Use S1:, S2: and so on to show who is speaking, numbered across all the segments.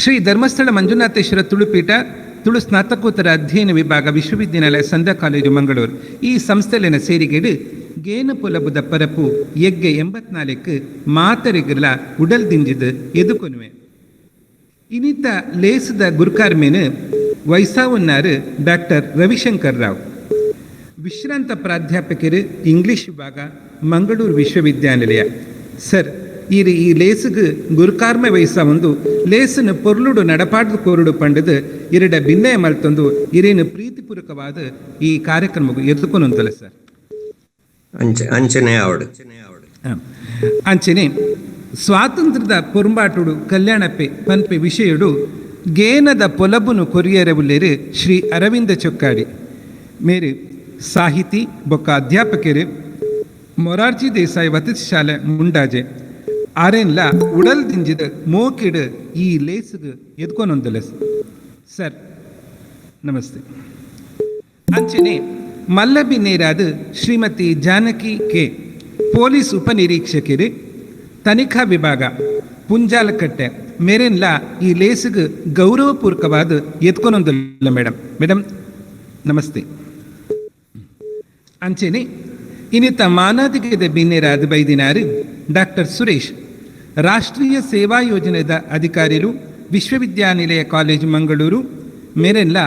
S1: ಶ್ರೀ ಧರ್ಮಸ್ಥಳ ಮಂಜುನಾಥೇಶ್ವರ ತುಳುಪೀಠ, ತುಳು ಸ್ನಾತಕೋತ್ತರ ಅಧ್ಯಯನ ವಿಭಾಗ, ವಿಶ್ವವಿದ್ಯಾನಿಲಯ ಸಂದ ಕಾಲೇಜು ಮಂಗಳೂರು ಈ ಸಂಸ್ಥೆಲಿನ ಸೇರಿಗೆಡು ಗೇನ ಪೊಲಬುದ ಪರಪು ಎಗ್ಗೆ 84 ಮಾತರಿಗಲ ಉಡಲ್ ದಿಂಜಿದ್ ಎದುಕೊನುವೆ. ಇನಿತ ಲೇಸದ ಗುರ್ಕಾರ್ಮೇನು ವೈಸಾವುನ್ನಾರು ಡಾಕ್ಟರ್ ರವಿಶಂಕರ್ ರಾವ್, ವಿಶ್ರಾಂತ ಪ್ರಾಧ್ಯಾಪಕರು, ಇಂಗ್ಲಿಷ್ ವಿಭಾಗ, ಮಂಗಳೂರು ವಿಶ್ವವಿದ್ಯಾನಿಲಯ. ಸರ್, ಈ ಈ ಲೇಸುಗು ಗುರುಕಾರ್ಮೆ ವಹಿಸ ಒಂದು ಲೇಸನ್ನು ಪೊರ್ಲುಡು ನಡಪಾಡ್ದು ಕೋರುಡು ಪಂಡದು ಇರಡ ಭಿನ್ನಯ ಮಲ್ತೊಂದು ಇರೇನು ಪ್ರೀತಿಪೂರ್ವಕವಾದ ಈ ಕಾರ್ಯಕ್ರಮಕ್ಕೆ ಎದುಕೊನೊಂದಲ್ಲ ಸರ್.
S2: ಅಂಚನೆ ಆವಡು.
S1: ಅಂಚನೆ ಸ್ವಾತಂತ್ರ್ಯದ ಪೊರ್ಂಬಾಟುಡು ಕಲ್ಯಾಣಪ್ಪೆ ಪನ್ಪೆ ವಿಷಯಡು ಗೇನದ ಪೊಲಬುನು ಕೊರಿಯರೆ ಉಲ್ಲೇರು ಶ್ರೀ ಅರವಿಂದ ಚೊಕ್ಕಾಡಿ ಮೇರು, ಸಾಹಿತಿ ಬೊಕ್ಕ ಅಧ್ಯಾಪಕರು, ಮೊರಾರ್ಜಿ ದೇಸಾಯಿ ವಸತಿ ಶಾಲೆ, ಮುಂಡಾಜೆ. ಆರೆನ್ಲ ಉಡಲ್ ದಿಂಜಿದ ಮೋಕಿಡ್ ಈ ಲೇಸುಗು ಎದ್ಕೊನೊಂದಲ್ಲ. ಸರ್, ನಮಸ್ತೆ. ಅಂಚನೆ ಮಲ್ಲಬಿನ್ನೇರಾದ ಶ್ರೀಮತಿ ಜಾನಕಿ ಕೆ, ಪೊಲೀಸ್ ಉಪನಿರೀಕ್ಷಕರು, ತನಿಖಾ ವಿಭಾಗ, ಪುಂಜಾಲಕಟ್ಟೆ ಮೇರೆನ್ಲ ಈ ಲೇಸುಗು ಗೌರವಪೂರ್ವಕವಾದ ಎತ್ಕೊನೊಂದಿಲ್ಲ. ಮೇಡಮ್, ಮೇಡಮ್, ನಮಸ್ತೆ. ಅಂಚೆನೆ ಇನ್ನಿತ ಮಾನಾದಿಗೆದ ಬಿನ್ನೆರಾದ ಬೈದಿನಾರು ಡಾಕ್ಟರ್ ಸುರೇಶ್, ರಾಷ್ಟ್ರೀಯ ಸೇವಾ ಯೋಜನೆದ ಅಧಿಕಾರಿಲು, ವಿಶ್ವವಿದ್ಯಾನಿಲಯ ಕಾಲೇಜು ಮಂಗಳೂರು ಮೇರೆಲ್ಲ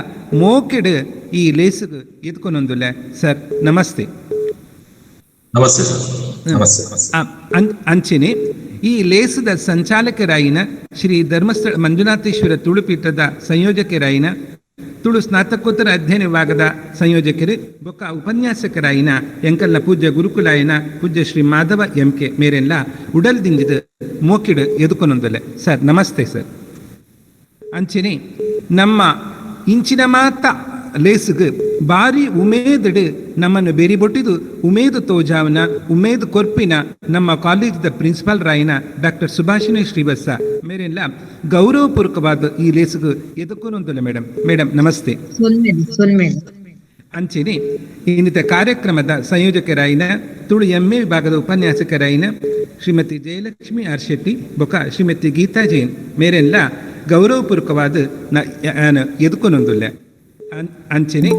S1: ಮೋಕೆಡ್ ಈ ಲೇಸುಗು ಎತ್ಕೊನೊಂದುಲ್ಲ. ಸರ್, ನಮಸ್ತೆ.
S3: ನಮಸ್ತೆ ಸರ್, ನಮಸ್ತೆ.
S1: ಅಂಚೆನೆ ಈ ಲೇಸದ ಸಂಚಾಲಕರಾಯಿನ ಶ್ರೀ ಧರ್ಮಸ್ಥಳ ಮಂಜುನಾಥೇಶ್ವರ ತುಳುಪೀಠದ ಸಂಯೋಜಕರಾಯಿನ, ತುಳು ಸ್ನಾತಕೋತ್ತರ ಅಧ್ಯಯನ ವಿಭಾಗದ ಸಂಯೋಜಕರು ಬೊಕ್ಕ ಉಪನ್ಯಾಸಕರಾಯಿನ ಎಂಕಲ್ನ ಪೂಜ್ಯ ಗುರುಕುಲಾಯನ ಪೂಜ್ಯ ಶ್ರೀ ಮಾಧವ ಎಂ ಕೆ ಮೇರೆಲ್ಲ ಉಡಲ್ ದಿಂಜಿದ ಮೋಕಿಡ್ ಎದುಕೊನೊಂದಲೆ. ಸರ್, ನಮಸ್ತೆ ಸರ್. ಅಂಚೆನೆ ನಮ್ಮ ಇಂಚಿನ ಮಾತ ಲೇಸುಗು ಬಾರಿ ಉಮೇದಡು ನಮ್ಮನ್ನು ಬೆರಿ ಬೊಟ್ಟಿದು ಉಮೇದು ತೋಜಾವನ ಉಮೇದು ಕೊರ್ಪಿನ ನಮ್ಮ ಕಾಲೇಜಿದ ಪ್ರಿನ್ಸಿಪಾಲ್ ರಾಯಿನ ಡಾಕ್ಟರ್ ಸುಭಾಷಿಣಿ ಶ್ರೀವತ್ಸ ಮೇರೆಲ್ಲ ಗೌರವಪೂರ್ವಕವಾದ ಈ ಲೇಸುಗು ಎದಕ್ಕೊನೊಂದುಲ್ಲ. ಮೇಡಮ್, ಮೇಡಮ್, ನಮಸ್ತೆ.
S4: ಸೊಲ್ಮೆಲು, ಸೊಲ್ಮೆಲು.
S1: ಅಂಚೆನೆ ಇನ್ನಿತ ಕಾರ್ಯಕ್ರಮದ ಸಂಯೋಜಕರಾಯಿನ ತುಳು ಎಂ ಎ ವಿಭಾಗದ ಉಪನ್ಯಾಸಕರಾಯಿನ ಶ್ರೀಮತಿ ಜಯಲಕ್ಷ್ಮಿ ಆರ್ ಶೆಟ್ಟಿ ಬೊಕ ಶ್ರೀಮತಿ ಗೀತಾ ಜೈನ್ ಮೇರೆಲ್ಲ ಗೌರವಪೂರ್ವಕವಾದ ಎದುಕೊನೊಂದುಲ್ಲ. ಅಂಚೆನೆ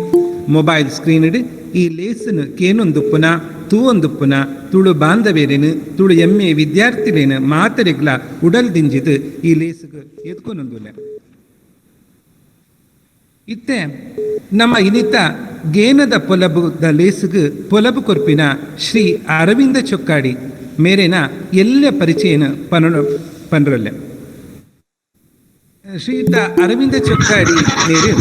S1: ಮೊಬೈಲ್ ಸ್ಕ್ರೀನ್ ಈ ಲೇಸನ್ ಕೇನೊಂದುಪ್ಪುನ ತೂವೊಂದುಪ್ಪುನ ತುಳು ಬಾಂಧವೇರೇನು, ತುಳು ಎಂ ಎ ವಿದ್ಯಾರ್ಥಿಲೇನು ಮಾತರಿಗ್ಲ ಉಡಲ್ ದಿಂಜಿದ್ ಈ ಲೇಸುಗು ಎದ್ಕೊನೊಂದುಲ್ಲ. ಇತ್ತೆ ನಮ್ಮ ಇನಿತ ಗೇನದ ಪೊಲಬುದ ಲೇಸುಗು ಪೊಲಬು ಕೊರ್ಪಿನ ಶ್ರೀ ಅರವಿಂದ ಚೊಕ್ಕಾಡಿ ಮೇರೆನ ಎಲ್ಲ ಪರಿಚಯನ ಪನ ಪನ್ರಲ್ಲೆ. ಶ್ರೀಯುತ ಅರವಿಂದ ಚೊಕ್ಕಾಡಿ ಮೇರು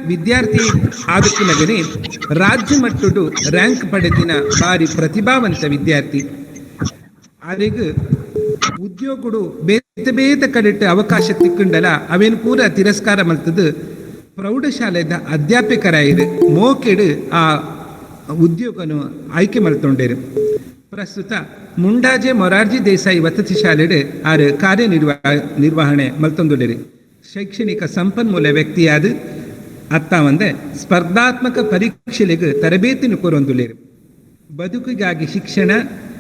S1: ವಿದ್ಯಾರ್ಥಿ ಆದಕ್ಕಿನಗನೆ ರಾಜ್ಯ ಮಟ್ಟಡು ರ್ಯಾಂಕ್ ಪಡೆದಿನ ಬಾರಿ ಪ್ರತಿಭಾವಂತ ವಿದ್ಯಾರ್ಥಿ. ಆರೆಗ್ ಉದ್ಯೋಗಡು ಬೇತೆ ಬೇತೆ ಕಡೆಟ್ ಅವಕಾಶ ತಿಕ್ಕಂಡಲ ಅವೇನು ಪೂರ ತಿರಸ್ಕಾರ ಮಲ್ತದು ಪ್ರೌಢಶಾಲೆದ ಅಧ್ಯಾಪಕರಾಯಿರು ಮೋಕೆಡು ಆ ಉದ್ಯೋಗನು ಆಯ್ಕೆ ಮಲ್ತೊಂಡೇರು. ಪ್ರಸ್ತುತ ಮುಂಡಾಜೆ ಮೊರಾರ್ಜಿ ದೇಸಾಯಿ ವಸತಿ ಶಾಲೆಡ್ ಆರು ಕಾರ್ಯನಿರ್ವಹಣೆ ಮಲ್ತೊಂದುಲ್ಲೆರ್. ಶೈಕ್ಷಣಿಕ ಸಂಪನ್ಮೂಲ ವ್ಯಕ್ತಿಯಾದ ಅತ್ತಾವಂದೆ ಸ್ಪರ್ಧಾತ್ಮಕ ಪರೀಕ್ಷೆಲೆಗ್ ತರಬೇತಿನ ಕೊರೊಂದುಲ್ಲೆರ್. ಬದುಕಿಗಾಗಿ ಶಿಕ್ಷಣ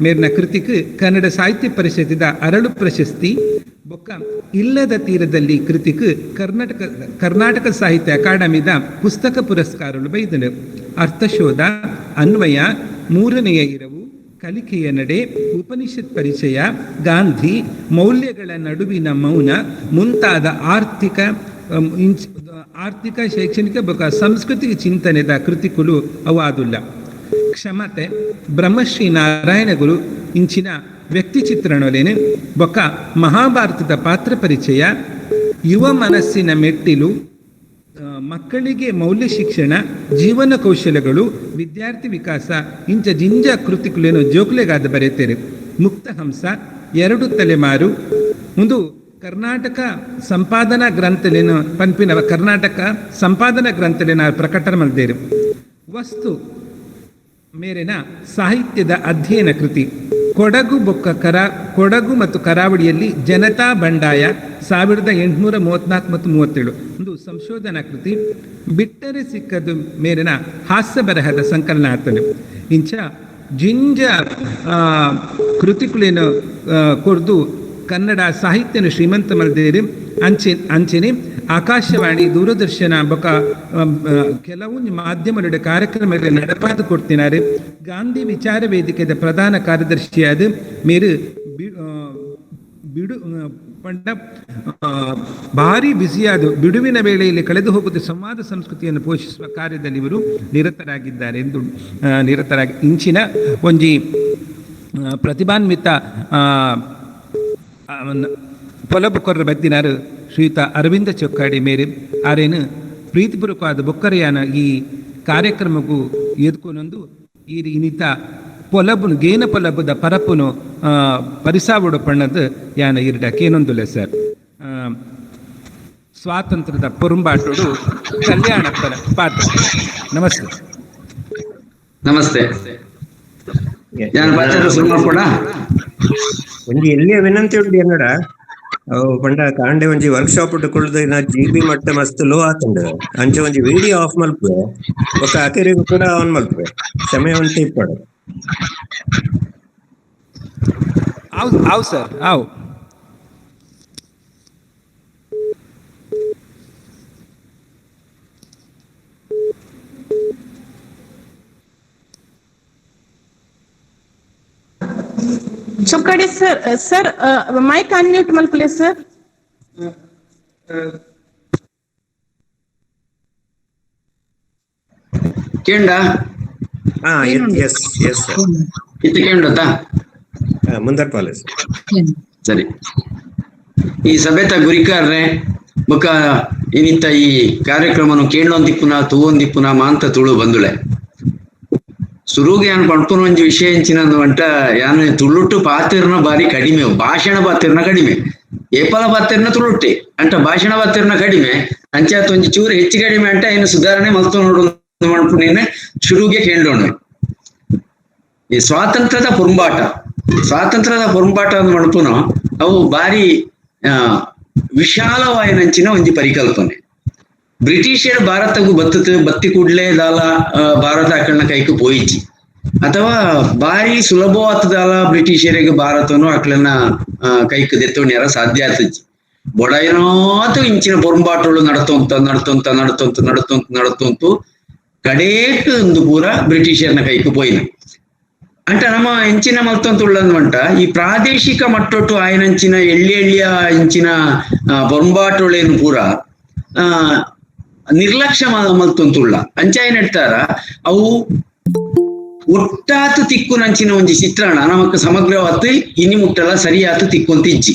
S1: ಮೇರ್ನ ಕೃತಿಕ್ ಕನ್ನಡ ಸಾಹಿತ್ಯ ಪರಿಷತ್ತಿದ ಅರಳು ಪ್ರಶಸ್ತಿ ಬೊಕ್ಕ ಇಲ್ಲದ ತೀರದಲ್ಲಿ ಕೃತಿಕ್ ಕರ್ನಾಟಕ ಕರ್ನಾಟಕ ಸಾಹಿತ್ಯ ಅಕಾಡೆಮಿದ ಪುಸ್ತಕ ಪುರಸ್ಕಾರಗಳು ಬೈದನು. ಅರ್ಥಶೋಧ, ಅನ್ವಯ, ಮೂರನೆಯ ಇರವು, ಕಲಿಕೆಯ ನಡೆ, ಉಪನಿಷತ್ ಪರಿಚಯ, ಗಾಂಧಿ ಮೌಲ್ಯಗಳ ನಡುವಿನ ಮೌನ ಮುಂತಾದ ಆರ್ಥಿಕ, ಶೈಕ್ಷಣಿಕ ಬೊಕ ಸಾಂಸ್ಕೃತಿಕ ಚಿಂತನೆದ ಕೃತಿಕುಲು ಅವು ಆದುಲ್ಲ. ಕ್ಷಮತೆ, ಬ್ರಹ್ಮಶ್ರೀ ನಾರಾಯಣ ಗುರು ಇಂಚಿನ ವ್ಯಕ್ತಿ ಚಿತ್ರಣಲೇನು ಬೊಕ್ಕ ಮಹಾಭಾರತದ ಪಾತ್ರ ಪರಿಚಯ, ಯುವ ಮನಸ್ಸಿನ ಮೆಟ್ಟಿಲು, ಮಕ್ಕಳಿಗೆ ಮೌಲ್ಯ ಶಿಕ್ಷಣ, ಜೀವನ ಕೌಶಲ್ಯಗಳು, ವಿದ್ಯಾರ್ಥಿ ವಿಕಾಸ ಇಂಚ ಜಿಂಜ ಕೃತಿಕುಲೇನು ಜೋಕ್ಲೆಗಾದ ಬರೆತೇರೆ. ಮುಕ್ತ ಹಂಸ, ಎರಡು ತಲೆಮಾರು ಒಂದು ಕರ್ನಾಟಕ ಸಂಪಾದನಾ ಗ್ರಂಥಲೇನು ಪನ್ಪಿನ ಕರ್ನಾಟಕ ಸಂಪಾದನಾ ಗ್ರಂಥಲೇನ ಪ್ರಕಟಣೆ ಮಲ್ದೇರು. ವಸ್ತು ಮೇರೆನ ಸಾಹಿತ್ಯದ ಅಧ್ಯಯನ ಕೃತಿ ಕೊಡಗು ಮತ್ತು ಕರಾವಳಿಯಲ್ಲಿ ಜನತಾ ಬಂಡಾಯ 1834 ಮತ್ತು 37 ಒಂದು ಸಂಶೋಧನಾ ಕೃತಿ. ಬಿಟ್ಟರೆ ಸಿಕ್ಕದು ಮೇರೆನ ಹಾಸ್ಯ ಬರಹದ ಸಂಕಲನ ಆತನು. ಇಂಚ ಜಿಂಜ ಕೃತಿಕುಲೇನು ಕೊರ್ದು. Kannada ಸಾಹಿತ್ಯನು ಶ್ರೀಮಂತ ಮಲ್ದೇರು. ಅಂಚೆ ಅಂಚೆನೆ ಆಕಾಶವಾಣಿ, ದೂರದರ್ಶನ ಬೊಕ ಕೆಲವು ಮಾಧ್ಯಮಗಳ ಕಾರ್ಯಕ್ರಮಗಳ ನಡಪಾದು ಕೊಡ್ತಿನಾರು. ಗಾಂಧಿ ವಿಚಾರ ವೇದಿಕೆದ ಪ್ರಧಾನ ಕಾರ್ಯದರ್ಶಿಯಾದ ಮೇರು ಬಿಡು ಪಂಡ ಭಾರಿ ಬ್ಯುಸಿಯಾದ ಬಿಡುವಿನ ವೇಳೆಯಲ್ಲಿ ಕಳೆದು ಹೋಗುತ್ತ ಸಂವಾದ ಸಂಸ್ಕೃತಿಯನ್ನು ಪೋಷಿಸುವ ಕಾರ್ಯದಲ್ಲಿ ಇವರು ನಿರತರಾಗಿದ್ದಾರೆ ಎಂದು ನಿರತರಾಗಿ ಇಂಚಿನ ಒಂಜಿ ಪ್ರತಿಭಾನ್ವಿತ ಪೊಲಬು ಕೊರ್ರ ಬತ್ತಿನಾರು ಶ್ರೀಯುತ ಅರವಿಂದ ಚೊಕ್ಕಾಡಿ ಮೇರೆ ಆರೇನು ಪ್ರೀತಿಪೂರ್ವಕವಾದ ಬೊಕ್ಕರೆಯಾನ ಈ ಕಾರ್ಯಕ್ರಮಕ್ಕೂ ಎದ್ಕೊನೊಂದು ಈ ಇನ್ನಿತ ಪೊಲಬುನು ಗೇನ ಪೊಲಬುದ ಪರಪುನು ಪರಿಸಾವಡು ಪಣ್ಣದು ಯಾನ ಇರ್ಡ ಕೇನೊಂದುಲೆ ಸರ್. ಸ್ವಾತಂತ್ರ್ಯದ ಪೊರುಂಬಾಟೋಡು ಕಲ್ಯಾಣಪ್ಪನ ಪಾತ್ರ. ನಮಸ್ತೆ.
S4: ನಮಸ್ತೆ. ಯಾನ್ ಪಾತ್ರ ಶುರು ಮಾಡ್ಕೊಡ.
S2: ಒಂಜಿ ಎಲ್ಲಿಯ ವಿನಂತಿ ಉಂಡು ಎನ್ನಡ ಅವು ಪಂಡ ಕಾಂಡೆ ಒಂಜಿ ವರ್ಕ್ಶಾಪ್ ಇಟ್ಟುಕೊಳ್ಳುದು ಇನ್ನ ಜಿ ಬಿ ಮಟ್ಟ ಮಸ್ತ್ ಲೋ ಆತುಂಡು. ಅಂಚೆ ಒಂಜಿ ವಿಡಿಯೋ ಆಫ್ ಮಲ್ಪುವೆ ಬೊಕ್ಕ ಅಕೆರಿಗೂ ಕೂಡ ಆನ್ ಮಲ್ಪುವೆ ಸಮಯ ಒಂತೆ ಇಪ್ಪಡು.
S1: ಆವ್ ಆವ್ ಸರ್ ಆವ್.
S5: Chokkadi sir, sir, mic unmute ಮಲ್ಪುಲೆ sir.
S4: ಕೇಂಡ
S2: ಹಾ S yes sir.
S4: ಇತ್ತು ಕೇಂಡತಾ?
S2: ಮುಂದರ್ ಪಾಲೆ ಸರ್.
S4: ಸರಿ, ಈ ಸಭೆತ ಗುರಿಕಾರ್ರೆ ಬೊಕ ಇನ್ನಿತ್ತ ಈ ಕಾರ್ಯಕ್ರಮನು ಕೇಳೊಂದಿಪ್ಪುನ ತೂವೊಂದಿಪ್ಪುನ ಮಾಂತ ತುಳು ಬಂದುಳೆ ಸುರುಗೆ ಯಾನ್ ಪಣ್ಪುನ ಒಂಜಿ ವಿಷಯ ಎಂಚಿನ ಅಂಟ ಯಾನ್ ತುಳುಟು ಪಾತಿರ್ನ ಬಾರಿ ಕಡಿಮೆ, ಭಾಷಣ ಪಾತಿರ್ನ ಕಡಿಮೆ, ಏಪಲ ಪಾತಿರ್ನ ತುಳುಟ್ಟೆ ಅಂಟ ಭಾಷಣ ಪಾತಿರ್ನ ಕಡಿಮೆ, ಅಂಚಾತ್ ಒಂಜಿ ಚೂರು ಹೆಚ್ಚು ಕಡಿಮೆ ಅಂಟ ಏನು ಸುಧಾರಣೆ ಮಲ್ತು ನೋಡು ಮನ್ಪುನೇನೆ ಶುರುಗೆ ಕೇಳೋಣ. ಈ ಸ್ವಾತಂತ್ರ್ಯದ ಪೊರುಂಬಾಟ, ಸ್ವಾತಂತ್ರ್ಯದ ಪೊರುಂಬಾಟ ಅಂದ್ ಮನ್ಪುನು ಅವು ಬಾರಿ ವಿಶಾಲವಾಯಿನಂಚಿನ ಒಂಜಿ ಪರಿಕಲ್ಪನೆ. ಬ್ರಿಟಿಷರು ಭಾರತಕ್ಕೂ ಬತ್ತ ಬತ್ತಿ ಕೂಡ್ಲೆ ದಾಲ ಭಾರತ ಅಕಲ್ನ ಕೈಕು ಪೋಯಿಚಿ ಅಥವಾ ಬಾರಿ ಸುಲಭವಾತದಾಲ ಬ್ರಿಟಿಷರಿಗೆ ಭಾರತನು ಅಕ್ಲನ ಕೈಕು ದೆತ್ತೋಣ್ಯಾರ ಸಾಧ್ಯ ಆತಜ್ಜಿ. ಬೊಡೈನಾತು ಇಂಚಿನ ಪೊರುಂಬಾಟಗಳು ನಡತೊಂತ ನಡತೊಂತ ನಡತೊಂತ ನಡತೊಂತ ನಡತೊಂತು ಕಡೇಕ್ ಒಂದು ಪೂರ ಬ್ರಿಟಿಷರ್ನ ಕೈಕು ಪೋಯಿನ. ಅಂಟ ನಮ್ಮ ಎಂಚಿನ ಮಲ್ತೊಂತುಳ್ಳಂತ ಈ ಪ್ರಾದೇಶಿಕ ಮಟ್ಟೊಟ್ಟು ಆಯನಂಚಿನ ಎಳ್ಳಿ ಎಳ್ಳಿಯ ಇಂಚಿನ ಪೊರುಂಬಾಟೊಳೇನು ಪೂರ ನಿರ್ಲಕ್ಷ್ಯ ಮಲ್ತೊಂತುಳ್ಳ ಅಂಚಾಯ ನೆಡ್ತಾರ ಅವು ಒಟ್ಟಾತು ತಿಕ್ಕು ನಂಚಿನ ಒಂಜಿ ಚಿತ್ರಣ ನಮಕ್ ಸಮಗ್ರವಾತು ಇನಿ ಮುಟ್ಟಲ ಸರಿಯಾತು ತಿಕ್ಕೊಂತಿಜ್ಜಿ.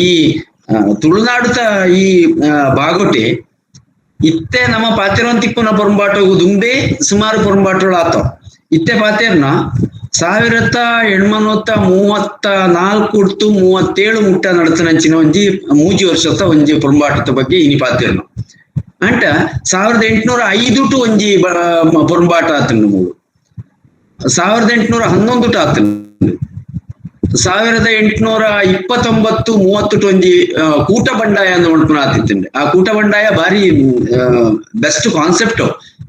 S4: ಈ ತುಳುನಾಡುತ ಈ ಬಾಗೊಟೆ ಇತ್ತೆ ನಮ್ಮ ಪಾತೆರೊಂದು ತಿಕ್ಕುನ ಪೊರುಂಬಾಟಗು ದುಂಬೆ ಸುಮಾರು ಪೊರುಂಬಾಟಗಳು ಆತೋ. ಇತ್ತೆ ಪಾತೆರ್ನ 1834 37 ಮುಟ್ಟ ನಡತನಂಚಿನ ಒಂಜಿ ಮೂಜಿ ವರ್ಷದ ಒಂಜಿ ಪೊರುಂಬಾಟದ ಬಗ್ಗೆ ಇನಿ ಪಾತೆರ್ನ. ಅಂಟ 1805 ಟು ಒಂಜಿ ಪೊರುಂಬಾಟ ಆತಂಡು ಮೂಳು, 1811 ಟು ಆತಂಡು, 1829 30 ಟು ಒಂಜಿ ಕೂಟ ಬಂಡಾಯ ಅಂದ್ ಮನ್ಪುನ ಆತಿತ್ತುಂಡು. ಆ ಕೂಟ ಬಂಡಾಯ ಭಾರಿ ಬೆಸ್ಟ್ ಕಾನ್ಸೆಪ್ಟ್.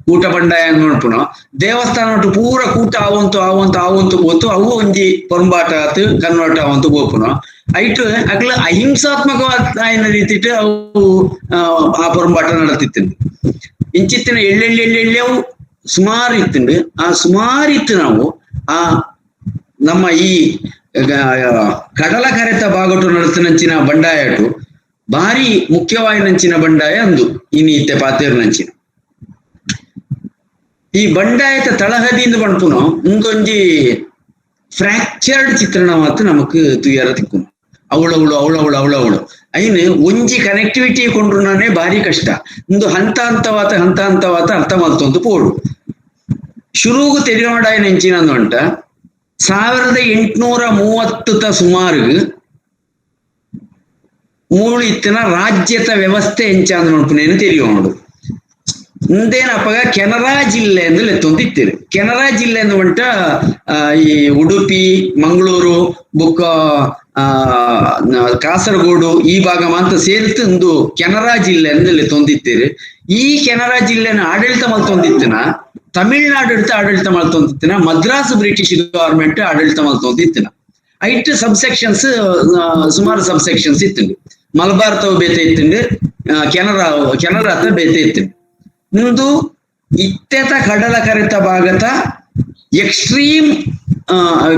S4: ಕೂಟ ಬಂಡಾಯ ಅಂದ್ ಮನ್ಪುನ ದೇವಸ್ಥಾನ ಪೂರ ಕೂಟ ಆವಂತು ಆವಂತು ಆವಂತು ಪೋತು ಅವು ಒಂಜಿ ಪೊರುಂಬಾಟ ಆತು ಕನ್ವರ್ಟ್ ಆವಂತು ಪೋಪುನ ಐಟ್ ಅಗ್ಲ ಅಹಿಂಸಾತ್ಮಕವಾದ ರೀತಿಟ್ ಅವು ಆ ಪೊರುಂಬಾಟ ನಡತಿತ್ತುಂಡು. ಇಂಚಿತ್ತಿನ ಎಳ್ಳೆಳ್ಳಿ ಎಳ್ಳೆಳ್ಳೆವು ಸುಮಾರು ಇತ್ತುಂಡು. ಆ ಸುಮಾರು ಇತ್ತು ನಾವು ಆ ನಮ್ಮ ಈ ಕಡಲ ಕರೆತ ಬಾಗೊಟು ನಡತನಂಚಿನ ಬಂಡಾಯಟು ಭಾರಿ ಮುಖ್ಯವಾಯಿನಂಚಿನ ಬಂಡಾಯ ಅಂದು ಇನಿ ಇತ್ತೆ ಪಾತೇರ್ನಂಚಿನ ಈ ಬಂಡಾಯತ ತಳಹದಿಯಿಂದ ಪಣ್ಪುನು ಮುಂದೊಂಜಿ ಫ್ರಾಕ್ಚರ್ಡ್ ಚಿತ್ರಣ ಮಾತ್ರ ನಮಕ್ ತುಯ್ಯಾರ ತಿಕ್ಕುನು. ಅವಳವಳು ಅವಳವಳು ಅವಳವಳು ಐನು ಒಂಜಿ ಕನೆಕ್ಟಿವಿಟಿ ಕೊಂಡ್ರುನೇ ಭಾರಿ ಕಷ್ಟ. ಒಂದು ಹಂತ ಹಂತವಾತ ಹಂತ ಹಂತವಾತ ಅರ್ಥ ಮಲ್ತೊಂದು ಪೋಡು ಶುರುಗು ತೆರಿಯೋಡಾಯ ನೆಂಚಿನ ಅಂಟ 1830 ಸುಮಾರು ಮೂಳು ಇತ್ತಿನ ರಾಜ್ಯದ ವ್ಯವಸ್ಥೆ ಎಂಚಾಂದ್ ನೋಡ್ಪುನೇನು ತೆರಿಯೋಡು. ಮುಂದೇನಪ್ಪಗ ಕೆನರಾ ಜಿಲ್ಲೆ ಎಂದು ಲೆತ್ತೊಂದಿತ್ತೀರಿ. ಕೆನರಾ ಜಿಲ್ಲೆ ಅಂದು ಈ ಉಡುಪಿ, ಮಂಗಳೂರು, ಬೊಕ್ಕ ಕಾಸರಗೋಡು ಈ ಭಾಗ ಮಾತ್ರ ಸೇರಿತು ಒಂದು ಕೆನರಾ ಜಿಲ್ಲೆ ಎಂದು ಲೆತ್ತೊಂದಿತ್ತೀರಿ. ಈ ಕೆನರಾ ಜಿಲ್ಲೆನ ಆಡಳಿತ ಮಲ್ತೊಂದಿತ್ತಿನ ತಮಿಳ್ನಾಡು ಆಡಳಿತ ಮಲ್ತೊಂದಿತ್ತಿನ ಮದ್ರಾಸ್ ಬ್ರಿಟಿಷ್ ಗವರ್ಮೆಂಟ್ ಆಡಳಿತ ಮಲ್ತೊಂದಿತ್ತಿನ. ಐಟ್ ಸಬ್ ಸೆಕ್ಷನ್ಸ್, ಸುಮಾರು ಸಬ್ ಸೆಕ್ಷನ್ಸ್ ಇತ್ತುಂಡು. ಮಲಬಾರ್ ತವ ಬೇತೆ ಇತ್ತುಂಡು, ಕೆನರಾ ಕೆನರಾತ ಬೇತೆ ಇತ್ತುಂಡು. ಇಂದು ಇತ್ತೆತ ಕಡಲ ಕರೆತ ಭಾಗತ ಎಕ್ಸ್ಟ್ರೀಮ್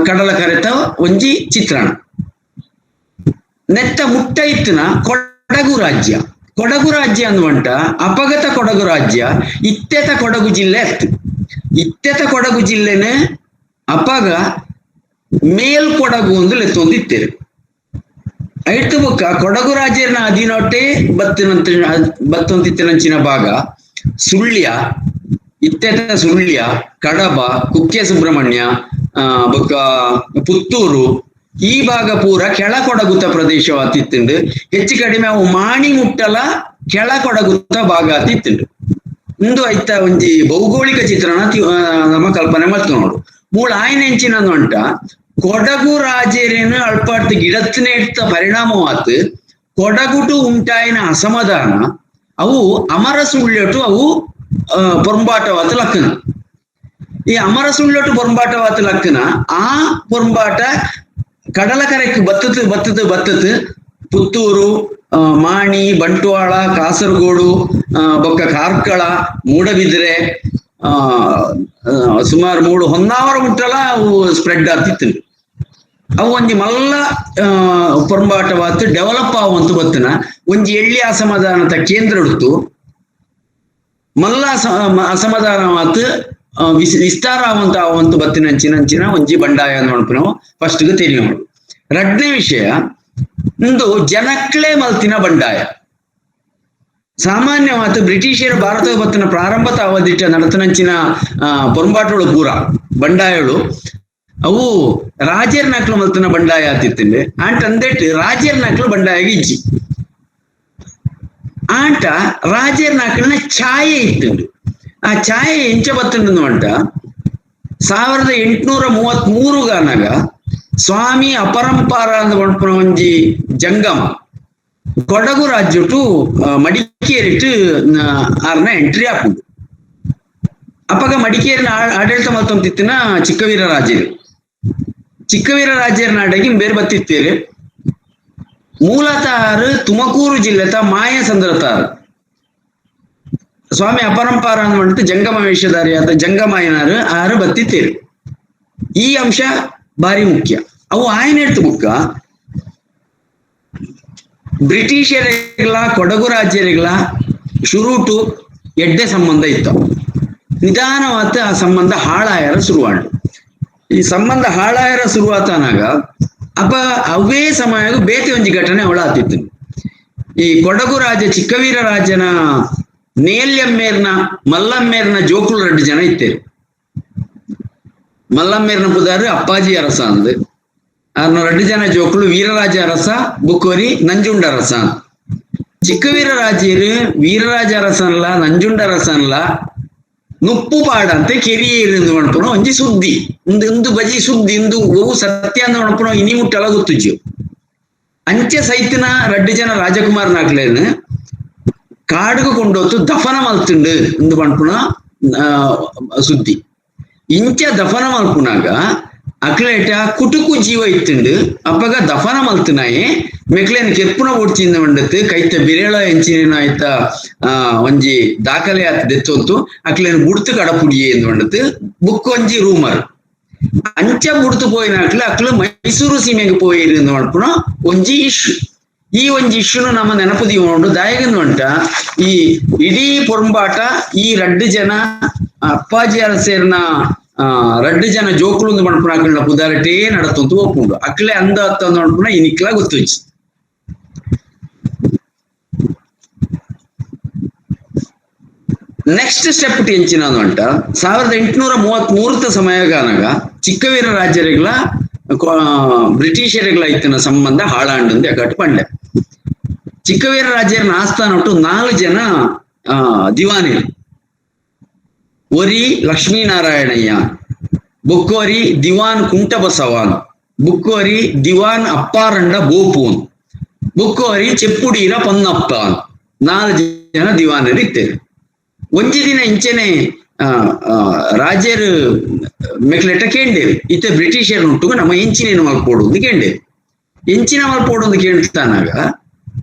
S4: ಕಡಲ ಕರೆತ ಒಂಜಿ ಚಿತ್ರಣ. ನೆತ್ತ ಮುಟ್ಟ ಇತ್ತಿನ ಕೊಡಗು ರಾಜ್ಯ. ಕೊಡಗು ರಾಜ್ಯ ಅನ್ನುವಂಟ ಅಪಗತ ಕೊಡಗು ರಾಜ್ಯ ಇತ್ತೆತ ಕೊಡಗು ಜಿಲ್ಲೆ ಅತ್ತು. ಇತ್ತೆತ ಕೊಡಗು ಜಿಲ್ಲೆನೆ ಅಪಗ ಮೇಲ್ ಕೊಡಗು ಒಂದು ಲೆತ್ತೊಂದಿತ್ತೇವೆ. ಐತು ಬೊಕ್ಕ ಕೊಡಗು ರಾಜ್ಯನ ಅಧೀನೊಟ್ಟೆ ಬತ್ತಿನಂತ ಬತ್ತೊಂತಿತ್ತಿನಂಚಿನ ಭಾಗ ಸುಳ್ಯ, ಇತ್ತೆತ ಸುಳ್ಯ, ಕಡಬ, ಕುಕ್ಕೆ ಸುಬ್ರಹ್ಮಣ್ಯ, ಬೊಕ್ಕ ಪುತ್ತೂರು, ಈ ಭಾಗ ಪೂರ ಕೆಳ ಕೊಡಗುತ್ತ ಪ್ರದೇಶವಾತಿತ್ತುಂಡು. ಹೆಚ್ಚು ಕಡಿಮೆ ಅವು ಮಾಣಿ ಮುಟ್ಟಲ ಕೆಳ ಕೊಡಗುತ್ತ ಭಾಗ ಆತಿತ್ತುಂಡು. ಇಂದು ಐತ ಒಂಜಿ ಭೌಗೋಳಿಕ ಚಿತ್ರಣ ನಮ್ಮ ಕಲ್ಪನೆ ಮಲ್ತು ನೋಡು. ಮೂಲ ಆಯ್ನೆಂಚಿನ ಅಂಟ ಕೊಡಗು ರಾಜರೇನು ಅಳ್ಪಾಡ್ತು ಗಿಡತ್ನೆ ಇಡ್ತ ಪರಿಣಾಮವಾತು ಕೊಡಗುಟು ಉಂಟಾಯಿನ ಅಸಮಾಧಾನ ಅವು ಅಮರ ಸುಳ್ಯಟು ಅವು ಪೊರಂಬಾಟವಾತ ಲಕ್ಕನ. ಈ ಅಮರ ಸುಳ್ಯಟು ಪೊರಂಬಾಟವಾತ ಲಕ್ಕನ ಆ ಪೊರಂಬಾಟ ಕಡಲ ಕರೆಕ್ ಬತ್ತತು ಬತ್ತತು ಬತ್ತತು ಪುತ್ತೂರು, ಮಾಣಿ, ಬಂಟ್ವಾಳ, ಕಾಸರಗೋಡು, ಬೊಕ್ಕ ಕಾರ್ಕಳ, ಮೂಡಬಿದ್ರೆ, ಸುಮಾರು ಮೂಡು ಹೊನ್ನಾವರ ಮುಟ್ಟಲ ಅವು ಸ್ಪ್ರೆಡ್ ಆಗ್ತಿತ್ತು. ಅವು ಒಂಜಿ ಮಲ್ಲ ಪೊರಂಬಾಟವಾತು ಡೆವಲಪ್ ಆಗುವಂತ ಬತ್ತನ ಒಂಜಿ ಎಳ್ಳಿ ಅಸಮಾಧಾನದ ಕೇಂದ್ರ ಉಡ್ತು ಮಲ್ಲ ಅಸಮಾಧಾನವಾತು ವಿಸ್ತಾರ ಆವಂತ ಆವಂತ ಬತ್ತಿನ ಅಂಚಿನ ಅಂಚಿನ ಒಂಜಿ ಬಂಡಾಯ ನೋಡ್ಪು ಫಸ್ಟ್ ತಿಳಿಯೋಣ. ರಡ್ನೇ ವಿಷಯ ಇಂದು ಜನಕ್ಲೆ ಮಲ್ತಿನ ಬಂಡಾಯ. ಸಾಮಾನ್ಯವಾದ ಬ್ರಿಟಿಷರ ಭಾರತ ಬತ್ತಿನ ಪ್ರಾರಂಭದ ಅವಧಿಟ ನಡತನಂಚಿನ ಪೊರಂಬಾಟಗಳು ಪೂರ ಬಂಡಾಯಗಳು ಅವು ರಾಜರ ನಕ್ಲು ಮಲ್ತಿನ ಬಂಡಾಯ ಆತಿತ್ತಿಂಡೆ. ಆಂಟ ಅಂದೇಟ್ ರಾಜರ ನಕ್ಲು ಬಂಡಾಯ ಇಜ್ಜಿ. ಆಂಟ ರಾಜರ ನಕ್ಲಿನ ಛಾಯೆ ಇತ್ತುಂಡು. ಆ ಛಾಯೆ ಎಂಚ ಬತ್ತುಂಡು ಅಂಟ 1833 ಗಾನಾಗ ಸ್ವಾಮಿ ಅಪರಂಪಾರ ಅಂದ ಒಂಜಿ ಜಂಗಮ ಕೊಡಗು ರಾಜ್ಯಟು ಮಡಿಕೇರಿಟ್ಟು ಆರ್ನ ಎಂಟ್ರಿ ಹಾಕುಂಡು. ಅಪ್ಪಗ ಮಡಿಕೇರಿನ ಆಡಳಿತ ಮಲ್ತೊಂತಿತ್ತಿನ ಚಿಕ್ಕವೀರ ರಾಜರು. ಚಿಕ್ಕವೀರ ರಾಜ್ಯರ ನಾಡಗಿ ಬೇರೆ ಬತ್ತಿತ್ತೇರಿ. ಮೂಲತಃ ತುಮಕೂರು ಜಿಲ್ಲೆತ ಮಾಯಸಂದ್ರತಾರು ಸ್ವಾಮಿ ಅಪರಂಪಾರ ಅನ್ನುವಂತ ಜಂಗಮ ವೇಷಧಾರಿಯಾದ ಜಂಗಮಾಯನಾರು ಆರು ಬತ್ತಿತ್ತೇರಿ. ಈ ಅಂಶ ಭಾರಿ ಮುಖ್ಯ. ಅವು ಆಯನೆಡ್ತು ಬುಕ್ಕ ಬ್ರಿಟಿಷರಿಗಳ ಕೊಡಗು ರಾಜ್ಯರಿಗಳ ಶುರುಟು ಎಡ್ಡೆ ಸಂಬಂಧ ಇತ್ತು. ನಿಧಾನವಾದ ಆ ಸಂಬಂಧ ಹಾಳಾಯರ ಶುರುವಾಂಡು. ಈ ಸಂಬಂಧ ಹಾಳಾಯರ ಶುರುವಾತನಾಗ ಅಪ್ಪ ಅವೇ ಸಮಯ ಬೇತೆ ಒಂಜಿ ಘಟನೆ ಅವಳ ಆತಿತ್ತು. ಈ ಕೊಡಗು ರಾಜ ಚಿಕ್ಕವೀರ ರಾಜನ ನೇಲ್ಯಮ್ಮೇರ್ನ ಮಲ್ಲಮ್ಮೇರ್ನ ಜೋಕುಳು 2 ಜನ ಇತ್ತೇರು. ಮಲ್ಲಮ್ಮೇರ್ನ ಪುದಾರು ಅಪ್ಪಾಜಿ ಅರಸ ಅಂದು ಅರ್ನ 2 ಜನ ಜೋಕುಳು ವೀರರಾಜ ಅರಸ ಬುಕ್ಕೋರಿ ನಂಜುಂಡ ಅರಸ. ಚಿಕ್ಕವೀರ ರಾಜರು ವೀರರಾಜ ಅರಸನ್ಲ ನಂಜುಂಡ ಅರಸನ್ಲ ನುಪ್ಪು ಪಾಡಂತೆ ಕೆರಿಯೇರು ಮಣ್ಪುನ ಒಂಜಿ ಸುದ್ದಿ ಇಂದು ಇಂದು ಬಜಿ ಸುದ್ದಿ ಇಂದು ಒವು ಸತ್ಯ ಅಂದ ಮಣ್ಪುನ ಇನಿ ಮುಟ್ಟಲ ಗೊತ್ತುಜ್ಜು. ಅಂಚೆ ಸೈತಿನ 2 ಜನ ರಾಜಕುಮಾರನಾಗ್ಲೇನು ಕಾಡುಗು ಕೊಂಡೋತು ದಫನ ಮಲ್ತುಂಡು ಇಂದು ಮಣ್ಪುನ ಸುದ್ದಿ. ಇಂಚ ದಫನ ಮಲ್ಪುನಾಗ ಅಕ್ಲೇಟ ಕುಟುಕು ಜೀವ ಇತ್ತುಂಡು. ಅಪ್ಪಗ ದಫನ ಮಲ್ತುನಾಯೆ ಮೆಕ್ಲೇನ್ ಕೆರ್ಪುನ ಓಡ್ಚಿಂದ ಮಂಡತ್ತು ಕೈತ ಬಿರೇಳ ಎಂಚಿನ ಆಯ್ತ ಒಂಜಿ ದಾಖಲೆ ಆತ ದೆತ್ತೊಂತು ಅಕ್ಲೇನ್ ಬುಡ್ತು ಕಡಪುಡಿಯೆ ಎಂದು ಮಂಡತ್ತು ಬುಕ್ ಒಂಜಿ ರೂಮರ್. ಅಂಚ ಬುಡ್ತು ಪೋಯಿನ ಅಕ್ಲು ಅಕ್ಲು ಮೈಸೂರು ಸೀಮೆಗೆ ಪೋಯಿರು ಎಂದು ಮಲ್ಪುನ ಒಂಜಿ ಇಶ್ಯೂ. ಈ ಒಂಜಿ ಇಶ್ಯೂನು ನಮ್ಮ ನೆನಪು ದೀವೊಂಡು ದಾಯಗನ್ ಉಂಟ ಈ ಇಡೀ ಪೊರಂಬಾಟ ಈ 2 ಜನ ಅಪ್ಪಾಜಿ ಅರಸೇರ್ನ 2 ಜನ ಜೋಕುಳು ಮಣ್ಪುನ ಅಕ್ಲನ ಪುದಾರಟೇ ನಡತಂತು ಒಪ್ಪುಂಡು. ಅಕ್ಲೆ ಅಂದ ಅತ್ತ ಮಣ್ಪುನ ಈ ನಿಕ್ಲ ಗೊತ್ತುಂಚಿ. ನೆಕ್ಸ್ಟ್ ಸ್ಟೆಪ್ ಎಂಚಿನ ಅಂಟ 1833 ಸಮಯಗಾನಾಗ ಚಿಕ್ಕವೀರ ರಾಜ್ಯರಿಗಳ ಬ್ರಿಟಿಷರಿಗಳ ಇತ್ತಿನ ಸಂಬಂಧ ಹಾಳಾಂಡಂದು ಯಾಕಟ್ಟು ಪಂಡೆ. ಚಿಕ್ಕವೀರ ರಾಜ್ಯರನ್ನ ಆಸ್ಥಾನ ಒಟ್ಟು 4 ಜನ ದಿವಾನಿರು. ಒರಿ ಲಕ್ಷ್ಮೀನಾರಾಯಣಯ್ಯ, ಬುಕ್ಕೋರಿ ದಿವಾನ್ ಕುಂಟಬಸವಾನ್, ಬುಕ್ಕೋರಿ ದಿವಾನ್ ಅಪ್ಪಾರಂಡ ಬೋಪೂನ್, ಬುಕ್ಕೋರಿ ಚೆಪ್ಪುಡೀರ ಪೊನ್ನಪ್ಪ. 4 ಜನ ದಿವಾನರು ಇತ್ತೇರು. ಒಂಜಿ ದಿನ ಇಂಚೆನೆ ರಾಜರು ಮೆಕ್ಲೆಟ ಕೇಂಡೇರು ಇತ್ತೆ ಬ್ರಿಟಿಷರ್ ಉಂಟು ನಮ್ಮ ಎಂಚಿನೇನು ಮಲ್ಪೋಡು ಒಂದು ಕೇಂಡೇರು ಎಂಚಿನ ಮಲ್ಪೋಡು ಒಂದು ಕೇಳ್ತಾನಾಗ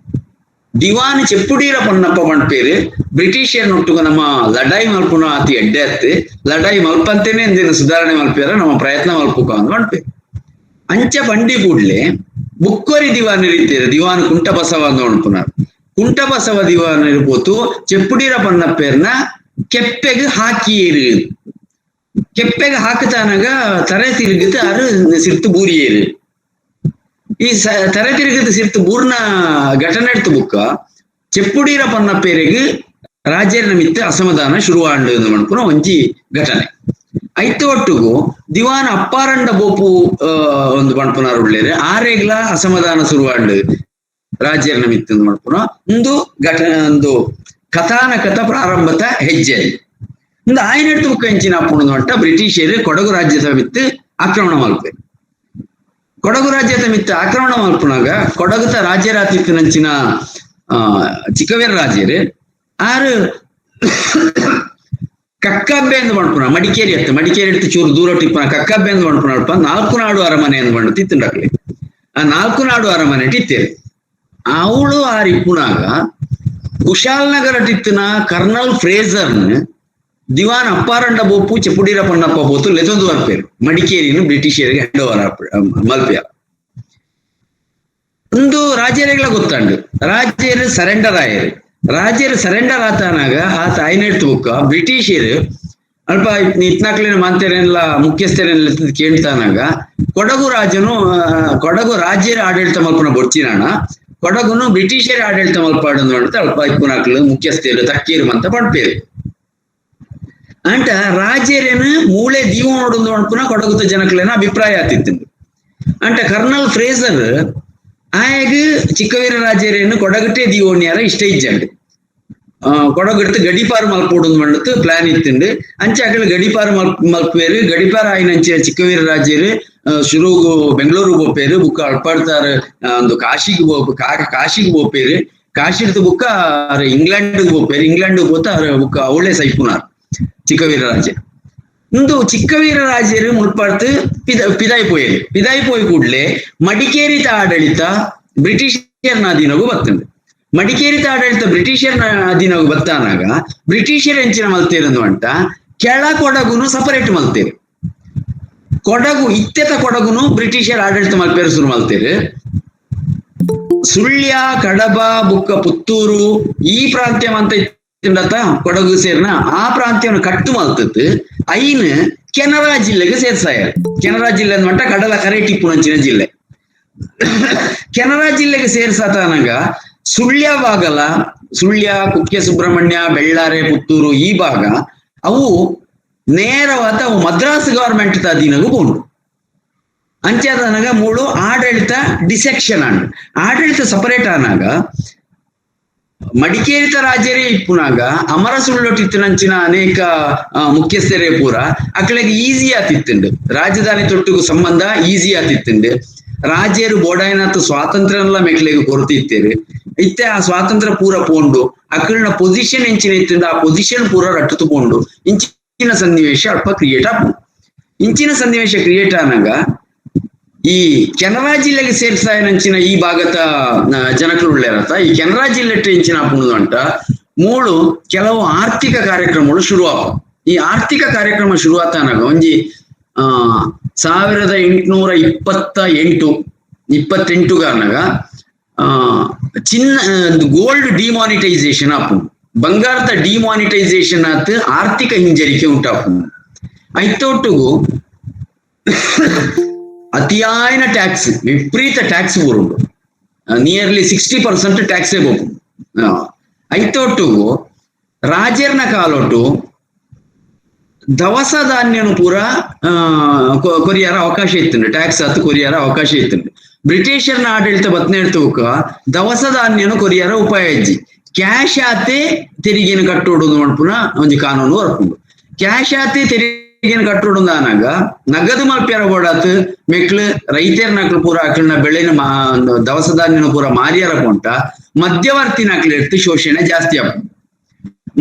S4: ದಿವಾನ್ ಚೆಪ್ಪುಡೀರ ಪೊನ್ನಪ್ಪ ಪಣ್ಪೇರು ಬ್ರಿಟಿಷರ್ ನೊಟ್ಟುಗ ನಮ್ಮ ಲಡಾಯಿ ಮಲ್ಪುನ ಅತಿ ಎಡ್ಡೆ ಅತ್ತೆ ಲಡಾಯಿ ಮಲ್ಪಂತೇನೆ ಎಂದೇನು ಸುಧಾರಣೆ ಮಲ್ಪೇರ ನಮ್ಮ ಪ್ರಯತ್ನ ಮಲ್ಪುಕ ಅಂದ್ ಪಣ್ಪೇರು. ಅಂಚ ಬಂಡಿ ಕೂಡ್ಲೆ ಬುಕ್ಕೊರಿ ದಿವಾನ್ ರೀತಿಯರು ದಿವಾನ್ ಕುಂಟಬಸವ ಅಂದ್ ಪಣ್ಪುನಾರ್. ಕುಂಟಬಸವ ದಿವಾನ್ ಇರ್ಬೋದು ಚೆಪ್ಪುಡೀರ ಪೊನ್ನಪ್ಪೇರ್ನ ಕೆಪ್ಪೆಗ್ ಹಾಕಿಯೇರು. ಕೆಪ್ಪೆಗ್ ಹಾಕತಾನಾಗ ತರೆ ತಿರುಗಿತು ಅರು ಸಿರ್ತು ಬೂರಿಯೇರು. ಈ ತರೆ ತಿರುಗಿತು ಸಿರ್ತು ಬೂರ್ನ ಘಟನೆ எடுத்து ಬುಕ್ಕ ಚೆಪ್ಪುಡೀರ ಪೊನ್ನಪ್ಪೇರಿಗೆ ರಾಜ್ಯರ ಮಿತ್ತ ಅಸಮಾಧಾನ ಶುರುವಾಂಡು ಪಣ್ಪುನ ಒಂಜಿ ಘಟನೆ. ಐತ ಒಟ್ಟುಗು ದಿವಾನ ಅಪ್ಪಾರಂಡ ಬೋಪು ಒಂದು ಪಣ್ಪುನಾರ್ ಉಳ್ಳೇರು ಆರೇಗ್ಲ ಅಸಮಾಧಾನ ಶುರುವಾಂಡು ರಾಜ್ಯರ ಮಿತ್ತ ಪಣ್ಪುನ ಒಂದು ಘಟನೆ ಒಂದು ಕಥಾನಕಥ ಪ್ರಾರಂಭದ ಹೆಜ್ಜೆ. ಇಂದು ಆಯನೆಡ್ತು ಬುಕ್ಕ ಎಂಚಿನ ಅಪ್ಪುಣದು ಅಂಟ ಬ್ರಿಟಿಷರು ಕೊಡಗು ರಾಜ್ಯದ ಮಿತ್ತು ಆಕ್ರಮಣ ಮಲ್ಪೆ. ಕೊಡಗು ರಾಜ್ಯದ ಮಿತ್ತು ಆಕ್ರಮಣ ಮಲ್ಪುನಾಗ ಕೊಡಗುತ ರಾಜ್ಯರಾತಿತ್ತು ನಂಚಿನ ಚಿಕ್ಕವೀರ ರಾಜ್ಯರು ಆರು ಕಕ್ಕಬ್ಬೆ ಎಂದು ಪಣ್ಪುನ ಮಡಿಕೇರಿ ಅತ್ತ ಮಡಿಕೇರಿ ಎಡ್ತು ಚೂರು ದೂರ ಟಿಪ್ಪುನ ಕಕ್ಕಬ್ಬೆ ಎಂದು ಪಣ್ಪುನ ಅಲ್ಪ ನಾಲ್ಕು ನಾಡು ಅರಮನೆ ಎಂದು ಪಂಡು ತಿತ್ತುಂಡಕ್ಲೆ. ಆ ನಾಲ್ಕು ನಾಡು ಅರಮನೆ ಟಿತ್ತೇರು ಅವಳು ಆರು ಇಪ್ಪುನಾಗ ಕುಶಾಲನಗರ ಟಿತ್ತಿನ ಕರ್ನಲ್ ಫ್ರೇಸರ್ನ್ ದಿವಾನ್ ಅಪ್ಪಾರಂಡ ಬೋಪು ಚೆಪ್ಪುಡೀರ ಪೊನ್ನಪ್ಪ ಬೋತು ಲೆತೊಂದು ಬರ್ಪೇರು ಮಡಿಕೇರಿನು ಬ್ರಿಟಿಷರಿಗೆ ಹ್ಯಾಂಡ್ ಓವರ್ ಮಲ್ಪಿಯ. ಒಂದು ರಾಜ್ಯರಿಗಳ ಗೊತ್ತಂಡು ರಾಜ್ಯರು ಸರೆಂಡರ್ ಆಯರು. ರಾಜ್ಯರು ಸರೆಂಡರ್ ಆತನಾಗ ಆತ ಐನೆಡ್ತು ಬುಕ್ಕ ಬ್ರಿಟಿಷರು ಅಲ್ಪ ಇತ್ನಾಕ್ಲಿನ ಮಾಂತೇರೆಲ್ಲ ಮುಖ್ಯಸ್ಥರೇನೆಲ್ಲ ಕೇಳ್ತಾನಾಗ ಕೊಡಗು ರಾಜನು ಕೊಡಗು ರಾಜ್ಯರ ಆಡಳಿತ ಮಲ್ಪನ ಬೊಡ್ಚಿನಾಣ ಕೊಡಗುನು ಬ್ರಿಟಿಷರ ಆಡಳಿತ ಮಲ್ಪಾಡು ಅಂತ ಅಲ್ಪ ಇಪ್ಪುನಾಕ್ಲು ಮುಖ್ಯಸ್ಥರು ತಕ್ಕೀರು ಅಂತ ಪಡ್ಪೇರು. ಅಂಟ ರಾಜ್ಯರೇನು ಮೂಳೆ ದೀವ ನೋಡೊಂದು ಅನ್ಪುನ ಕೊಡಗುತ್ತ ಜನಕ್ಲೇನ ಅಭಿಪ್ರಾಯ ಆತಿತ್ತು. ಅಂಟ ಕರ್ನಲ್ ಫ್ರೇಸರ್ ಆಯಾಗ ಚಿಕ್ಕವೀರ ರಾಜ್ಯರೇನು ಕೊಡಗಟ್ಟೆ ದೀವೋಣ್ಯಾರ ಇಷ್ಟ ಇಜ್ಜಂಡು ಕೊಡಗಡ್ತು ಗಡಿಪಾರು ಮಲ್ಪೋಡು ಮಂಡತ್ತು ಪ್ಲಾನ್ ಇತ್ತುಂಡು. ಅಂಚೆ ಅಕಲ್ ಗಡಿಪಾರು ಮಲ್ಪೇರು ಗಡಿಪಾರ ಆಯ್ನಂಚೆ ಚಿಕ್ಕವೀರ ರಾಜ್ಯರು ಶುರುಗು ಬೆಂಗಳೂರಿಗೆ ಹೋಪೇರು ಬುಕ್ಕ ಅಳ್ಪಾಡ್ತಾರ ಒಂದು ಕಾಶಿಗೆ ಹೋಪ ಕಾಶಿಗೆ ಹೋಪೇರು ಕಾಶಿಡ್ದು ಬುಕ್ಕ ಇಂಗ್ಲೆಂಡ್ ಹೋಪೇರು ಇಂಗ್ಲೆಂಡ್ ಹೋತ ಬುಕ್ಕ ಅವಳೇ ಸೈಪುನಾರ್ ಚಿಕ್ಕವೀರ ರಾಜ್ಯ. ಇಂದು ಚಿಕ್ಕವೀರ ರಾಜ್ಯರು ಮುಲ್ಪಾಡ್ತು ಪಿದಾಯಿ ಪೋಯರು. ಪಿದಾಯಿ ಪೋಯಿ ಕೂಡ್ಲೆ ಮಡಿಕೇರಿತ ಆಡಳಿತ ಬ್ರಿಟಿಷರ್ನ ಅಧೀನಗೂ ಬರ್ತದೆ. ಮಡಿಕೇರಿತ ಆಡಳಿತ ಬ್ರಿಟಿಷರ್ನ ಅಧೀನಗೂ ಬತ್ತಾನಾಗ ಬ್ರಿಟಿಷರ್ ಎಂಚಿನ ಮಲ್ತೇರಂದು ಅಂಟ ಕೆಳ ಕೊಡಗುನು ಸಪರೇಟ್ ಮಲ್ತೇರು. ಕೊಡಗು ಇತ್ತೆತ ಕೊಡಗುನು ಬ್ರಿಟಿಷರ್ ಆಡಳಿತ ಮಲ್ಪೇರು ಶುರು ಮಲ್ತೇರು. ಸುಳ್ಯ ಕಡಬ ಬುಕ್ಕ ಪುತ್ತೂರು ಈ ಪ್ರಾಂತ್ಯ ಅಂತ ಇತ್ತಿಂಡತ ಕೊಡಗು ಸೇರ್ನ ಆ ಪ್ರಾಂತ್ಯವನ್ನು ಕಟ್ಟು ಮಲ್ತತ್ತು ಐನ್ ಕೆನರಾ ಜಿಲ್ಲೆಗೆ ಸೇರ್ಸಾಯ. ಕೆನರಾ ಜಿಲ್ಲೆ ಅಂದ್ಮಂಟ ಕಡಲ ಕರೆ ಟಿಪ್ಪುನಂಚಿನ ಜಿಲ್ಲೆ. ಕೆನರಾ ಜಿಲ್ಲೆಗೆ ಸೇರ್ಸಾತನಾಗ ಸುಳ್ಯ ಭಾಗಲ ಸುಳ್ಯ ಕುಕ್ಕೆ ಸುಬ್ರಹ್ಮಣ್ಯ ಬೆಳ್ಳಾರೆ ಪುತ್ತೂರು ಈ ಭಾಗ ಅವು ನೇರವಾದ ಅವು ಮದ್ರಾಸ್ ಗವರ್ಮೆಂಟ್ ಅಧೀನಗೂ ಪೋಂಡು. ಅಂಚಾದನಾಗ ಮೂಳು ಆಡಳಿತ ಡಿಸೆಕ್ಷನ್ ಆಂಡ್ ಆಡಳಿತ ಸಪರೇಟ್ ಆನಾಗ ಮಡಿಕೇರಿತ ರಾಜ್ಯರೇ ಇಪ್ಪುನಾಗ ಅಮರ ಸುಳ್ಳೊಟ್ಟಿತ್ತಿನಂಚಿನ ಅನೇಕ ಮುಖ್ಯಸ್ಥರೇ ಪೂರ ಅಕ್ಲೆಗ್ ಈಸಿ ಆತಿತ್ತುಂಡು. ರಾಜಧಾನಿ ತೊಟ್ಟಿಗೂ ಸಂಬಂಧ ಈಸಿ ಆತಿತ್ತುಂಡು. ರಾಜ್ಯರು ಬೋಡಾಯನಾಥ ಸ್ವಾತಂತ್ರ್ಯನೆಲ್ಲ ಮೆಕ್ಲೆಗ್ ಕೊರತೆ ಇತ್ತೇರು. ಇತ್ತೆ ಆ ಸ್ವಾತಂತ್ರ್ಯ ಪೂರ ಪೋಂಡು ಅಕ್ಲಿನ ಪೊಸಿಷನ್ ಎಂಚಿನ ಇತ್ತುಂಡು ಆ ಪೊಸಿಷನ್ ಪೂರ ರಟ್ಟುತು ಪೋಂಡು. ಇಂಚಿನ ಸನ್ನಿವೇಶ ಅಲ್ಪ ಕ್ರಿಯೇಟ್ ಆಪು. ಇಂಚಿನ ಸನ್ನಿವೇಶ ಕ್ರಿಯೇಟ್ ಆನಾಗ ಈ ಕೆನರಾ ಜಿಲ್ಲೆಗೆ ಸೇರ್ಸಾಯನಂಚಿನ ಈ ಭಾಗದ ಜನಕರು ಉಳ್ಳೇರತ್ತ ಈ ಕೆನರಾ ಜಿಲ್ಲೆ ಎಂಚಿನ ಆಪುಂಡು ಅಂಟ ಮೂಳು ಕೆಲವು ಆರ್ಥಿಕ ಕಾರ್ಯಕ್ರಮಗಳು ಶುರು ಆಪ. ಈ ಆರ್ಥಿಕ ಕಾರ್ಯಕ್ರಮ ಶುರು ಆತನಾಗ ಒಂಜಿ 1828 28 ಕಾರಣಗ ಚಿನ್ನ ಗೋಲ್ಡ್ ಡಿಮಾನಿಟೈಸೇಷನ್ ಆಪುಂಡು. ಬಂಗಾರದ ಡಿಮಾನಿಟೈಸೇಷನ್ ಆತು ಆರ್ಥಿಕ ಹಿಂಜರಿಕೆ ಉಂಟಾಪುಂಡು. ಐತೊಟ್ಟುಗು ಅತಿಯಾಯನ ಟ್ಯಾಕ್ಸ್ ವಿಪರೀತ ಟ್ಯಾಕ್ಸ್ ಊರುಂಡು. ನಿಯರ್ಲಿ 60% ಟ್ಯಾಕ್ಸೇ ಬೋಪುಂಡು. ಐತೊಟ್ಟುಗು ರಾಜರ್ನ ಕಾಲೊಟ್ಟು ದವಸ ಧಾನ್ಯನು ಪೂರ ಕೊರಿಯರ ಅವಕಾಶ ಇತ್ತುಂಡು. ಟ್ಯಾಕ್ಸ್ ಆತು ಕೊರಿಯರ ಅವಕಾಶ ಇತ್ತುಂಡು. ಬ್ರಿಟಿಷರ್ನ ಆಡಳಿತ ಬತ್ನೇಳ್ತುಕ ದವಸ ಧಾನ್ಯನು ಕೊರಿಯರ ಉಪಾಯ ಇಜ್ಜಿ ಕ್ಯಾಶ್ ಆತೆ ತೆರಿಗೆನು ಕಟ್ಟೋಡು ಮನ್ಪುನ ಒಂಜಿ ಕಾನೂನು ಹೊರಪುಂಡು. ಕ್ಯಾಶ್ ಆತೆ ತೆರಿಗೆನು ಕಟ್ಟೋಡು ಆನಾಗ ನಗದು ಮಲ್ಪ್ಯಾರ ಬೋಡಾತ್ ಮೆಕ್ಲು ರೈತರ್ನಕ್ಲು ಪೂರ ಅಕ್ಲನ ಬೆಳೆನ ದವಸ ಧಾನ್ಯನು ಪೂರ ಮಾರಿಯರ ಕೊಂಟ ಮಧ್ಯವರ್ತಿನಕ್ಲು ಎಡ್ತು ಶೋಷಣೆ ಜಾಸ್ತಿ ಆಪುಂಡು.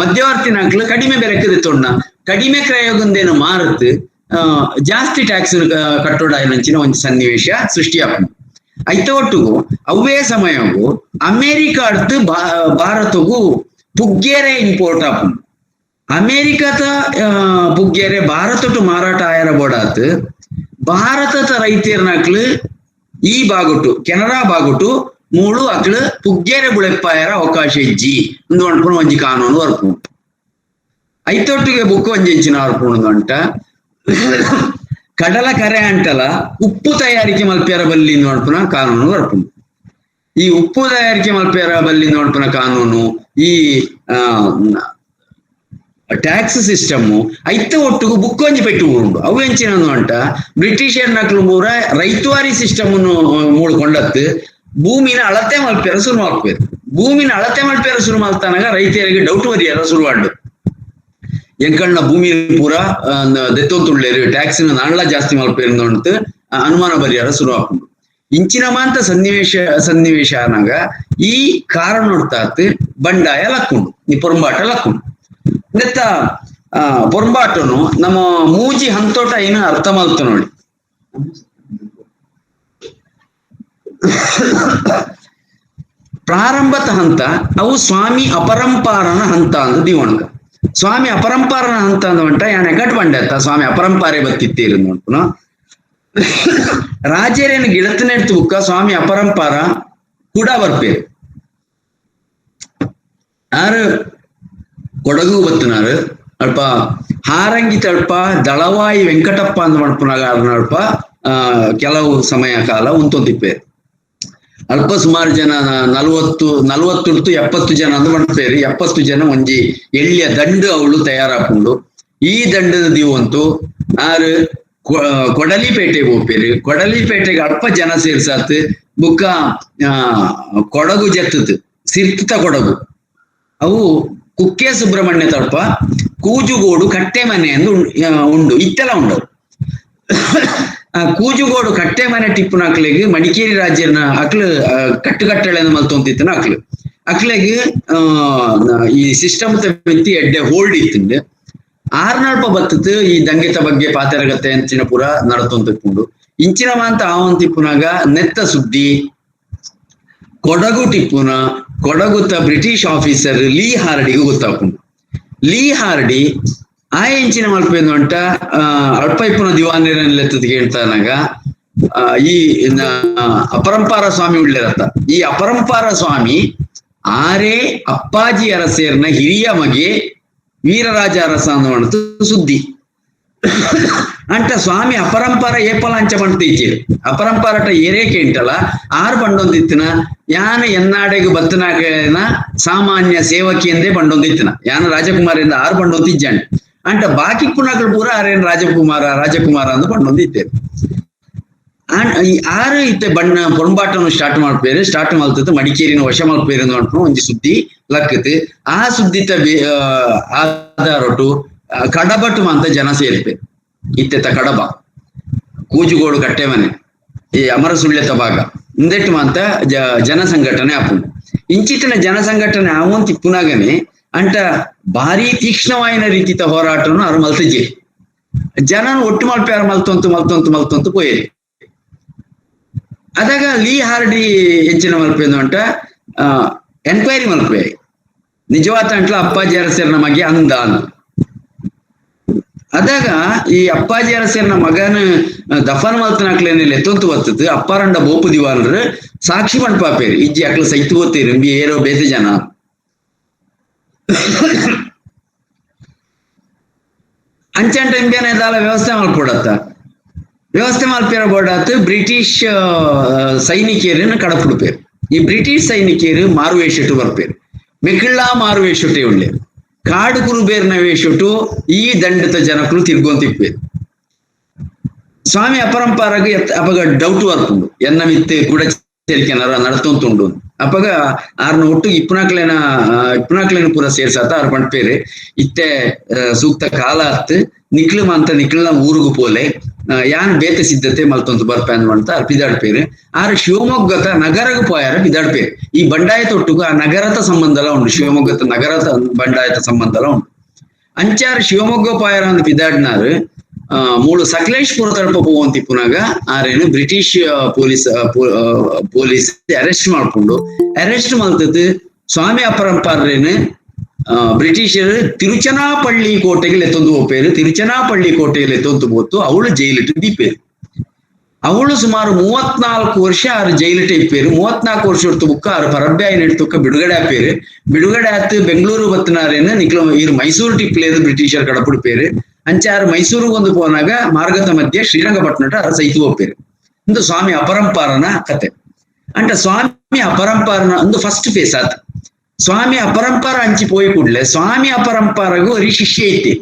S4: ಮಧ್ಯವರ್ತಿನಕ್ಲು ಕಡಿಮೆ ಬೆಲೆಕ್ಕೆ ತೊಣ್ಣ ಕಡಿಮೆ ಕ್ರಯಗುಂದೇನು ಮಾರುತ್ತು ಜಾಸ್ತಿ ಟ್ಯಾಕ್ಸ್ ಕಟ್ಟೋಡಾಯನಂಚಿನ ಒಂದು ಸನ್ನಿವೇಶ ಸೃಷ್ಟಿಯಾಪುಂಡು. ಐತ ಒಟ್ಟುಗು ಅವೇ ಸಮಯವು ಅಮೆರಿಕ ಭಾರತಗೂ ಪುಗ್ಗೇರೆ ಇಂಪೋರ್ಟ್ ಆಪುಂಡು. ಅಮೆರಿಕದ ಪುಗ್ಗೇರೆ ಭಾರತಟು ಮಾರಾಟ ಆಯರ ಬೋಡಾತ್ ಭಾರತದ ರೈತರ್ನಕ್ಲು ಈ ಬಾಗುಟು ಕೆನರಾ ಬಾಗುಟು ಮೂಳು ಅಕ್ಲು ಪುಗ್ಗೇರೆ ಬುಳೆಪ್ಪಾಯರ ಅವಕಾಶ ಇಜ್ಜಿ ಒಂದು ಅನ್ಪುಣ ಒಂಜಿ ಕಾನೂನು ವರ್ಪು. ಐತೊಟ್ಟಿಗೆ ಬುಕ್ ಒಂಜಿ ವರ್ಪುಣು ಅಂಟ ಕಡಲ ಕರೆ ಅಂಟಲ ಉಪ್ಪು ತಯಾರಿಕೆ ಮಲ್ಪೆರ ಬಲ್ಲಿ ನೋಡ್ಪುನ ಕಾನೂನು ವರ್ಪುಂಡು. ಈ ಉಪ್ಪು ತಯಾರಿಕೆ ಮಲ್ಪೆರ ಬಲ್ಲಿ ನೋಡ್ಪುನ ಕಾನೂನು ಈ ಟ್ಯಾಕ್ಸ್ ಸಿಸ್ಟಮ್ ಐತ ಒಟ್ಟುಗು ಬುಕ್ ಒಂಜಿ ಪೆಟ್ಟು ಉಂಡು. ಅವು ಎಂಚಿನ ಅಂಟ ಬ್ರಿಟಿಷರ್ ನಕ್ಲು ಮೂರ ರೈತವಾರಿ ಸಿಸ್ಟಮ್ ಮೂಡ್ಕೊಂಡತ್ತು ಭೂಮಿನ ಅಳತೆ ಮಲ್ಪೆರ ಶುರು ಮಾಡ್ಪೇರು. ಭೂಮಿನ ಅಳತೆ ಮಲ್ಪೆರ ಶುರು ಮಾಡ್ತಾನಾಗ ರೈತರಿಗೆ ಡೌಟ್ ಬರಿಯಾರ ಶುರುವಾಡು. ಎಂಕಣ್ಣ ಭೂಮಿ ಪೂರ ದೆತ್ತೊಂತುಳ್ಳೇರು ಟ್ಯಾಕ್ಸ್ ನಾಣ್ಲ ಜಾಸ್ತಿ ಮಲ್ಪೇರು ಅಂತ ಅನುಮಾನ ಬರಿಯಾರ ಶುರು ಹಾಕೊಂಡು. ಇಂಚಿನ ಮಾಂತ ಸನ್ನಿವೇಶ ಸನ್ನಿವೇಶ ಆನಾಗ ಈ ಕಾರಣ ನೋಡ್ತಾತ್ ಬಂಡಾಯ ಲಕ್ಕುಂಡು, ಈ ಪೊರಂಬಾಟ ಲಕ್ಕುಂಡು. ನೆತ್ತ ಪೊರಂಬಾಟನು ನಮ್ಮ ಮೂಜಿ ಹಂತೋಟ ಏನು ಅರ್ಥ ಮಲ್ತ ನೋಡಿ. ಪ್ರಾರಂಭದ ಹಂತ ಅವು ಸ್ವಾಮಿ ಅಪರಂಪಾರನ ಹಂತ ಅಂತ ದಿವಣಕ. ಸ್ವಾಮಿ ಅಪರಂಪಾರನ ಹಂತ ಅಂದ ಯಾನೆ ಗಟ್ ಬಂಡೆ ಅತ್ತ ಸ್ವಾಮಿ ಅಪರಂಪಾರೆ ಬತ್ತಿತ್ತೀರು ನೋಡ್ಪುನ ರಾಜರೇನು ಗಿಡತನೆಡ್ತು ಬುಕ್ಕ ಸ್ವಾಮಿ ಅಪರಂಪಾರ ಕೂಡ ಬರ್ಪೇರು. ಆರು ಕೊಡಗು ಬತ್ತನಾರು ಅಲ್ಪ ಹಾರಂಗಿ ತಲ್ಪ ದಳವಾಯಿ ವೆಂಕಟಪ್ಪ ಅಂದ ಮಡ್ಪುನಾಗ ಅಲ್ಪ ಕೆಲವು ಸಮಯ ಕಾಲ ಉಂತೊಂತಿಪ್ಪೇರು. ಅಲ್ಪ ಸುಮಾರು ಜನ 40 70 ಜನ ಅಂದ್ ಮಾಡ್ಪೇರು. 70 ಜನ ಒಂಜಿ ಎಳ್ಳಿಯ ದಂಡು ಅವಳು ತಯಾರಾಪುಂಡು. ಈ ದಂಡದ ದಿವಂತು ಆರು ಕೊಡಲಿಪೇಟೆ ಹೋಗ್ಪೇರು. ಕೊಡಲಿಪೇಟೆಗೆ ಅಲ್ಪ ಜನ ಸೇರ್ಸಾತ್ ಬುಕ್ಕ ಕೊಡಗು ಜತ್ತತ್ ಸಿರ್ತ ಕೊಡಗು ಅವು ಕುಕ್ಕೆ ಸುಬ್ರಹ್ಮಣ್ಯ ತಲ್ಪ ಕೂಜುಗೋಡು ಕಟ್ಟೆ ಮನೆ ಎಂದು ಉಂಡು ಇತ್ತೆಲ್ಲ ಉಂಡು. ಆ ಕೂಜುಗೋಡು ಕಟ್ಟೆ ಮನೆ ಟಿಪ್ಪುನ ಅಕ್ಲೆಗ್ ಮಡಿಕೇರಿ ರಾಜ್ಯನ ಅಕ್ಲು ಕಟ್ಟುಕಟ್ಟಳೆಯನ್ನು ಮಲ್ತೊಂತಿತ್ತನ ಅಕ್ಲು ಅಕ್ಲೆಗ್ ಈ ಸಿಸ್ಟಮ್ ಮಿತ್ತಿ ಎಡ್ಡೆ ಹೋಲ್ಡ್ ಇತ್ತಿಂದು. ಆರ್ನಲ್ಪ ಬತ್ತತ್ ಈ ದಂಗೆತ ಬಗ್ಗೆ ಪಾತೆರಗತ್ತೆ ಅಂಚಿನ ಪೂರ ನಡತೊಂತಿಪ್ಪುಂಡು. ಇಂಚಿನ ಮಾಂತ ಆವಂತಿಪ್ಪುನಾಗ ನೆತ್ತ ಸುದ್ದಿ ಕೊಡಗು ಟಿಪ್ಪುನ ಕೊಡಗುತ್ತ ಬ್ರಿಟಿಷ್ ಆಫೀಸರ್ ಲೀ ಹಾರ್ಡಿಗೂ ಗೊತ್ತಾಪುಂಡು. ಲೀ ಹಾರ್ಡಿ ಆ ಎಂಚಿನ ಮಲ್ಪೇನು ಅಂಟ ಅಲ್ಪ ಇಪ್ಪುನ ದಿವಾನಿರನ್ಲೆತ್ತದ ಕೇಳ್ತಾನಾಗ ಈ ಅಪರಂಪಾರ ಸ್ವಾಮಿ ಉಳ್ಳೇರತ್ತ. ಈ ಅಪರಂಪಾರ ಸ್ವಾಮಿ ಆರೇ ಅಪ್ಪಾಜಿ ಅರಸೇರ್ನ ಹಿರಿಯ ಮಗೆ ವೀರರಾಜ ಅರಸ ಅನ್ನುವಂಥ ಸುದ್ದಿ ಅಂಟ ಸ್ವಾಮಿ ಅಪರಂಪಾರ ಏಪಲ ಅಂಚ ಪಂಡ್ತೀಚೆ ಅಪರಂಪಾರಟ ಏರೇ ಕೇಂಟಲ ಆರು ಪಂಡೊಂದಿತ್ತಿನ ಯಾನ ಎನ್ನಾಡೆಗು ಬತ್ತನಾಗನ ಸಾಮಾನ್ಯ ಸೇವಕಿ ಎಂದೇ ಪಂಡೊಂದಿತ್ತಿನ ಯಾನ ರಾಜಕುಮಾರಿಂದ ಆರು ಪಂಡೊಂದಿಜ್ಜಾಂಡ್ ಅಂಟ ಬಾಕಿ ಪುನಗಳು ಪೂರ ಆರೇನ್ ರಾಜಕುಮಾರ ರಾಜಕುಮಾರ ಅಂದು ಪಂಡೊಂದಿತ್ತೇನೆ. ಈ ಆರು ಇತ್ತೆ ಬಣ್ಣ ಪೊರಂಬಾಟವನ್ನು ಸ್ಟಾರ್ಟ್ ಮಾಡ್ಪೇರು. ಸ್ಟಾರ್ಟ್ ಮಲ್ತದ್ದು ಮಡಿಕೇರಿನ ವಶ ಮಲ್ಪೇರು ಅಂತ ಒಂಜಿ ಸುದ್ದಿ ಲಕ್ಕತ್. ಆ ಸುದ್ದಿತ ಆಧಾರೊಟ್ಟು ಕಡಬಟು ಅಂತ ಜನ ಸೇರ್ಪೆ. ಇತ್ತೆತ್ತ ಕಡಬ ಕೂಜುಗೋಡು ಕಟ್ಟೆ ಮನೆ ಈ ಅಮರ ಸುಳ್ಯತ ಭಾಗ ಇಂದೆಟ್ಟು ಅಂತ ಜನ ಸಂಘಟನೆ ಆಪುಂಡು. ಇಂಚಿತ್ತಿನ ಜನ ಸಂಘಟನೆ ಆವಂತಿ ಪುನಾಗನೆ ಅಂಟ ಭಾರಿ ತೀಕ್ಷ್ಣವಾಯಿನ ರೀತಿತ ಹೋರಾಟನು ಅರು ಮಲ್ತಜೆ ಜನನು ಒಟ್ಟು ಮಲ್ಪೆ ಅರು ಮಲ್ತೊಂತು ಮಲ್ತೊಂತು ಮಲ್ತೊಂತು ಪೋಯೇರಿ. ಅದಾಗ ಲೀ ಹಾರ್ಡಿ ಎಂಚಿನ ಮಲ್ಪೆಂದು ಅಂಟ ಎನ್ಕ್ವೈರಿ ಮಲ್ಪೆ ನಿಜವಾದ ಅಂಟ್ಲ ಅಪ್ಪಾಜಿ ಅರಸರ್ನ ಮಗೆ ಅಂದ ಅಂತ. ಅದಾಗ ಈ ಅಪ್ಪಾಜಿ ಅರಸರ್ನ ಮಗನ ದಫನ್ ಮಲ್ತನಾಕ್ಲೇನಿಲ್ಲ ಎತ್ತೊಂತು ಬರ್ತದೆ ಅಪ್ಪಾರಂಡ ಬೋಪು ದಿವಾನ್ರು ಸಾಕ್ಷಿ ಪಂಡ್ಪಾಪೇರು ಇಜ್ಜಿ ಅಕ್ಲು ಸೈತು ಓದ್ತೀರಿ ಬಿ ಏರೋ ಬೇತೆ ಜನ. ಅಂಚಂಟ ಇಂಬೇನೆ ದಾಲ ವ್ಯವಸ್ಥೆ ಮಲ್ಪೊಡತ್ತ ವ್ಯವಸ್ಥೆ ಮಲ್ಪೇರ ಬೋಡಾತ್ ಬ್ರಿಟಿಷ್ ಸೈನಿಕರನ್ನ ಕಡಪುಡುಪೇರು. ಈ ಬ್ರಿಟಿಷ್ ಸೈನಿಕರು ಮಾರುವೇಷಟ್ಟು ಬರ್ಪೇರು. ಮೆಕ್ಕಿಳ್ಳ ಮಾರುವೇಷಟೆ ಉಳ್ಳೇರು ಕಾಡು ಕುರುಬೇರ್ನ ವೇಷಟು ಈ ದಂಡತ ಜನಕರು ತಿರ್ಗೊಂತಿಪ್ಪೇರು. ಸ್ವಾಮಿ ಅಪರಂಪಾರಾಗ ಅಪಗ ಡೌಟ್ ಬರ್ಪುಂಡು ಎನ್ನ ಮಿತ್ತೆ ಕೂಡ ಸೇರಿಕೆನಾರ ನಡತೊಂತುಂಡು. ಅಪಗ ಆರ್ನ ಒಟ್ಟು ಇಪ್ಪನಾಕ್ಲೇನ ಪೂರ ಸೇರ್ಸಾತ ಆರ್ ಪಂಡ್ಪೇರು ಇತ್ತೆ ಸೂಕ್ತ ಕಾಲ ಅತ್ ನಿಕ್ಲು ಅಂತ ನಿಕ್ಲನ ಊರುಗು ಪೋಲೆ ಯಾನ್ ಬೇತೆ ಸಿದ್ಧತೆ ಮಲ್ತೊಂತು ಬರ್ಪೆ ಅಂತ ಆರ್ ಪಿದಾಡ್ಪೇರು. ಆರ್ ಶಿವಮೊಗ್ಗದ ನಗರಗು ಪೋಯಾರ ಪಿದಾಡ್ಪೇರು. ಈ ಬಂಡಾಯ ತೊಟ್ಟುಗು ಆ ನಗರದ ಸಂಬಂಧಲ ಉಂಡು, ಶಿವಮೊಗ್ಗದ ನಗರದ ಬಂಡಾಯತ ಸಂಬಂಧಲ ಉಂಡು. ಅಂಚಾರು ಶಿವಮೊಗ್ಗ ಪಾಯರ ಅಂದ್ ಪಿದಾಡ್ನಾರು ಮೂಳು ಸಕಲೇಶ್ಪುರ ತಳಪ ಪೋವಂತಿಪ್ಪುನಾಗ ಆರೇನು British police police arrest ಮಾಡ್ಕೊಂಡು ಅರೆಸ್ಟ್ ಮಾಡ್ತದ್ದು ಸ್ವಾಮಿ ಅಪರಂಪಾರೇನು ಬ್ರಿಟಿಷರು ತಿರುಚನಾಪಳ್ಳಿ ಕೋಟೆಗೆ ಲೆತ್ತೊಂದು ಹೋಪೇರು. ತಿರುಚನಾಪಳ್ಳಿ ಕೋಟೆಗೆ ಲೆತ್ತೊಂದು ಹೋತು ಅವಳು ಜೈಲಿಟ್ಟು ದೀಪೇರು. ಅವಳು ಸುಮಾರು 34 ವರ್ಷ ಆರು ಜೈಲಿಟ ಇಪ್ಪೇರು. 34 ವರ್ಷ ಹೊರ್ತು ಬುಕ್ಕ ಆರು ಪರಬ್ಯಾಯಿನ ತುಕ್ಕ ಬಿಡುಗಡೆ ಆಪೇರು. ಬಿಡುಗಡೆ ಆತು ಬೆಂಗಳೂರು ಬತ್ತನಾರೇನು ನಿಕ್ಲ ಇರು ಮೈಸೂರು ಟಿಪ್ಲೇದು ಬ್ರಿಟಿಷರ್ ಕಡಪುಡಿಪೇರು. ಅಂಚಾರು ಮೈಸೂರಿಗೆ ಒಂದು ಪೋನಾಗ ಮಾರ್ಗದ ಮಧ್ಯೆ ಶ್ರೀರಂಗಪಟ್ಟಣ ಅರ ಸೈತು ಹೋಪೇರು. ಇಂದು ಸ್ವಾಮಿ ಅಪರಂಪಾರನ ಕತೆ. ಅಂಟ ಸ್ವಾಮಿ ಅಪರಂಪಾರನ ಒಂದು ಫಸ್ಟ್ ಫೇಸ್ ಆತು. ಸ್ವಾಮಿ ಅಪರಂಪಾರ ಅಂಚಿ ಪೋಯಿ ಕೂಡ್ಲೆ ಸ್ವಾಮಿ ಅಪರಂಪಾರಗೂ ಒರಿ ಶಿಷ್ಯ ಐತಿ.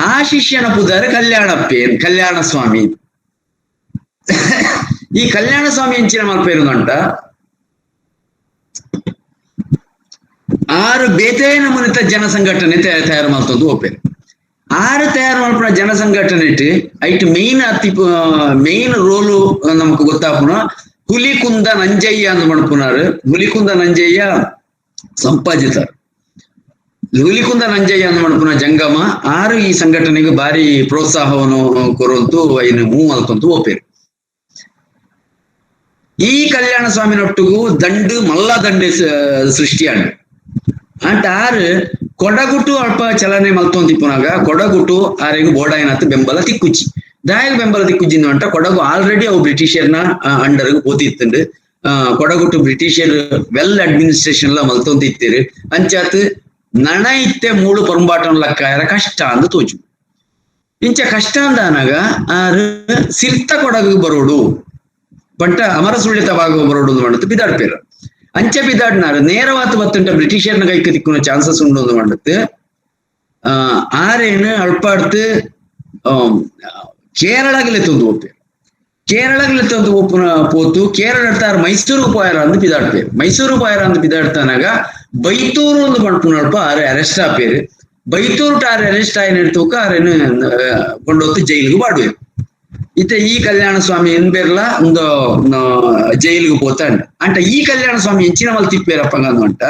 S4: ಆ ಶಿಷ್ಯನ ಪುದಾರ ಕಲ್ಯಾಣಪ್ಪೇ ಕಲ್ಯಾಣ ಸ್ವಾಮಿ. ಈ ಕಲ್ಯಾಣ ಸ್ವಾಮಿ ಎಂಚಿನ ಮಲ್ಪೇರುಂಟ ಆರು ಬೇತೆ ನಮೂನಿತ ಜನ ಸಂಘಟನೆ ತಯಾರು ಮಾಡ್ತಂದು ಒಪ್ಪೇರು. ಆರು ತಯಾರು ಮಾಡ್ಪುನ ಜನ ಸಂಘಟನೆ ಐಟ್ ಮೇನ್ ಅತಿ ಮೇನ್ ರೋಲು ನಮಕ್ ಗೊತ್ತಾಪುನ ಹುಲಿಕುಂದ ನಂಜಯ್ಯ ಅಂದ್ ಮಣ್ಪುನಾರು. ಹುಲಿಕುಂದ ನಂಜಯ್ಯ ಸಂಪಾದಿತಾರ. ಹುಲಿಕುಂದ ನಂಜಯ್ಯ ಅಂದ್ ಮಣ್ಪುನ ಜಂಗಮ ಆರು ಈ ಸಂಘಟನೆಗೆ ಭಾರಿ ಪ್ರೋತ್ಸಾಹವನ್ನು ಕೊರುವಂತೂ ಐನು ಮೂವ್ ಮಲ್ತಂತು ಒಪ್ಪೇರು. ಈ ಕಲ್ಯಾಣ ಸ್ವಾಮಿನೊಟ್ಟಿಗೂ ದಂಡು ಮಲ್ಲ ದಂಡೆ ಸೃಷ್ಟಿಯಾಂಡ್. ಅಂಟ ಆರು ಕೊಡಗುಟು ಅಲ್ಪ ಚಲನೆ ಮಲ್ತೊಂದಿಪ್ಪುನಾಗ ಕೊಡಗುಟು ಆರೆಗು ಬೋಡಾಯನತ್ ಬೆಂಬಲ ತಿಕ್ಕುಚಿ. ದಾಯಗ ಬೆಂಬಲ ತಿಕ್ಕುಜಿಂದು ಅಂಟ ಕೊಡಗು ಆಲ್ರೆಡಿ ಅವು ಬ್ರಿಟಿಷರ್ನ ಅಂಡರ್ಗ್ ಪೋತಿತ್ತುಂಡು. ಕೊಡಗುಟು ಬ್ರಿಟಿಷರ್ ವೆಲ್ ಅಡ್ಮಿನಿಸ್ಟ್ರೇಷನ್ ಲ ಮಲ್ತೊಂದಿತ್ತೀರು. ಅಂಚಾತ್ ನಣ ಇತ್ತೆ ಮೂಳು ಪೊರಂಬಾಟಂ ಲಕ್ಕಾಯರ ಕಷ್ಟ ಅಂದು ತೋಚು. ಇಂಚ ಕಷ್ಟ ಅಂದಾನಾಗ ಆರು ಸಿರ್ತ ಕೊಡಗು ಬರೋಡು ಪಂಟ ಅಮರ ಸುಳ್ಳಿತ ಭಾಗ ಬರೋಡು ಮಾಡುತ್ತೆ ಬಿದಾಡ್ಪೇರು. ಅಂಚೆ ಬಿದಾಡ್ನಾರು ನೇರವಾದ ಬತ್ತುಂಟ ಬ್ರಿಟಿಷರ್ನ ಕೈಗೆ ತಿಕ್ಕುನ ಚಾನ್ಸಸ್ ಉಂಡು ಅಂತ ಮಾಡುತ್ತೆ. ಆರೇನು ಅಳ್ಪಾಡ್ತು ಕೇರಳಗಲೆ ತಂದು ಒಪ್ಪೇರು. ಕೇರಳಗಲೆ ತಂದು ಒಪ್ಪುನ ಪೋತು ಕೇರಳ ಆರು ಮೈಸೂರು ಪೋಯರ ಅಂದು ಬಿದಾಡ್ಪೇರು. ಮೈಸೂರು ಪೋಯರ ಅಂದು ಬಿದಾಡ್ತಾನಾಗ ಬೈತೂರು ಒಂದು ಪಣಪುನ ಅಲ್ಪ ಆರು ಅರೆಸ್ಟ್ ಆಪೇರು. ಬೈತೂರು ಆರು ಅರೆಸ್ಟ್ ಆಯ್ನ ತೂಕ ಆರೇನು ಕೊಂಡೋತು ಜೈಲಿಗೆ ಬಾಡುವೇರು. ಇತ್ತ ಈ ಕಲ್ಯಾಣ ಸ್ವಾಮಿ ಎನ್ಬೇರ್ಲ ಒಂದು ಜೈಲಿಗೆ ಪೋತಾಂಡ. ಅಂಟ ಈ ಕಲ್ಯಾಣ ಸ್ವಾಮಿ ಎಂಚಿನ ಮಲ್ ತಿಪ್ಪೇರಪ್ಪಂಗ ಅಂಟ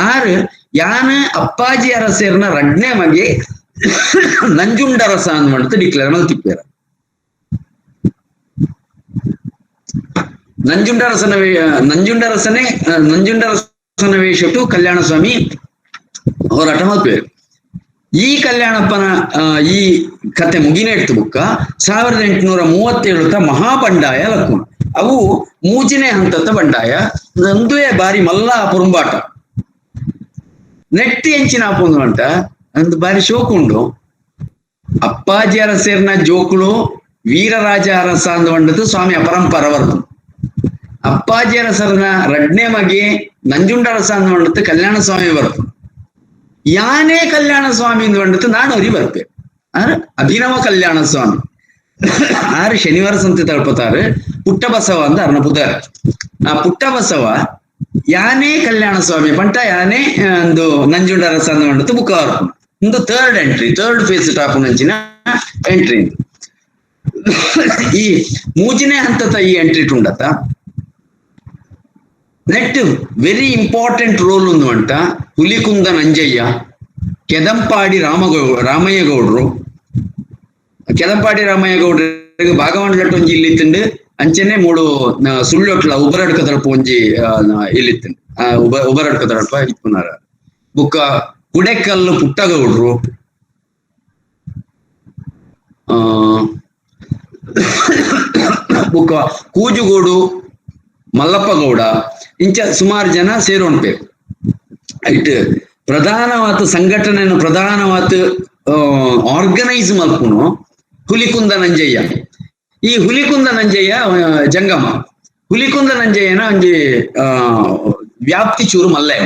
S4: ಆರು ಯಾನ ಅಪ್ಪಾಜಿ ಅರಸೇರ್ನ ರಡ್ನೆ ಮಗೆ ನಂಜುಂಡರಸ ಅಂದ್ ಡಿಕ್ಲೇರ್ ಮಲ್ ತಿಪ್ಪೇರ. ನಂಜುಂಡರಸನ ವೇಷಟು ಕಲ್ಯಾಣ ಸ್ವಾಮಿ ಹೋರಾಟ ಮಲ್ಪೇರು. ಈ ಕಲ್ಯಾಣಪ್ಪನ ಈ ಕತೆ ಮುಗಿನೆಡ್ತು ಬುಕ್ಕ 1837 ಮಹಾಬಂಡಾಯ ಲಕ್ಕುಣ. ಅವು ಮೂಜನೇ ಹಂತದ ಬಂಡಾಯ ಅಂದುವೆ ಬಾರಿ ಮಲ್ಲ ಪುರುಂಬಾಟ. ನೆಟ್ಟಿ ಎಂಚಿನ ಆಪುಂದು ಅಂಟ ಅಂದು ಬಾರಿ ಶೋಕುಂಡು. ಅಪ್ಪಾಜಿ ಅರಸೇರ್ನ ಜೋಕುಳು ವೀರರಾಜ ಅರಸ ಅಂದು ಬಂಡದ್ದು ಸ್ವಾಮಿ ಅಪರಂಪರ ಬರ್ತು. ಅಪ್ಪಾಜಿ ಅರಸರ್ನ ರಡ್ನೆ ಮಗೆ ನಂಜುಂಡರಸ ಅಂದು ಬಂಡದ್ದು ಕಲ್ಯಾಣ ಸ್ವಾಮಿ ಬರ್ತು. ಯಾನೇ ಕಲ್ಯಾಣ ಸ್ವಾಮಿ ಅಂದು ನಾನು ಅರಿ ಬರ್ಪೆ. ಅಭಿನವ ಕಲ್ಯಾಣ ಸ್ವಾಮಿ ಆರು ಶನಿವಾರ ಸಂತೆ ತಳ್ಪತಾರೆ. ಪುಟ್ಟ ಬಸವ ಅಂದ ಅರ್ನ ಪುದರ್. ಆ ಪುಟ್ಟ ಬಸವ ಯಾನೇ ಕಲ್ಯಾಣ ಸ್ವಾಮಿ ಪಂಟ ಯಾನೇ ಒಂದು ನಂಜುಂಡರಸ ಅಂದು ಬುಕ್ ಒಂದು third entry, third face top ನಂಚಿನ entry. ಈ ಮೂಜನೇ ಹಂತದ ಈ entry ಉಂಡತ net very important role ಒಂದು ಅಂಟ ಹುಲಿಕುಂದ ನಂಜಯ್ಯ, ಕೆದಂಪಾಡಿ ರಾಮಯ್ಯ ಗೌಡ್ರು. ಕೆದಂಪಾಡಿ ರಾಮಯ್ಯ ಗೌಡ್ರಿಗೆ ಭಾಗಮಂಡಲಟ್ಟು ಒಂಜಿ ಇಲ್ಲಿತ್ತುಂಡು. ಅಂಚನೆ ಮೂಡು ಸುಳ್ಳೊಟ್ಲ ಉಬರಡ್ಕ ತಳಪ ಒಂಜಿ ಇಲ್ಲಿತ್ತುಂಡು. ಉಬರಡ್ಕ ತಳಪ ಇಪ್ಪುನಾರ. ಬುಕ್ಕ ಕುಡೆಕಲ್ಲು ಪುಟ್ಟಗೌಡ್ರು, ಬುಕ್ಕ ಕೂಜುಗೋಡು ಮಲ್ಲಪ್ಪ ಗೌಡ, ಇಂಚ ಸುಮಾರು ಜನ ಸೇರೋಣ್ಪೇರು. It ಪ್ರಧಾನವಾದ ಸಂಘಟನೆಯನ್ನು ಪ್ರಧಾನವಾದ ಆರ್ಗನೈಸ್ ಮಲ್ಪುನು ಹುಲಿಕುಂದ ನಂಜಯ್ಯ. ಈ ಹುಲಿಕುಂದ ನಂಜಯ್ಯ ಜಂಗಮ. ಹುಲಿಕುಂದ ನಂಜಯ್ಯನ ಒಂಜಿ ವ್ಯಾಪ್ತಿ ಚೂರು ಮಲ್ಲೆ.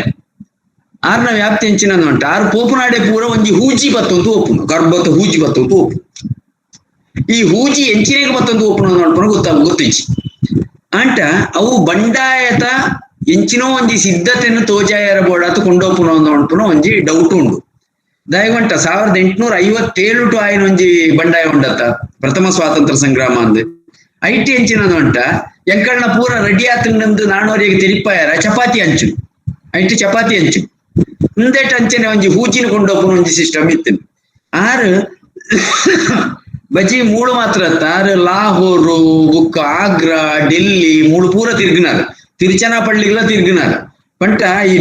S4: ಆರ್ನ ವ್ಯಾಪ್ತಿ ಎಂಚಿನ ಉಂಟು ಆರು ಪೋಪುನಾಡೆ ಪೂರ ಒಂಜಿ ಹೂಜಿ ಬತ್ತೊಂದು ಒಪ್ಪುನು, ಗರ್ಭತ ಹೂಜಿ ಬತ್ತೊಂದು ಒಪ್ಪು. ಈ ಹೂಜಿ ಎಂಚಿನೆಗೆ ಬತ್ತೊಂದು ಒಪ್ಪುನು ನೋಡ್ಕೊಂಡು ಗೊತ್ತಿಜ್ಜಿ. ಅಂಟ ಅವು ಬಂಡಾಯತ ಎಂಚಿನೋ ಒಂಜಿ ಸಿದ್ಧತೆಯನ್ನು ತೋಜಾಯರ ಬೋಡಾತು ಕೊಂಡೋಪುನ ಅಂದ್ ಒಂಜಿ ಡೌಟ್ ಉಂಡು. ದಯವಂಟ 1857 ಟು ಆಯ್ನ ಒಂಜಿ ಬಂಡಾಯ ಉಂಡತ್ತ ಪ್ರಥಮ ಸ್ವಾತಂತ್ರ್ಯ ಸಂಗ್ರಾಮ ಅಂದ್ IT ಎಂಚಿನ ಉಂಟ ಎಂಕಳ್ನ ಪೂರ ರೆಡಿ ಆತಂದು ನಾನೋರಿಗೆ ತಿರಿಪಾಯರ ಚಪಾತಿ ಹಂಚು, IT chapati ಹಂಚು. ಇಂದೇಟ್ ಅಂಚನೆ ಒಂಜಿ ಹೂಜಿನ ಕೊಂಡೋಪುನ ಒಂಜಿ ಸಿಸ್ಟಮ್ ಇತ್ತು. ಆರು ಬಜಿ ಮೂಳು ಮಾತ್ರ ಆರು ಲಾಹೋರು ಬುಕ್ ಆಗ್ರಾ ಡೆಲ್ಲಿ ಮೂಳು ಪೂರ ತಿರ್ಗಿನಾರ, ತಿರುಚನಾಪಳ್ಳಿಗಳ ತಿರ್ಗಿನಾರ. ಪಂಟ ಈ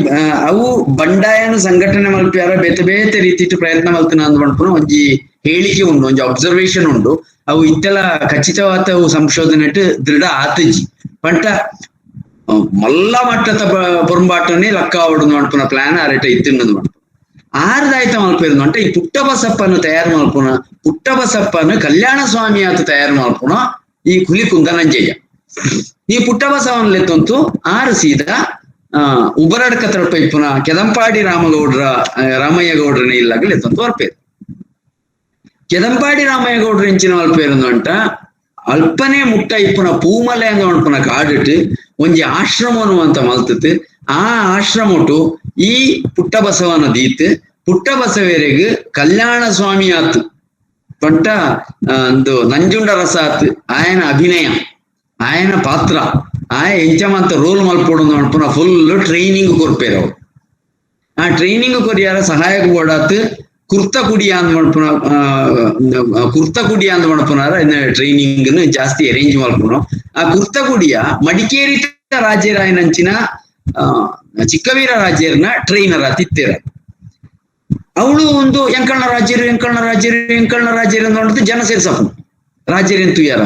S4: ಅವು ಬಂಡಾಯನ ಸಂಘಟನೆ ಮಲ್ಪಿಯಾರ ಬೇತೆ ಬೇತೆ ರೀತಿ ಪ್ರಯತ್ನ ಮಲ್ತನ ಅಂದ್ ಪನ್ಪುನ ಒಂಜಿ ಹೇಳಿಕೆ ಉಂಡು, ಒಂಜಿ ಅಬ್ಸರ್ವೇಷನ್ ಉಂಡು. ಅವು ಇತ್ತೆಲ್ಲ ಖಚಿತವಾದ ಅವು ಸಂಶೋಧನೆ ದೃಢ ಆತಜಿ. ಪಂಟ ಮಲ್ಲ ಮಟ್ಟದ ಪೊರಂಬಾಟನೆ ಲಕ್ಕಾವಡು ಮನ್ಪುನ ಪ್ಲಾನ್ ಅರೆಟ ಇತ್ತಿನ್ನದು ಮನ್ಪುನ. ಆರ್ದಾಯ್ತ ಮಲ್ಪೇರು ಅಂಟ ಈ ಪುಟ್ಟ ಬಸಪ್ಪನ ತಯಾರು ಮಲ್ಪುನ, ಪುಟ್ಟ ಬಸಪ್ಪನ ಕಲ್ಯಾಣ ಸ್ವಾಮಿ ಆತ ತಯಾರು ಮಲ್ಪುನ ಈ ಹುಲಿಕುಂದ ನಂಜಯ್ಯ. ಈ ಪುಟ್ಟ ಬಸವನ ಲೆತ್ತೊಂತು ಆರು ಸೀದಾ ಉಬರಡ್ಕ ತರಪ ಇಪ್ಪುನ ಕೆದಂಪಾಡಿ ರಾಮಗೌಡ್ರ ರಾಮಯ್ಯ ಗೌಡ್ರನ ಇಲ್ಲಾಗ ಲೆತ್ತೊಂತು ವರ್ಪೇರು. ಕೆದಂಪಾಡಿ ರಾಮಯ್ಯ ಗೌಡ್ರ ಇಂಚಿನ ಮಲ್ಪೇರು ಅಂಟ ಅಲ್ಪನೆ ಮುಟ್ಟ ಇಪ್ಪುನ ಪೂಮಲೆ ಅಂದ ಮನ್ಪುನ ಕಾಡಿಟ್ಟು ಒಂಜಿ ಆಶ್ರಮನು ಅಂತ ಮಲ್ತತ್. ಆ ಆಶ್ರಮಟು ಈ ಪುಟ್ಟ ಬಸವನ ದೀತ್ ಪುಟ್ಟ ಬಸವೇರೆಗ್ ಕಲ್ಯಾಣ ಸ್ವಾಮಿ ಆತು ಪಂಟ ಒಂದು ನಂಜುಂಡ ರಸ ಆತು. ಆಯನ ಅಭಿನಯ, ಆಯನ ಪಾತ್ರ, ಆಯ ಎಂಚಮಂತ ರೋಲ್ ಮಲ್ಪೋಡು ಮನ್ಪುನ ಫುಲ್ ಟ್ರೈನಿಂಗ್ ಕೊರ್ಪೇರು ಅವ್ರು. ಆ ಟ್ರೈನಿಂಗ್ ಕೊರಿಯಾರ ಸಹಾಯಕ ಬೋಡಾತ್ ಕುರ್ತ ಕುಡಿಯ ಅಂದ್ ಮನ್ಪುನ, ಕುರ್ತ ಕುಡಿಯ ಅಂದ್ ಮನ್ಪುನಾರ ಟ್ರೈನಿಂಗ್ ಜಾಸ್ತಿ ಅರೇಂಜ್ ಮಲ್ಪುನ. ಆ ಕುರ್ತ ಕುಡಿಯ ಮಡಿಕೇರಿ ರಾಜ್ಯರಾಯನಂಚಿನ ಚಿಕ್ಕವೀರ ರಾಜ್ಯರ್ನ ಟ್ರೈನರ್ ತಿತ್ತೇರ. ಅವಳು ಒಂದು ಎಂಕಳ್ನ ರಾಜ್ಯರು ಎಂಕಳ್ನ ರಾಜ್ಯರು ಎಂಕಳ್ನ ರಾಜ್ಯರು ಅಂತ ಜನ ಸೇರ್ಸಪ್ಪು ರಾಜ್ಯರು ಎಂತುಯಾರ.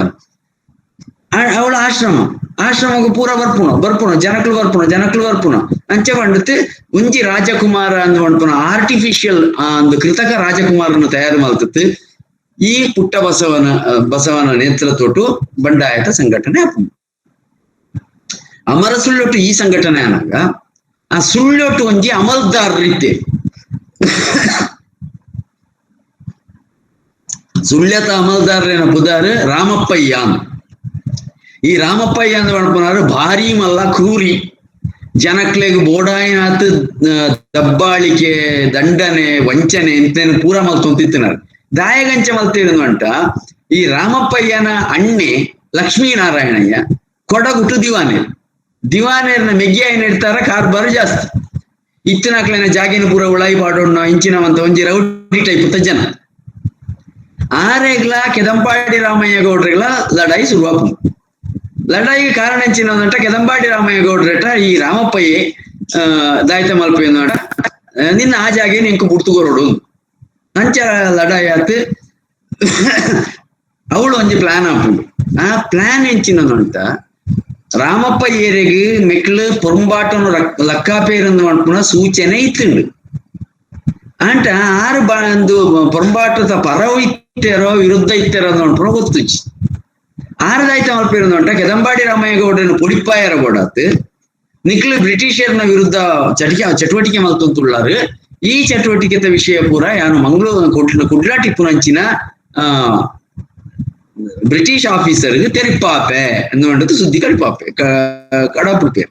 S4: ಅವಳ ಆಶ್ರಮ, ಆಶ್ರಮಗೂ ಪೂರ ಬರ್ಪುಣ ಬರ್ಪುಣ ಜನಕ್ಲು ಬರ್ಪುಣ ಜನಕ್ಲು ಬರ್ಪುಣ ಅಂಚೆ ಪಂಡತ್ ಒಂಜಿ ರಾಜಕುಮಾರ ಅಂದ್ ಪನ್ಪುನ ಆರ್ಟಿಫಿಷಿಯಲ್ ಒಂದು ಕೃತಕ ರಾಜಕುಮಾರನ ತಯಾರು ಮಲ್ತತ್ ಈ ಪುಟ್ಟ ಬಸವನ ಬಸವನ ನೇತೃತ್ವಟ್ಟು ಬಂಡಾಯತ ಸಂಘಟನೆ ಆಪುಂಡು. ಅಮರ ಸುಳ್ಳೊಟ್ಟು ಈ ಸಂಘಟನೆ ಅನಾಗ ಆ ಸುಳ್ಳೊಟ್ಟು ಒಂಜಿ ಅಮಲ್ದಾರ್ ರೀತಿ ಸುಳ್ಯತ ಅಮಲ್ದಾರರೇನ ಪುದಾರು ರಾಮಪ್ಪಯ್ಯ. ಈ ರಾಮಪ್ಪಯ್ಯ ಅಂದ್ ಪನ್ಪುನಾರು ಭಾರಿ ಮಲ್ಲ ಕ್ರೂರಿ, ಜನಕ್ಲೆಗ್ ಬೋಡಾಯಿನಾತ್ ದಬ್ಬಾಳಿಕೆ ದಂಡನೆ ವಂಚನೆ ಇಂತೇನು ಪೂರ ಮಲ್ತೊಂತಿತ್ತಿನಾರು. ದಾಯಗಂಚ ಮಲ್ತಿರುಂಟ ಅಂಟ ಈ ರಾಮಪ್ಪಯ್ಯನ ಅಣ್ಣೆ ಲಕ್ಷ್ಮೀನಾರಾಯಣಯ್ಯ ಕೊಡಗುಟ್ಟು ದಿವಾನೇರ್, ದಿವಾನೇರ್ನ ಮೆಗ್ಗಿಯಾಯಿ ನೆಡ್ತಾರ ಕಾರ್ಬಾರು ಜಾಸ್ತಿ. ಇತ್ತಿನಕ್ಲೆನ ಜಾಗಿನ ಪೂರ ಉಳಾಯಿ ಪಾಡೋಣ ಇಂಚಿನವಂತ ಒಂಜಿ ರೌಡಿ ಟೈಪ್ ಜನ. ಆರೆಗ್ಲ ಕೆದಂಪಾಡಿ ರಾಮಯ್ಯ ಗೌಡ್ರಿಗ್ಲ ಲಡಾಯಿ ಶುರುವಾಪು. ಲಡಾಯಿಗೆ ಕಾರಣ ಎಂಚಿನ ಕೆದಂಪಾಡಿ ರಾಮಯ್ಯ ಗೌಡ್ರಟ ಈ ರಾಮಪ್ಪಯ್ಯೆ ದಾಯ್ತ ಮಲ್ಪೆಯನ್ನೋಡ ನಿನ್ನ ಆ ಜಾಗೆ ನಿಂಕು ಬುಡ್ತುಕೊರಡು ಅಂಚ ಲಡಾಯಿ ಆತು. ಅವಳು ಒಂಜಿ ಪ್ಲಾನ್ ಆಪುಂಡು. ಆ ಪ್ಲಾನ್ ಎಂಚಿನ ರಾಮಪ್ಪ ಏರೆಗ್ ಮೆಕ್ಲು ಪೊರಂಬಾಟನು ಲಕ್ಕಾಪೇರಂದು ಮನ್ಪುನ ಸೂಚನೆ ಇತ್ತುಂಡು. ಅಂಟ ಆರು ಒಂದು ಪೊರಂಬಾಟದ ಪರವು ಇತ್ತೇರೋ ವಿರುದ್ಧ ಇತ್ತೇರೋ ಅಂತ ಗೊತ್ತುಚ್ಚಿ. ಆರದಾಯ್ತ ಮಲ್ಪೇರಂದು ಅಂಟ ಕೆದಂಬಾಡಿ ರಾಮಯ್ಯ ಗೌಡನ ಪೊಡಿಪಾಯರ ಬೋಡಾತ್ ನಿಕ್ಲು ಬ್ರಿಟಿಷರ್ನ ವಿರುದ್ಧ ಚಟುವಟಿಕೆ ಮಲ್ತೊಂತುಳ್ಳಾರು. ಈ ಚಟುವಟಿಕೆತ ವಿಷಯ ಪೂರ ಯಾನು ಮಂಗಳೂರು ಕುಡ್ಲಾಟಿ ಪುನಂಚಿನ ಬ್ರಿಟಿಷ್ ಆಫೀಸರ್ಗೆ ತೆರಿಪಾಪೆ ಎನ್ನುವಂಥದ್ದು ಸುದ್ದಿ ಕಡಿಪಾಪೆ ಕಡಪುಡ್ಪೆ.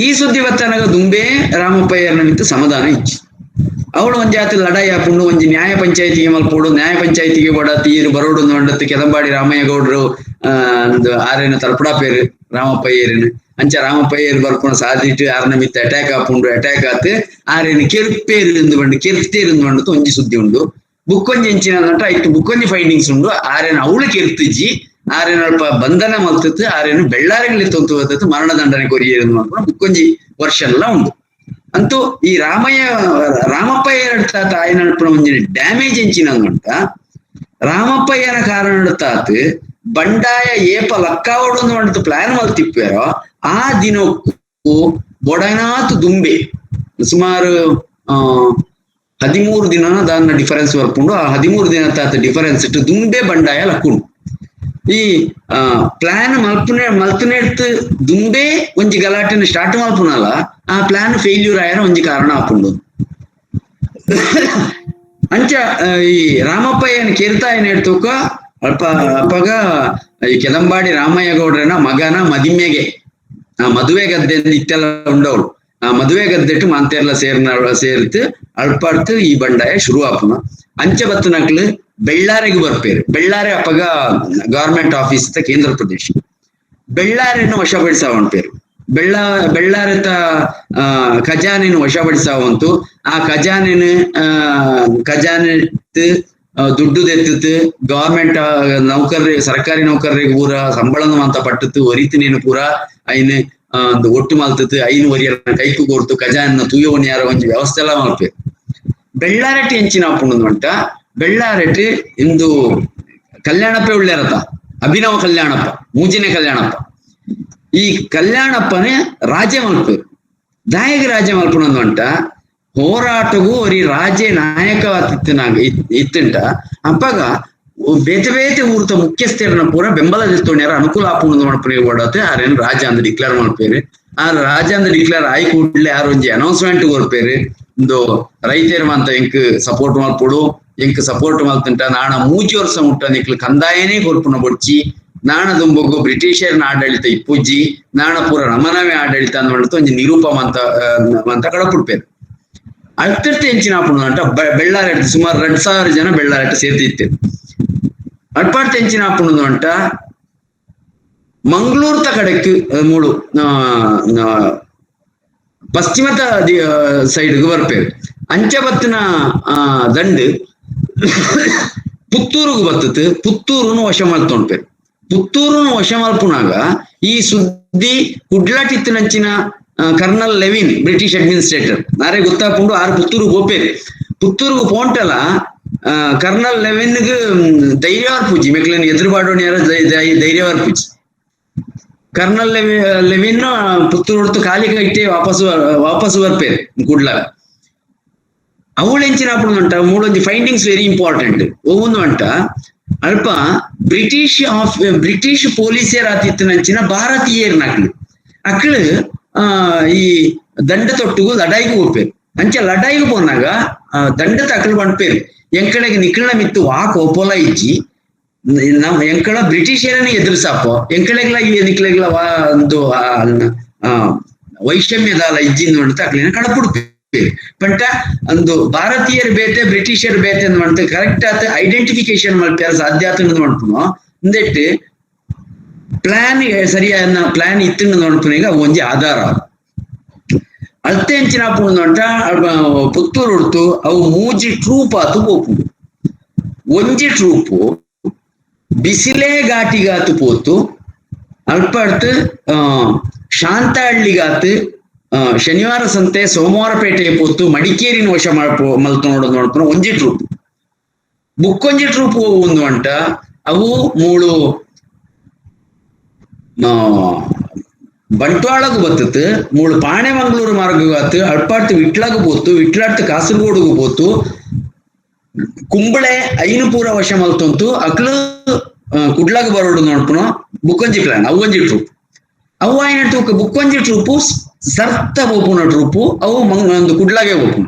S4: ಈ ಸುದ್ದಿ ಬತ್ತನಗ ದುಂಬೆ ರಾಮಪ್ಪಯ್ಯನ ನಿಂತು ಸಮಾಧಾನ ಇಚ್ಚಿ. ಅವಳು ಒಂಜಾತಿ ಲಡಾಯಿ ಆಪುಂಡು ಒಂಜಿ ನ್ಯಾಯ ಪಂಚಾಯತಿಗೆ ಮಲ್ಪೋಡು, ನ್ಯಾಯ ಪಂಚಾಯತಿಗೆ ಬಡ ತೀರು ಬರೋಡು ನೋಡತ್ತು ಕೆದಂಬಾಡಿ ರಾಮಯ್ಯ ಗೌಡ್ರು ಆರೇನ ತಲಪುಡಾಪೇರು ರಾಮಪ್ಪಯ್ಯರೇನು ಅಂಚ ರಾಮಪ್ಪಯ್ಯರು ಬರ್ಪುಣ ಸಾದಿಟ್ಟು ಆರನ ಮಿತ್ತ ಅಟ್ಯಾಕ್ ಆಪುಂಡು. ಅಟ್ಯಾಕ್ ಆತು ಆರೇನು ಕೆರ್ಪೇರು ಎಂದು ಬಂಡು ಕೆರ್ತೇರು ಎಂದು ಬಂಡತ್ತು ಒಂಜಿ ಸುದ್ದಿ ಉಂಡು. ಬುಕ್ಕೊಂಜಿ ಎಂಚಿನ ಅಂಟ ಇತ್ತು ಬುಕ್ಕೊಂಜಿ ಫೈಂಡಿಂಗ್ಸ್ ಉಂಡು. ಆರೇನು ಅವಳು ಕೆರ್ತಿಜ್ಜಿ ಆರೇನು ಅಲ್ಪ ಬಂಧನ ಮಲ್ತತ್ತು ಆರೇನು ಬೆಳ್ಳಾರಿಗಳು ತೊಂತು ಬರ್ತತ್ತು ಮರಣದಂಡನೆ ಕೊರಿಯೇರು ಮಾಡ್ಕೊಂಡು ಬುಕ್ಕೊಂಜಿ ವರ್ಷ ಎಲ್ಲ ಉಂಡು. ಅಂತೂ ಈ ರಾಮಪ್ಪಯ್ಯ ತಾಯಿ ನಡ್ಪುನ ಒಂಜಿ ಡ್ಯಾಮೇಜ್ ಎಂಚಿನ ಅಂಟ ರಾಮಪ್ಪಯ್ಯನ ಕಾರಣ ತಾತ್ ಬಂಡಾಯ ಏಪ ಲಕ್ಕಾವಡು ಅಂತ ಪ್ಲಾನ್ ಮಲ್ತಿಪ್ಪೇರೋ ಆ ದಿನಕ್ಕೂ ಬೊಡನಾತ್ ದುಂಬೆ ಸುಮಾರು 13 ದಿನ ದಾನ್ನ ಡಿಫರೆನ್ಸ್ ಬರ್ಪುಂಡು. ಆ 13 ದಿನ ತಾತ ಡಿಫರೆನ್ಸ್ ಇಟ್ಟು ದುಂಬೆ ಬಂಡಾಯ ಲಕ್ಕುಂಡು. ಈ ಪ್ಲಾನ್ ಮಲ್ಪುನೆ ಮಲ್ತನೆಡ್ತು ದುಂಬೆ ಒಂಜಿ ಗಲಾಟೆನ ಸ್ಟಾರ್ಟ್ ಮಲ್ಪುನಲ್ಲ ಆ ಪ್ಲಾನ್ ಫೇಲ್ಯೂರ್ ಆಯನ ಒಂಜಿ ಕಾರಣ ಆಪುಂಡು. ಅಂಚ ಈ ರಾಮಪ್ಪಯ್ಯನ ಕೆರ್ತಾಯನ ಎಡ್ತುಕ ಅಲ್ಪ ಅಪ್ಪಗ ಈ ಕೆದಂಬಾಡಿ ರಾಮಯ್ಯ ಗೌಡ್ರನ ಮಗನ ಮದಿಮೆಗೆ ಆ ಮದುವೆ ಗದ್ದೆ ಇತ್ತೆಲ್ಲ ಉಂಡವಳು. ಆ ಮದುವೆ ಗದ್ದೆಟ್ಟು ಮಾಂತೆರ್ಲ ಸೇರ್ನ ಸೇರ್ತು ಅಲ್ಪಾಡ್ತು ಈ ಬಂಡಾಯ ಶುರು ಆಪುನ. ಅಂಚ ಬತ್ತನಕ್ಲು ಬೆಳ್ಳಾರೆಗೆ ಬರ್ಪೇರು. ಬೆಳ್ಳಾರೆ ಅಪ್ಪಗ ಗವರ್ಮೆಂಟ್ ಆಫೀಸ್ ಕೇಂದ್ರ ಪ್ರದೇಶ. ಬೆಳ್ಳಾರೆಯನ್ನು ವಶಪಡಿಸವನ್ಪೇರು. ಬೆಳ್ಳಾರಿತ ಖಜಾನೆನು ವಶಪಡಿಸಾವಂತು. ಆ ಖಜಾನೆನು ಖಜಾನೆ ದುಡ್ಡು ದೆತ್ತತ್ ಗವರ್ಮೆಂಟ್ ನೌಕರರಿ ಸರ್ಕಾರಿ ನೌಕರರಿಗೆ ಪೂರ ಸಂಬಳನ ಅಂತ ಪಟ್ಟತ್ತು ಒರಿತಿನೇನು ಪೂರ ಐನ್ ಒಟ್ಟು ಮಲ್ತತ್ ಐನು ಒರಿಯರ ಕೈಕು ಕೊರ್ತು ಖಜಾನ ತೂಯವಣಿಯಾರ ಒಂಜಿ ವ್ಯವಸ್ಥೆ ಎಲ್ಲ ಮಲ್ಪೆ. ಬೆಳ್ಳಾರೆಟ್ಟಿ ಎಂಚಿನ ಪುಂಡು ಅಂಟ ಬೆಳ್ಳಾರೆಟ್ಟಿ ಇಂದು ಕಲ್ಯಾಣಪ್ಪ ಉಳ್ಳೇರತ ಅಭಿನವ ಕಲ್ಯಾಣಪ್ಪ ಮೂಜಿನೇ ಕಲ್ಯಾಣಪ್ಪ. ಈ ಕಲ್ಯಾಣಪ್ಪನೇ ರಾಜ್ಯ ಮಲ್ಪು ದಾಯಕ ರಾಜ್ಯ ಮಲ್ಪುನಂದು ಅಂಟ ಹೋರಾಟಗೂ ಒರಿ ರಾಜ್ಯ ನಾಯಕವಾತಿತ್ತನಾಗ ಇತ್ತಂಟ ಅಪ್ಪಾಗ ಬೇತೆ ಬೇತೆ ಊರ್ತ ಮುಖ್ಯಸ್ಥರನ್ನ ಪೂರ ಬೆಂಬಲ ದೆತ್ತೋಣ್ಯಾರ ಅನುಕೂಲ ಆಪುಂಡು ಮಲ್ಪುನಿ ಓಡತ್ತೆ ಆರೇನು ರಾಜ ಅಂದ್ ಡಿಕ್ಲೇರ್ ಮಲ್ಪೇರು. ಆ ರಾಜ ಅಂದ್ ಡಿಕ್ಲೇರ್ ಆಯಿ ಕೂಡ್ಲೆ ಆರ್ ಒಂಜಿ ಅನೌನ್ಸ್ಮೆಂಟ್ ಕೊರ್ಪೇರು, ಇಂದು ರೈತರು ಅಂತ ಎಂಕ್ ಸಪೋರ್ಟ್ ಮಲ್ಪೊಡು, ಎಂಕ್ ಸಪೋರ್ಟ್ ಮಲ್ತಂಟ ನಾಣ ಮೂಜಿ ವರ್ಷ ಮುಟ್ಟ ನಿಕ್ಲು ಕಂದಾಯನೇ ಕೊರ್ಪುನ ಬೊಡ್ಚಿ, ನಾಣ ದುಂಬಗು ಬ್ರಿಟಿಷರ್ನ ಆಡಳಿತ ಇಪ್ಪುಜ್ಜಿ, ನಾಣ ಪೂರ ನಮನವೇ ಆಡಳಿತ ಅಂದ್ ಒಂಜಿ ನಿರೂಪಮ ಅಂತ ಅಂತ ಕಡಪುಡ್ಪೇರು. ಅಳ್ತಿರ್ತ ಎಂಚಿನ ಆಪುಂಡು ಅಂಟ ಬೆಳ್ಳಾರೆಟ್ ಸುಮಾರು 2000 ಜನ ಬೆಳ್ಳಾರೆಟ್ ಸೇರ್ತಿತ್ತು. ಅಡ್ಪಾಡ್ತ ಎಂಚಿನ ಆಪುಂಡು ಅಂಟ ಮಂಗಳೂರ್ತ ಕಡೆಕ್ ಮೂಡು ಪಶ್ಚಿಮದ ಸೈಡ್ಗೆ ಬರ್ಪೇರು. ಅಂಚಬತ್ತಿನ ದಂಡು ಪುತ್ತೂರುಗು ಬತ್ತತ್, ಪುತ್ತೂರುನು ವಶ ಮಲ್ತೊಂಡ್ಪೇರು. ಪುತ್ತೂರುನು ವಶ ಮಲ್ಪುನಾಗ ಈ ಸುದ್ದಿ ಕುಡ್ಲಾಟಿತ್ತಿನಂಚಿನ kernel Levin British administrator ನಾರೇ ಗೊತ್ತಾಪುಂಡು ಆರು ಪುತ್ತೂರುಗ್ ಪೋಪೇರು. ಪುತ್ತೂರುಗು ಪೋಂಟಲ ಕರ್ನಲ್ ಲೆವಿನ್ಗ್ ಧೈರ್ಯವಾರ್ ಪೂಜಿ ಮೆಕ್ಲೆನ್ ಎದುರು ಬಾಡೋಣಿಯಾರ ಧೈರ್ಯವಾರ್ ಪೂಜಿ. ಕರ್ನಲ್ ಲೆವಿನ್ ಪುತ್ತೂರು ಹೊಡ್ತು ಖಾಲಿ ಕೈಟೆ ವಾಪಸ್ ವಾಪಸ್ ಬರ್ಪೇರು ಕುಡ್ಲ. ಅವಳು ಎಂಚಿನ ಅಂಟ ಮೂಡೊಂಜಿ findings very important ಒವೊಂದು ಅಂಟ ಅಲ್ಪ ಬ್ರಿಟಿಷ್ ಬ್ರಿಟಿಷ್ ಪೊಲೀಸರ್ ಆತಿತ್ತಿನಂಚಿನ ಭಾರತೀಯರ್ ನಕ್ಲು ಅಕ್ಳು ಈ ದಂಡ ತೊಟ್ಟುಗು ಲಡಾಯಿಗೂ ಹೋಗ್ಪೇರು. ಅಂಚೆ ಲಡಾಯಿಗೂ ಪೋನಾಗ ದಂಡ ತಕ್ಳು ಬಂಡ್ಪೇರು ಎಂಕಡೆಗೆ ನಿಕ್ಕಳ ಮಿತ್ತು ವಾ ಕೋಪೋಲ ಇಜ್ಜಿ, ನಮ್ಮ ಎಂಕಳ ಬ್ರಿಟಿಷರನ್ನ ಎದುರಿಸಾಪೋ ಎಂಕಡೆಗ್ಲ ಈ ನಿಕ್ಲೆಗ್ಲ ವಾ ಒಂದು ವೈಷಮ್ಯದಾಲ ಇಜ್ಜಿಂದ ಅಂತ ಅಕ್ಲಿನ ಕಡಪುಡ್ಪೇರು. ಪಂಟ ಒಂದು ಭಾರತೀಯರ ಬೇತೆ ಬ್ರಿಟಿಷರ್ ಬೇತೆ ಅಂದ್ ಕರೆಕ್ಟ್ ಆತ ಐಡೆಂಟಿಫಿಕೇಶನ್ ಮಲ್ಪ್ಯಾರ ಸಾಧ್ಯ ಆತ ಮನ್ಪುನು ಇಂದೆಟ್ಟು ಪ್ಲಾನ್ ಸರಿಯಾದ ಪ್ಲಾನ್ ಇತ್ತು ನೋಡ್ಪುನೀಗ ಒಂಜಿ ಆಧಾರ. ಅಳ್ತೆ ಅಂಚಿನ ಅಂಟ ಪುತ್ತೂರು ಉಡ್ತು ಅವು ಮೂಜಿ ಟ್ರೂಪ್ ಆತು ಪೋಪುಂಡು. ಒಂಜಿ ಟ್ರೂಪು ಬಿಸಿಲೇ ಘಾಟಿಗಾತು ಪೋತು ಅಲ್ಪಡ್ತು ಶಾಂತಹಳ್ಳಿಗಾತು ಶನಿವಾರ ಸಂತೆ ಸೋಮವಾರ ಪೇಟೆ ಪೋತು ಮಡಿಕೇರಿನ ವಶ ಮಲ್ಪು ಮಲ್ತು ನೋಡೋದು ನೋಡ್ಪುನ ಒಂಜಿ ಟ್ರೂಪ್. ಬುಕ್ಕೊಂಜಿ ಟ್ರೂಪ್ ಒಂದು ಅಂಟ ಅವು ಮೂಳು ಬಂಟ್ವಾಳಗು ಬತ್ತತ್, ಮೂಳು ಪಾಣೆಮಂಗಳೂರು ಮಾರ್ಗಗಾತು ಅಳ್ಪಾಡ್ತು ವಿಟ್ಲಾಗು ಪೋತು, ವಿಟ್ಲಾಡ್ತು ಕಾಸರಗೋಡುಗು ಪೋತು, ಕುಂಬಳೆ ಐನು ಪೂರ ವಶ ಮಲ್ತೊಂತು ಅಕ್ಲು ಕುಡ್ಲಾಗ ಬರೋಡು ನೋಡ್ಪುನ ಬುಕ್ಕೊಂಜಿ ಪ್ಲಾನ್ ಅವು ಒಂಜಿ ಟ್ರೂಪ್. ಅವು ಆಯ್ನ ತೂಕ ಬುಕ್ಕೊಂಜಿ ಟ್ರೂಪು ಸರ್ತ ಪೋಪುನ ಟ್ರೂಪು ಅವು ಒಂದು ಕುಡ್ಲಾಗೆ ಪೋಪುನ.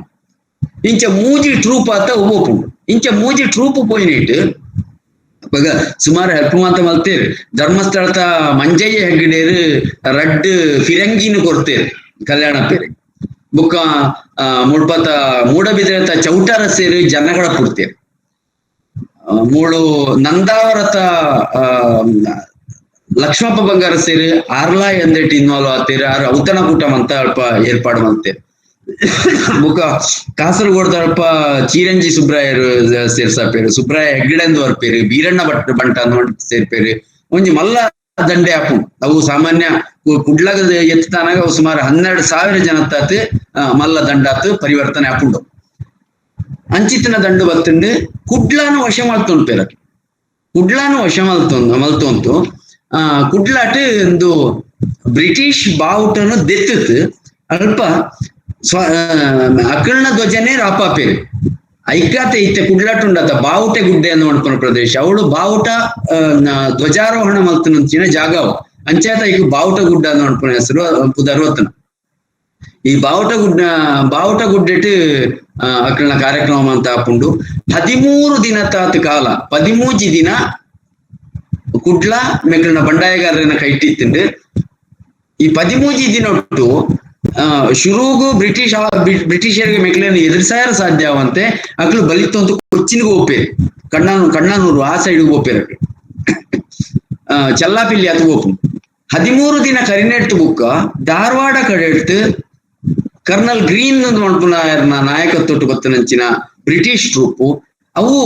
S4: ಇಂಚ ಮೂಜಿ ಟ್ರೂಪ್ ಆತ ಅವು ಪೋಪುಂಡು. ಇಂಚ ಮೂಜಿ ಟ್ರೂಪ್ ಪೋಯಿನಿಟ್ಟು ಅಪಗ ಸುಮಾರು ಹೆಲ್ಪ್ ಮಾತ ಮಲ್ತೇರು. ಧರ್ಮಸ್ಥಳದ ಮಂಜಯ್ಯ ಹೆಗ್ಗಡೇರು ರಡ್ಡ್ ಫಿರಂಗಿನ ಕೊರ್ತೇರು ಕಲ್ಯಾಣ ಪೇರು. ಬುಕ್ಕ ಮುಡ್ಪತ ಮೂಡಬಿದ್ರತ ಚೌಟರ ಸೇರಿ ಜನಗಳ ಪುಡ್ತೇರು. ಮೂಳು ನಂದಾವರತ ಲಕ್ಷ್ಮಪ್ಪ ಬಂಗಾರ ಸೇರಿ ಆರ್ಲಾ ಎಂದೆಟ್ಟು ಇನ್ವಾಲ್ವ್ ಆತೇರು. ಆರು ಔತಣ ಕೂಟ ಅಂತ ಅಲ್ಪ ಏರ್ಪಾಡು ಮಾಡ್ತೇರು. ಬುಕ್ಕ ಕಾಸರಗೋಡ್ದ ಅಲ್ಪ ಚೀರಂಜಿ ಸುಬ್ರಾಯರು ಸೇರ್ಸಾಪೇರು, ಸುಬ್ರಾಯ ಹೆಗ್ಗಡೆಂದು ಬರ್ಪೇರು, ಬೀರಣ್ಣ ಭಟ್ ಬಂಟ ಅಂದ್ ಸೇರ್ಪೇರು. ಒಂಜಿ ಮಲ್ಲ ದಂಡೆ ಆಪು ಅವು ಸಾಮಾನ್ಯ ಕುಡ್ಲಗದ ಎತ್ತಾನಾಗ ಅವು ಸುಮಾರು 12,000 ಜನತ್ತಾತ್ ಮಲ್ಲ ದಂಡಾತ್ ಪರಿವರ್ತನೆ ಆಪುಂಡು. ಅಂಚಿತನ ದಂಡು ಬತ್ತುಂಡು ಕುಡ್ಲಾನು ವಶ ಮಲ್ತೊಂಡು ಪೇರ. ಕುಡ್ಲಾನು ವಶ ಮಲ್ತೊಂತು ಕುಡ್ಲಾಟ್ ಒಂದು ಬ್ರಿಟಿಷ್ ಬಾವುಟನು ದೆತ್ತತ್ ಅಲ್ಪ ಸ್ವ ಅಕಲ್ನ ಧ್ವಜನೇ ರಾಪಾಪೇರು. ಐಕ್ಯತೆ ಇತ್ತೆ ಕುಡ್ಲಾಟುಂಡತ ಬಾವುಟೆ ಗುಡ್ಡೆ ಅಂದ್ ಮನ್ಪುನ ಪ್ರದೇಶ ಅವಳು ಬಾವುಟ ಧ್ವಜಾರೋಹಣ ಮಲ್ತನಂಚಿನ ಜಾಗವು ಅಂಚಾತ ಈಗ ಬಾವುಟ ಗುಡ್ಡ ಅಂದ್ ಮನ್ಪುನ ಹೆಸರು ಪುದರ್ವತನ. ಈ ಬಾವುಟ ಗುಡ್ಡ ಬಾವುಟ ಗುಡ್ಡೆಟ್ ಅಕಲ್ನ ಕಾರ್ಯಕ್ರಮ ಅಂತ ಆಪುಂಡು. 13 ದಿನ ತಾತ್ ಕಾಲ 13 ದಿನ ಕುಡ್ಲ ಮೆಕ್ಲಿನ ಬಂಡಾಯಗಾರನ ಕೈಟಿತ್ತುಂಡು. ಈ 13 ದಿನ ಒಟ್ಟು ಶುರುಗು ಬ್ರಿಟಿಷರಿಗೆ ಮೆಕ್ಲಿನ ಎದುರಿಸಾರ ಸಾಧ್ಯವಂತೆ ಅಕ್ಲು ಬಲಿತ್ತೊಂದು ಕೊಚ್ಚಿನ್ಗೂ ಹೋಪೇರು, ಕಣ್ಣನೂರು ಆ ಸೈಡ್ಗೆ ಹೋಪೇರು, ಚಲ್ಲಾಪಿಲ್ಲಿ ಅದು ಹೋಪು. 13 ದಿನ ಕರಿನೆಡ್ತು ಬುಕ್ಕ ಧಾರವಾಡ ಕಡೆಡ್ತು ಕರ್ನಲ್ ಗ್ರೀನ್ ಮನ್ಪುನ ನಾಯಕತ್ವಟ್ಟು ಬತ್ತನಂಚಿನ ಬ್ರಿಟಿಷ್ ಟ್ರೂಪ್ ಅವು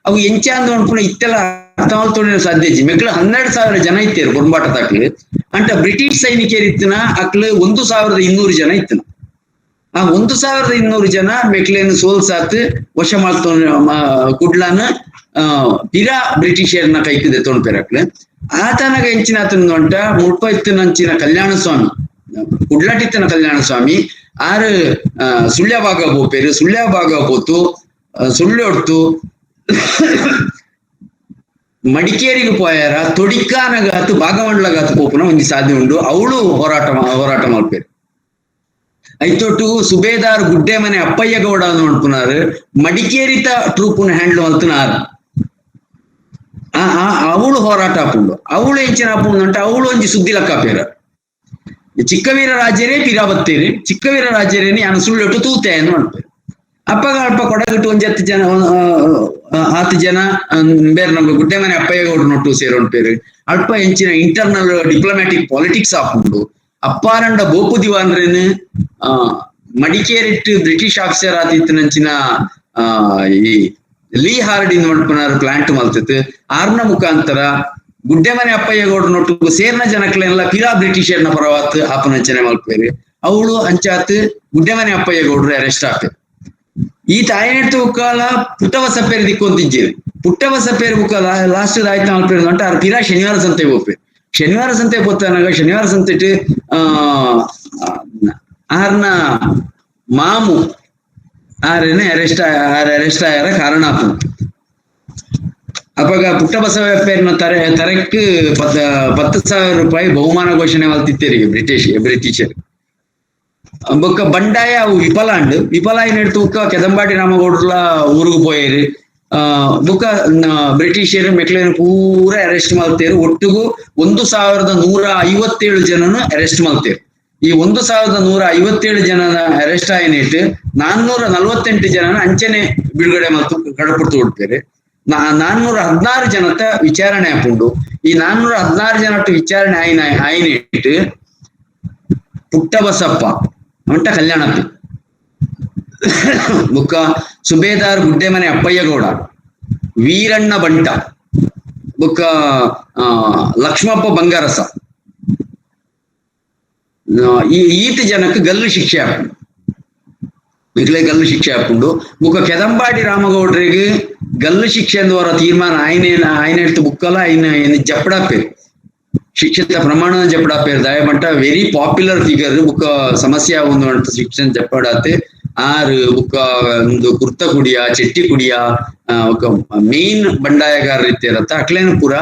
S4: ಅವು ಎಂಚ ಅಂದ್ ಮನ್ಪುನ ಇತ್ತೆಲ್ಲ ಅರ್ಥ ಮಲ್ತೊಂಡಿನ ಸಾಧ್ಯ ಇಜ್ಜಿ. ಮೆಕ್ಲು 12,000 ಜನ ಇತ್ತೇರು ಪೊರ್ಂಬಾಟ ತಾಕ್ಲು. ಅಂಟ ಬ್ರಿಟಿಷ್ ಸೈನಿಕರು ಇತ್ತಿನ ಅಕ್ಲು 1,200 ಜನ ಇತ್ತಿನ. ಆ 1,200 ಜನ ಮೆಕ್ಲೇನು ಸೋಲ್ಸಾತ್ ವಶ ಮಾಡ್ತೊಂಡ ಕುಡ್ಲಾನ ಪಿರಾ ಬ್ರಿಟಿಷರ್ನ ಕೈಕಿದೆ ತೊಣ್ಪೇರಕ್ಲೆ. ಆತನಗ ಎಂಚಿನ ಆತನ ಅಂಟ ಮುಲ್ಪ ಇತ್ತಿನಂಚಿನ ಕಲ್ಯಾಣ ಸ್ವಾಮಿ, ಕುಡ್ಲಾಟಿತ್ತನ ಕಲ್ಯಾಣ ಸ್ವಾಮಿ ಆರು ಸುಳ್ಯ ಭಾಗ ಪೋಪೇರು. ಸುಳ್ಯ ಭಾಗ ಪೋತು ಸುಳ್ಳು ಹೊಡ್ತು ಮಡಿಕೇರಿಗೆ ಪೋಯಾರ ತೊಡಿಕಾನಗಾತು ಭಾಗಮಂಡಲಗಾತು ಪೋಪುನ ಒಂಜಿ ಸಾಧ್ಯ ಉಂಡು. ಅವಳು ಹೋರಾಟ ಹೋರಾಟ ಮಲ್ಪೇರು. ಐತೊಟ್ಟು ಸುಬೇದಾರ್ ಗುಡ್ಡೆ ಮನೆ ಅಪ್ಪಯ್ಯ ಗೌಡ ಮನ್ಪುನಾರು ಮಡಿಕೇರಿತ ಟ್ರೂಪುನ ಹ್ಯಾಂಡ್ಲ್ ಮಲ್ತನಾರು. ಅವಳು ಹೋರಾಟ ಆಪುಂಡು. ಅವಳು ಎಂಚಿನ ಆಪುಂಡು ಅಂಟ ಅವಳು ಒಂಜಿ ಸುದ್ದಿ ಲಕ್ಕಾಪೇರ. ಚಿಕ್ಕವೀರ ರಾಜ್ಯರೇ ಪಿರಾಬತ್ತೇರಿ, ಚಿಕ್ಕವೀರ ರಾಜ್ಯರೇನೆ ಯಾನು ಸುಳ್ಳೊಟ್ಟು ತೂತೆ ಅಂತ ಮನ್ಪೇರು. ಅಪ್ಪಗ ಅಲ್ಪ ಕೊಡಗಿಟ್ಟು ಒಂಜಿ 10 ಜನ 10 ಜನ ಬೇರೆ ನಮ್ಮ ಗುಡ್ಡೆ ಮನೆ ಅಪ್ಪಯ್ಯ ಗೌಡ್ರನೊಟ್ಟು ಸೇರೋಣ್ ಪೇರು. ಅಲ್ಪ ಎಂಚಿನ internal diplomatic politics ಆಪುಂಡು. ಅಪ್ಪಾರಂಡ ಬೋಪು ದಿವಾನ್ರೇನು ಮಡಿಕೇರಿಟ್ಟು ಬ್ರಿಟಿಷ್ ಆಫೀಸರ್ ಆದಿತ್ತಿನಂಚಿನ ಈ ಲೀ ಹಾರ್ಡಿನ್ ಮನ್ಪುನಾರು ಪ್ಲಾಂಟ್ ಮಲ್ತಿತ್ತು. ಆರ್ನ ಮುಖಾಂತರ ಗುಡ್ಡೆ ಮನೆ ಅಪ್ಪಯ್ಯ ಗೌಡ್ರನೊಟ್ಟು ಸೇರ್ನ ಜನಕ್ಲೆಲ್ಲ ಪಿರಾ ಬ್ರಿಟಿಷರ್ನ ಪರವಾತ್ ಆಪನಂಚನೆ ಮಲ್ಪೇರು. ಅವಳು ಅಂಚಾತ್ ಗುಡ್ಡೆ ಮನೆ ಅಪ್ಪಯ್ಯ ಗೌಡ್ರು ಅರೆಸ್ಟ್ ಆಪೇರು. ಈ ತಾಯಿನೆಟ್ಟು ಕಾಲ ಪುಟ್ಟಬಸಪ್ಪೇರು ದಿಕ್ಕೊಂತಿಜ್ಜೇರು. ಪುಟ್ಟಬಸಪ್ಪೇರು ಬುಕ್ಕ ಲಾಸ್ಟ್ ಆಯ್ತು ಮಲ್ಪೇರು ಅಂಟ ಆರು ಪಿರಾ ಶನಿವಾರ ಸಂತೆ ಹೋಗ್ಪೇರು. ಶನಿವಾರ ಸಂತೆ ಪೋತಾನಾಗ ಶನಿವಾರ ಸಂತೆಟ್ ಆರ್ನ ಮಾಮು ಆರೇನೆ ಅರೆಸ್ಟ್ ಆರ್ ಅರೆಸ್ಟ್ ಆಯಾರ ಕಾರಣ ಆಪುಂಡು. ಅಪಗ ಪುಟ್ಟಬಸವಪ್ಪೇರ್ನ ತರೆಕ್ 10,000 ರೂಪಾಯಿ ಬಹುಮಾನ ಘೋಷಣೆ ಮಲ್ತಿತ್ತೇರಿಗೆ ಬ್ರಿಟಿಷರ್. ಬೊಕ್ಕ ಬಂಡಾಯ ಅವು ವಿಫಲ ಅಂಡು. ವಿಫಲ ಏನಿಡ್ತು ಬುಕ್ಕ ಕೆದಂಬಾಡಿ ರಾಮಗೌಡ್ರಲ ಊರಿಗೆ ಪೋಯೇರು. ಬುಕ್ಕ ಬ್ರಿಟಿಷರು ಮೆಕ್ಲೇನು ಪೂರ ಅರೆಸ್ಟ್ ಮಲ್ತೇರು. ಒಟ್ಟಿಗೂ 1,157 ಜನನು ಅರೆಸ್ಟ್ ಮಲ್ತೇರು. ಈ 1,157 ಜನನ ಅರೆಸ್ಟ್ ಆಯ್ನಿಟ್ಟು 448 ಜನನ ಅಂಚನೆ ಬಿಡುಗಡೆ ಮತ್ತು ಕಡಪುಡ್ತು ಕೊಡ್ತೇವೆ. 416 ಜನತ ವಿಚಾರಣೆ ಆಪುಂಡು. ಈ 416 ಜನಟ್ಟು ವಿಚಾರಣೆ ಆಯ್ನಿಟ್ಟು ಪುಟ್ಟಬಸಪ್ಪ ಅಂಟ ಕಲ್ಯಾಣಪ್ಪ ಬುಕ್ಕ ಸುಬೇದಾರ್ ಗುಡ್ಡೆಮನೆ ಅಪ್ಪಯ್ಯಗೌಡ, ವೀರಣ್ಣ ಬಂಟ ಬುಕ್ಕ ಲಕ್ಷ್ಮಪ್ಪ ಬಂಗಾರಸ ಈ ಈತ ಜನಕ್ಕೆ ಗಲ್ಲು ಶಿಕ್ಷೆ ಆಪುಂಡು. ಈಗಲೇ ಗಲ್ಲು ಶಿಕ್ಷೆ ಆಪುಂಡು. ಬುಕ್ಕ ಕೆದಂಬಾಡಿ ರಾಮಗೌಡ್ರಿಗೆ ಗಲ್ಲು ಶಿಕ್ಷೆ ಅಂದವರ ತೀರ್ಮಾನ ಆಯ್ನ ಹೇಳ್ತು ಬುಕ್ಕಲ್ಲ ಆಯ್ನ ಜಪ್ಪಡಾಪೇರು ಶಿಕ್ಷಿತ ಪ್ರಮಾಣ ಜಪ್ಪಡಾಪೇರು ದಯಮಂಟ very popular figure. ಬುಕ್ಕ ಸಮಸ್ಯೆ ಒಂದು ಅಂತ ಶಿಕ್ಷಣ ಜಪ್ಪಡಾತೆ ಆರು ಬುಕ್ಕ ಒಂದು ಕುರ್ತ ಕುಡಿಯ ಚೆಟ್ಟಿ ಕುಡಿಯ ಮೇನ್ ಬಂಡಾಯಗಾರ ರೀತಿಯರತ್ತ ಅಕ್ಲೇನು ಪೂರ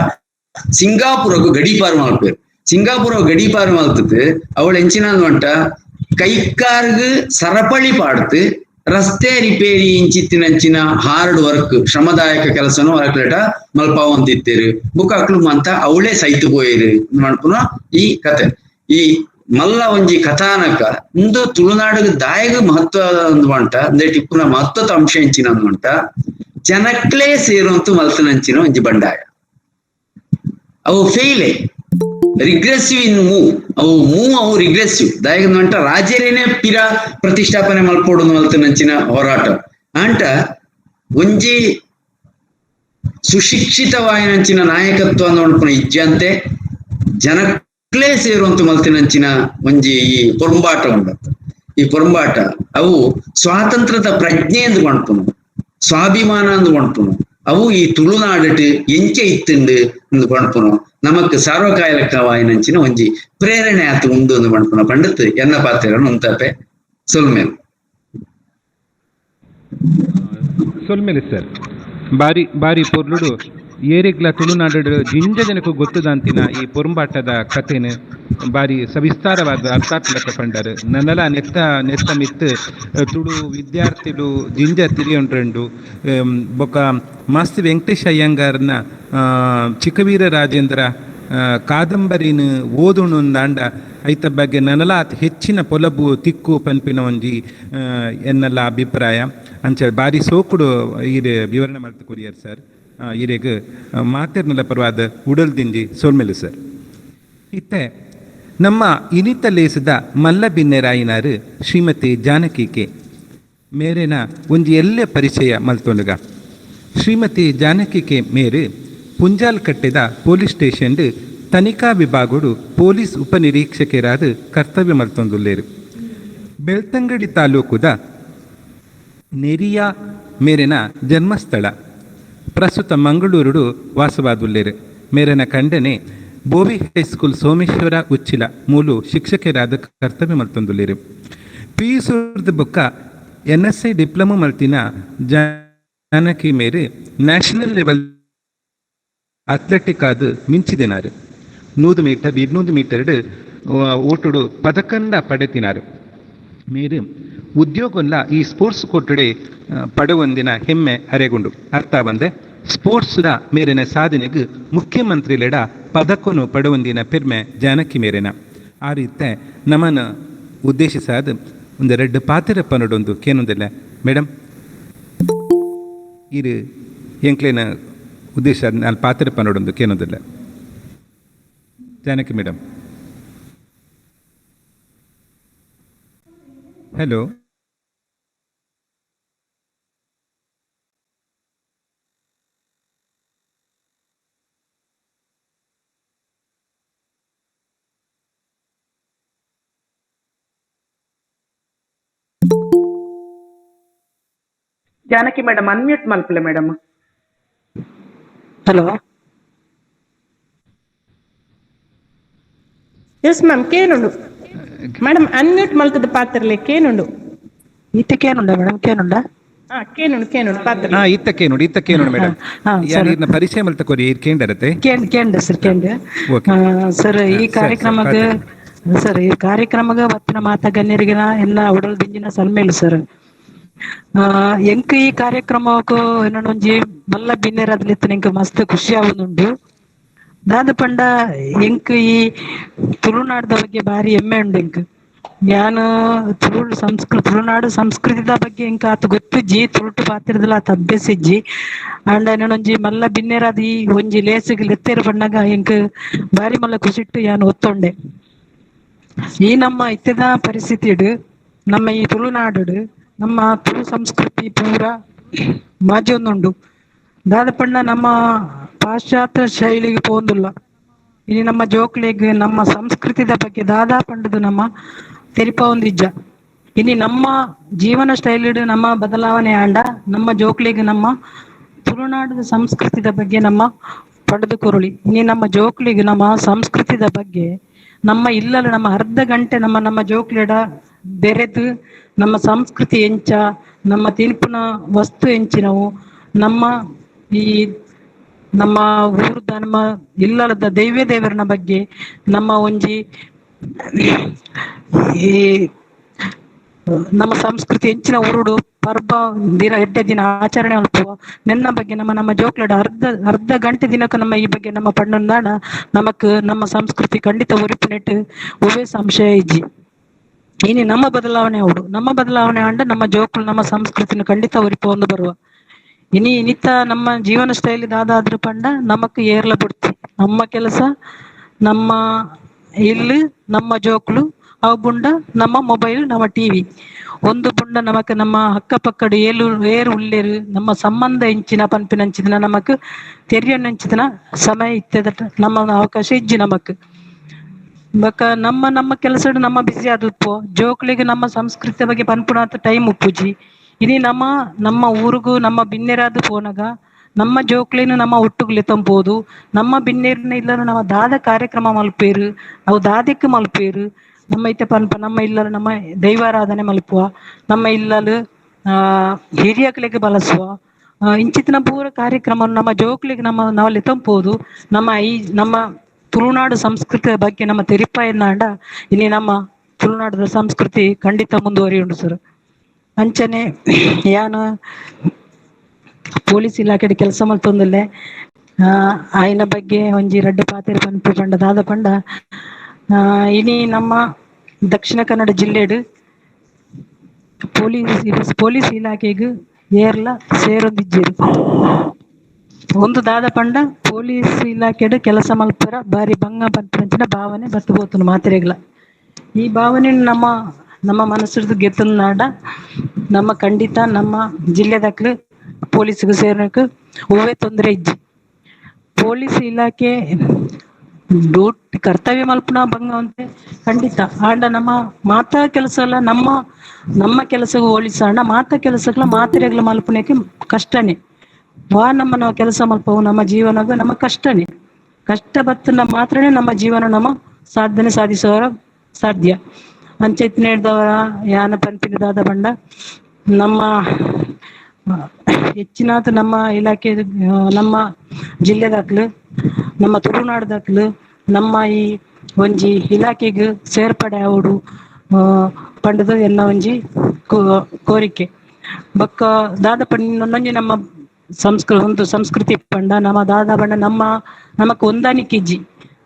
S4: ಸಿಂಗಾಪುರಕ್ಕೂ ಗಡೀಪಾರು ಮಲ್ಪೇರು. ಸಿಂಗಾಪುರ ಗಡೀಪಾರು ಮಲ್ತದೆ ಅವಳು ಎಂಚಿನ ಅಂಟ ಕೈಕಾರ್ಗ್ ಸರಪಳಿ ಪಾಡ್ತು ರಸ್ತೆ ರಿಪೇರಿ ಇಂಚಿತ್ತಿನಂಚಿನ ಹಾರ್ಡ್ ವರ್ಕ್ ಶ್ರಮದಾಯಕ ಕೆಲಸನು ಅಕ್ಲೇಟ ಮಲ್ಪಾವಂತಿತ್ತೇರು. ಬುಕ್ಕ ಅಕ್ಲು ಅಂತ ಅವಳೇ ಸೈತು ಪೋಯೇರು ಮನ್ಪುನ ಈ ಕತೆ. ಈ ಮಲ್ಲ ಒಂಜಿ ಕಥಾನಕ ಇಂದು ತುಳುನಾಡಿಗೆ ದಾಯಗ ಮಹತ್ವ ಅಂದ್ವಂಟ ಅಂದ್ರೆ ಟಿಪ್ಪುನ ಮಹತ್ವದ ಅಂಶ ಎಂಚಿನ ಅಂದ್ವಂಟ ಜನಕ್ಲೇ ಸೇರುವಂತ ಮಲ್ತನಂಚಿನ ಒಂಜಿ ಬಂಡಾಯ. ಅವು ಫೇಲೆ ರಿಗ್ರೆಸಿವ್ ಇನ್ ಮೂವ್ ಅವು ಮೂವ್ ಅವು ರಿಗ್ರೆಸಿವ್ ದಾಯಗ ರಾಜರೇನೆ ಪಿರ ಪ್ರತಿಷ್ಠಾಪನೆ ಮಲ್ಪೋಡು ಮಲ್ತನಂಚಿನ ಹೋರಾಟ ಅಂಟ ಒಂಜಿ ಸುಶಿಕ್ಷಿತವಾಯಿನಂಚಿನ ನಾಯಕತ್ವ ನೋಡ್ಪುನ ಇಜ್ಜಂತೆ ಜನಕ್ಲೇ ಸೇರುವಂತ ಮಲ್ತಿನಂಚಿನ ಒಂಜಿ ಈ ಪೊರಂಬಾಟ ಉಂಡತ್ತ. ಈ ಪೊರಂಬಾಟ ಅವು ಸ್ವಾತಂತ್ರ್ಯದ ಪ್ರಜ್ಞೆ ಎಂದು ಪಣ್ಪುನು, ಸ್ವಾಭಿಮಾನ ಎಂದು ಪಣ್ಪುನು, ಅವು ಈ ತುಳುನಾಡಿಟ್ಟು ಎಂಚೆ ಇತ್ತುಂಡು ಎಂದು ಪಣ್ಪುನು ನಮಕ್ ಸಾರ್ವಕಾಲಿಕವಾಯಿನಂಚಿನ ಒಂಜಿ ಪ್ರೇರಣೆ ಆತು ಉಂಡು ಎಂದು ಪಣ್ಪುನ ಪಂಡಿತ್ ಎನ್ನ ಪಾತ್ರ ಉಂತಾಪೆ ಸೊಲ್ಮೇಲೆ.
S1: ಸೊಲ್ಮೇಲೆ ಸರ್. ಬಾರಿ ಬಾರಿ ಪೊರ್ಲುಡು ಏರಿಗ್ಲ ತುಳುನಾಡು ಜಿಂಜ ಜನಕ್ಕೂ ಗೊತ್ತದಾಂತಿನ ಈ ಪೊರಂಬಾಟದ ಕಥೆನ ಬಾರಿ ಸವಿಸ್ತಾರವಾದ ಅರ್ಥಾತ್ಮಕ ಪಂಡರು. ನನ್ನಲ ನೆತ್ತ ನೆತ್ತ ಮಿತ್ತು ತುಳು ವಿದ್ಯಾರ್ಥಿಲು ಜಿಂಜ ತಿರಿಯೊಂಡ್ರಂಡು ಬೊಕ್ಕ ಮಾಸ್ತಿ ವೆಂಕಟೇಶ್ ಅಯ್ಯಂಗಾರ್ನ ಚಿಕ್ಕವೀರ ರಾಜೇಂದ್ರ ಕಾದಂಬರಿನ ಓದುಣುಂದಾಂಡ ಐತ ಬಗ್ಗೆ ನನಲ ಅತಿ ಹೆಚ್ಚಿನ ಪೊಲಬು ತಿಕ್ಕು ಪನ್ಪಿನ ಒಂಜಿ ಎನ್ನೆಲ್ಲ ಅಭಿಪ್ರಾಯ ಅಂಚ ಬಾರಿ ಸೋಕುಡು ಈರೆ ವಿವರಣೆ ಮಾಡ್ತು ಕೊರಿಯರ್ ಸರ್. ಈರೆಗ್ ಮಾತೆರ್ನೆಲ್ಲ ಪರವಾದ ಉಡಲ್ ದಿಂಜಿ ಸೋಲ್ಮೇಲೆ ಸರ್. ಇತ್ತೆ ನಮ್ಮ ಇನಿತ ಲೇಸದ ಮಲ್ಲ ಬಿನ್ನೆರಾಯಿನಾರು ಶ್ರೀಮತಿ ಜಾನಕಿ ಕೆ ಮೇರೆನ ಒಂಜಿ ಎಲ್ಲೆ ಪರಿಚಯ ಮಲ್ತೊಂಡುಗ. ಶ್ರೀಮತಿ ಜಾನಕಿ ಕೆ ಮೇರು ಪುಂಜಾಲ್ಕಟ್ಟೆದ ಪೊಲೀಸ್ ಸ್ಟೇಷನ್ ತನಿಖಾ ವಿಭಾಗಡು ಪೊಲೀಸ್ ಉಪನಿರೀಕ್ಷಕರಾದ ಕರ್ತವ್ಯ ಮಲ್ತೊಂದುಲ್ಲೇರು. ಬೆಳ್ತಂಗಡಿ ತಾಲೂಕುದ ನೆರಿಯ ಮೇರೆನ ಜನ್ಮಸ್ಥಳ. ಪ್ರಸ್ತುತ ಮಂಗಳೂರುಡು ವಾಸವಾದುಲ್ಲೇರು. ಮೇರೆನ ಖಂಡನೆ ಬೋವಿ ಹೈಸ್ಕೂಲ್ ಸೋಮೇಶ್ವರ ಉಚ್ಚಿಲ ಮೂಲು ಶಿಕ್ಷಕರಾದ ಕರ್ತವ್ಯ ಮಲ್ತೊಂದುಲ್ಲೇರು. ಪಿ ಯು ಬೊಕ್ಕ N S I diploma ಮಲ್ತಿನ ಜಾನಕಿ ಮೇರೆ national level athletic ಆದ್ ಮಿಂಚಿದಿನಾರು. 100 ಮೀಟರ್ 200 ಮೀಟರ್ ಓಟುಡು ಪದಕಂಡ ಪಡೆತಿನಾರು. ಮೇರು ಉದ್ಯೋಗಲ್ಲ ಈ ಸ್ಪೋರ್ಟ್ಸ್ ಕೊಟ್ಟಡೆ ಪಡವೊಂದಿನ ಹೆಮ್ಮೆ ಅರೆಗುಂಡು. ಅರ್ಥ ಬಂದೆ ಸ್ಪೋರ್ಟ್ಸ್ the ಮೇರಿನ ಸಾಧನೆಗೆ ಮುಖ್ಯಮಂತ್ರಿ ಲೆಡ ಪದಕನು ಪಡವೊಂದಿನ ಪೆರ್ಮೆ ಜಾನಕಿ ಮೇರೆನ. ಆ ರೀತಿ ನಮನ ಉದ್ದೇಶಿಸಾದ ಒಂದು ರೆಡ್ ಪಾತಿರ ಪನಡೊಂದು ಕೇನೊಂದಿಲ್ಲ ಮೇಡಮ್ ಇರು ಎಂಕ್ಲೇನ ಉದ್ದೇಶ ನಾಲ್ ಪಾತಿರ ಪನಡೊಂದು ಕೇನೊಂದಿಲ್ಲ Janaki madam. Hello.
S5: Janaki madam unmute ಮಲ್ಪಲೆ madam.
S6: Hello.
S5: Yes ma'am ಕೇನುಂಡು madam unmute ಮಲ್ತದ ಪಾತ್ರಲೆ ಕೇನುಂಡು.
S6: ಇತ್ತ ಕೇನುಂಡ ಮೇಡಮ್ ಕೇನುಂಡ?
S5: ಹಾ ಕೇನುಂಡು ಕೇನುಂಡು ಪಾತ್ರಲೆ.
S1: ಹಾ ಇತ್ತ ಕೇನುಂಡು ಇತ್ತ ಕೇನುಂಡು ಮೇಡಮ್.
S6: ಸರ್.
S1: ಯಾರು ಪರಿಚಯ ಮಲ್ತ ಕೊರಿ ಕೇಂಡರತೆ?
S6: ಕೇಂಡ್ ಕೇಂಡ ಸರ್ ಕೇಂಡ. ಸರ್ ಈ ಕಾರ್ಯಕ್ರಮಕ್ಕೆ ಸರ್ ಈ ಕಾರ್ಯಕ್ರಮಕ್ಕೆ ಬತ್ತಿನ ಮಾತಾ ಗಣ್ಯರಿಗಿನ ಎನ್ನ ಉಡಲ್ ದಿಂಜಿನ ಸಲ್ಮೇಲು ಸರ್. ಎಂಕ್ ಈ ಕಾರ್ಯಕ್ರಮಕ್ಕೂ ಏನೊಂಜಿ ಮಲ್ಲ ಬಿನ್ನೆರದ್ಲಿತ್ತು ನಿಂಕ್ ಮಸ್ತ್ ಖುಷಿ ಆವೊಂದುಂಡು. ದಾದ ಪಂಡ ಎಂಕ್ ಈ ತುಳುನಾಡದ ಬಗ್ಗೆ ಬಾರಿ ಹೆಮ್ಮೆ ಉಂಡು ಎಂಕ್. ಯಾನು ತುಳು ತುಳುನಾಡು ಸಂಸ್ಕೃತಿದ ಬಗ್ಗೆ ಎಂಕ್ ಆತ ಗೊತ್ತಿಜ್ಜಿ, ತುಳುಟು ಪಾತಿರದಲ ಆತ ಅಭ್ಯಾಸ ಇಜ್ಜಿ. ಅಂಡ ಏನೊಂಜಿ ಮಲ್ಲ ಬಿನ್ನೆರಾದ ಈ ಒಂಜಿ ಲೇಸಿಗೆ ಲೆತ್ತೇರು ಪಣ್ಣಾಗ ಎಂಕ್ ಬಾರಿ ಮಲ್ಲ ಖುಷಿಟ್ಟು ಯಾನು ಒತ್ತೊಂಡೆ. ಈ ನಮ್ಮ ಇತ್ತೆದ ಪರಿಸ್ಥಿತಿಡು ನಮ್ಮ ಈ ತುಳುನಾಡು ನಮ್ಮ ತುಳು ಸಂಸ್ಕೃತಿ ಪೂರ ಮಾಜೊಂದುಂಡು. ದಾದ ಪಂಡ ನಮ್ಮ ಪಾಶ್ಚಾತ್ಯ ಶೈಲಿಗೆ ಪೋಂದುಲ್ಲ. ಇನಿ ನಮ್ಮ ಜೋಕ್ಲೆಗ್ ನಮ್ಮ ಸಂಸ್ಕೃತಿದ ಬಗ್ಗೆ ದಾದಾ ಪಂಡದು ನಮ್ಮ ತೆರಿಪ ಒಂದಿಜ್ಜ. ಇನಿ ನಮ್ಮ ಜೀವನ ಶೈಲಿಡು ನಮ್ಮ ಬದಲಾವಣೆ ಆಂಡ ನಮ್ಮ ಜೋಕ್ಲೆಗ್ ನಮ್ಮ ತುಳುನಾಡದ ಸಂಸ್ಕೃತಿದ ಬಗ್ಗೆ ನಮ್ಮ ಪಡೆದು ಕೊರುಳಿ. ಇನಿ ನಮ್ಮ ಜೋಕ್ಲೆಗ್ ನಮ್ಮ ಸಂಸ್ಕೃತಿದ ಬಗ್ಗೆ ನಮ್ಮ ಇಲ್ಲಲ ನಮ್ಮ ಅರ್ಧ ಗಂಟೆ ನಮ್ಮ ನಮ್ಮ ಜೋಕ್ಲೆಡ ಬೆರೆದು ನಮ್ಮ ಸಂಸ್ಕೃತಿ ಎಂಚ, ನಮ್ಮ ತಿನ್ಪುನ ವಸ್ತು ಎಂಚಿನವು, ನಮ್ಮ ಈ ನಮ್ಮ ಊರದ ನಮ್ಮ ಇಲ್ಲದ ದೈವ ದೇವರನ ಬಗ್ಗೆ ನಮ್ಮ ಒಂಜಿ ಈ ನಮ್ಮ ಸಂಸ್ಕೃತಿ ಎಂಚಿನ ಊರುಡು ಪರ್ಬ ದಿನ ಎಡ್ಡೆ ದಿನ ಆಚರಣೆ ಮಲ್ಪುವ ನೆನ್ನ ಬಗ್ಗೆ ನಮ್ಮ ನಮ್ಮ ಜೋಕ್ಲಡ ಅರ್ಧ ಅರ್ಧ ಗಂಟೆ ದಿನಕ್ಕೆ ನಮ್ಮ ಈ ಬಗ್ಗೆ ನಮ್ಮ ಪಣ್ಣಂದಾಣ ನಮಕ್ ನಮ್ಮ ಸಂಸ್ಕೃತಿ ಖಂಡಿತ ಒರಿಪುನೆಟ್ ಒವ್ವೇ ಸಂಶಯ ಇಜ್ಜಿ. ಇನಿ ನಮ್ಮ ಬದಲಾವಣೆ ಅವಡು ನಮ್ಮ ಬದಲಾವಣೆ ಆಂಡ ನಮ್ಮ ಜೋಕ್ಲು ನಮ್ಮ ಸಂಸ್ಕೃತಿನ ಖಂಡಿತ ಒರಿಪು ಬರುವ. ಇನಿ ಇನಿತ ನಮ್ಮ ಜೀವನ ಶೈಲಿ ದಾದಾದ್ರೂ ಪಂಡ ನಮಕ್ ಏರ್ಲ ಬಿಡ್ತಿ ನಮ್ಮ ಕೆಲಸ ನಮ್ಮ ಇಲ್ಲು ನಮ್ಮ ಜೋಕ್ಲು ಅವು ಬುಂಡ ನಮ್ಮ ಮೊಬೈಲ್ ನಮ್ಮ ಟಿವಿ ಒಂದು ಬುಂಡ ನಮಕ್ ನಮ್ಮ ಅಕ್ಕಪಕ್ಕಡು ಏಲು ಏರು ಉಲ್ಲೇರು ನಮ್ಮ ಸಂಬಂಧ ಎಂಚಿನ ಪನ್ಪಿನಂಚಿನ ನಮಕ್ ತೆರಿಯನಂಚಿನ ಸಮಯ ಇತ್ತದ ನಮ್ಮ ಅವಕಾಶ ಇಜ್ಜಿ ನಮಕ್. ಬೊಕ ನಮ್ಮ ನಮ್ಮ ಕೆಲಸ ನಮ್ಮ ಬಿಸಿ ಆದುಪ್ಪು ಜೋಕ್ಲಿಗೆ ನಮ್ಮ ಸಂಸ್ಕೃತಿಯ ಬಗ್ಗೆ ಪನ್ಪುನಾತ ಟೈಮ್ ಉಪ್ಪುಜಿ. ಇನಿ ನಮ್ಮ ನಮ್ಮ ಊರಿಗೂ ನಮ್ಮ ಬಿನ್ನೆರಾದ ಪೋನಗ ನಮ್ಮ ಜೋಕ್ಲೇನು ನಮ್ಮ ಒಟ್ಟುಗುಲೆ ತಂಬೋದು ನಮ್ಮ ಬಿನ್ನೇರ್ನ ಇಲ್ಲ ನಮ್ಮ ದಾದ ಕಾರ್ಯಕ್ರಮ ಮಲ್ಪೇರು ಅವು ದಾದಕ್ಕೆ ಮಲ್ಪೇರು ನಮ್ಮ ಇತ್ತೆ ಪನ್ಪ ನಮ್ಮ ಇಲ್ಲಲು ನಮ್ಮ ದೈವಾರಾಧನೆ ಮಲ್ಪುವ ನಮ್ಮ ಇಲ್ಲಲು ಹಿರಿಯಕ್ಲಿಗೆ ಬಳಸುವ ಇಂಚಿತ್ತಿನ ಪೂರ ಕಾರ್ಯಕ್ರಮ ನಮ್ಮ ಜೋಕ್ಲಿಗೆ ನಮ್ಮ ನಾವಲ್ಲಿ ತಂಪೋದು ನಮ್ಮ ಈ ನಮ್ಮ ತುಳುನಾಡು ಸಂಸ್ಕೃತಿಯ ಬಗ್ಗೆ ನಮ್ಮ ತೆರಿಪಾಯನಾಂಡ ಇನಿ ನಮ್ಮ ತುಳುನಾಡದ ಸಂಸ್ಕೃತಿ ಖಂಡಿತ ಮುಂದುವರಿಯುಂಡು ಸರ್. ಅಂಚನೆ ಯಾನು ಪೊಲೀಸ್ ಇಲಾಖೆ ಕೆಲಸ ಮಲ್ತೊಂದುಲ್ಲೆ ಆಯ್ನ ಬಗ್ಗೆ ಒಂಜಿ ರಡ್ಡ್ ಪಾತೆರ ಪನ್ಪು ಪಂಡ ದಾದ ಪಂಡ ಇನಿ ನಮ್ಮ ದಕ್ಷಿಣ ಕನ್ನಡ ಜಿಲ್ಲೆಡ್ ಪೊಲೀಸ್ ಪೊಲೀಸ್ ಇಲಾಖೆಗ್ ಏರ್ಲ ಸೇರೊಂದಿಜ್ಜೆರ್. ಒಂದು ದಾದ ಪಂಡ ಪೊಲೀಸ್ ಇಲಾಖೆಡ್ ಕೆಲಸ ಮಲ್ಪರ ಬಾರಿ ಬಂಗ ಪಂಚಿನ ಭಾವನೆ ಬತ್ತು ಪೋತುಂಡು ಮಾತೆರೆಗ್ಲ. ಈ ಭಾವನೆ ನಮ್ಮ ನಮ್ಮ ಮನಸ್ಸುರ್ದು ಗೆತ್ತುನಾಡ ನಮ್ಮ ಖಂಡಿತ ನಮ್ಮ ಜಿಲ್ಲೆದಕ್ಲು ಪೊಲೀಸ್ಗೆ ಸೇರಕ್ಕೆ ಹೂವೇ ತೊಂದರೆ ಇಜ್ಜಿ. ಪೊಲೀಸ್ ಇಲಾಖೆ ಡ್ಯೂಟಿ ಕರ್ತವ್ಯ ಮಲ್ಪುನ ಬಂಗ ಅಂತೆ ಖಂಡಿತ. ಆಂಡ ನಮ್ಮ ಮಾತಾ ಕೆಲಸ ಎಲ್ಲ ನಮ್ಮ ನಮ್ಮ ಕೆಲಸಗೂ ಹೋಲಿಸೋಣ ಮಾತಾ ಕೆಲಸಗಳ ಮಾತ್ರೆಗಳ ಮಲ್ಪುನಕ್ಕೆ ಕಷ್ಟನೇ. ವಾ ನಮ್ಮ ನಾವು ಕೆಲಸ ಮಲ್ಪವು ನಮ್ಮ ಜೀವನಗೂ ನಮ್ಮ ಕಷ್ಟನೇ. ಕಷ್ಟ ಬತ್ತನ ಮಾತ್ರನೇ ನಮ್ಮ ಜೀವನ ನಮ್ಮ ಸಾಧನೆ ಸಾಧಿಸುವವರ ಸಾಧ್ಯ. ಅಂಚೆತ್ ನೇಡ್ದವರ ಯಾನ ಪನ್ಪಿನದಾದ ಬಂಡ ನಮ್ಮ ಹೆಚ್ಚಿನಾದ ನಮ್ಮ ಇಲಾಖೆ ನಮ್ಮ ಜಿಲ್ಲೆದಾಕ್ಲು ನಮ್ಮ ತುಳುನಾಡ್ದಾಕ್ಲು ನಮ್ಮ ಈ ಒಂಜಿ ಇಲಾಖೆಗೆ ಸೇರ್ಪಡೆ ಆವಡು ಪಂಡದ ಎನ್ನ ಒಂಜಿ ಕೋರಿಕೆ. ಬೊಕ್ಕ ದಾದ ಪಂಡ ನಮ್ಮ ಒಂದು ಸಂಸ್ಕೃತಿ ಪಂಡ ನಮ್ಮ ದಾದ ಬಣ್ಣ ನಮ್ಮ ನಮಕ್ ಹೊಂದಾಣಿಕೆ ಇಜ್ಜಿ.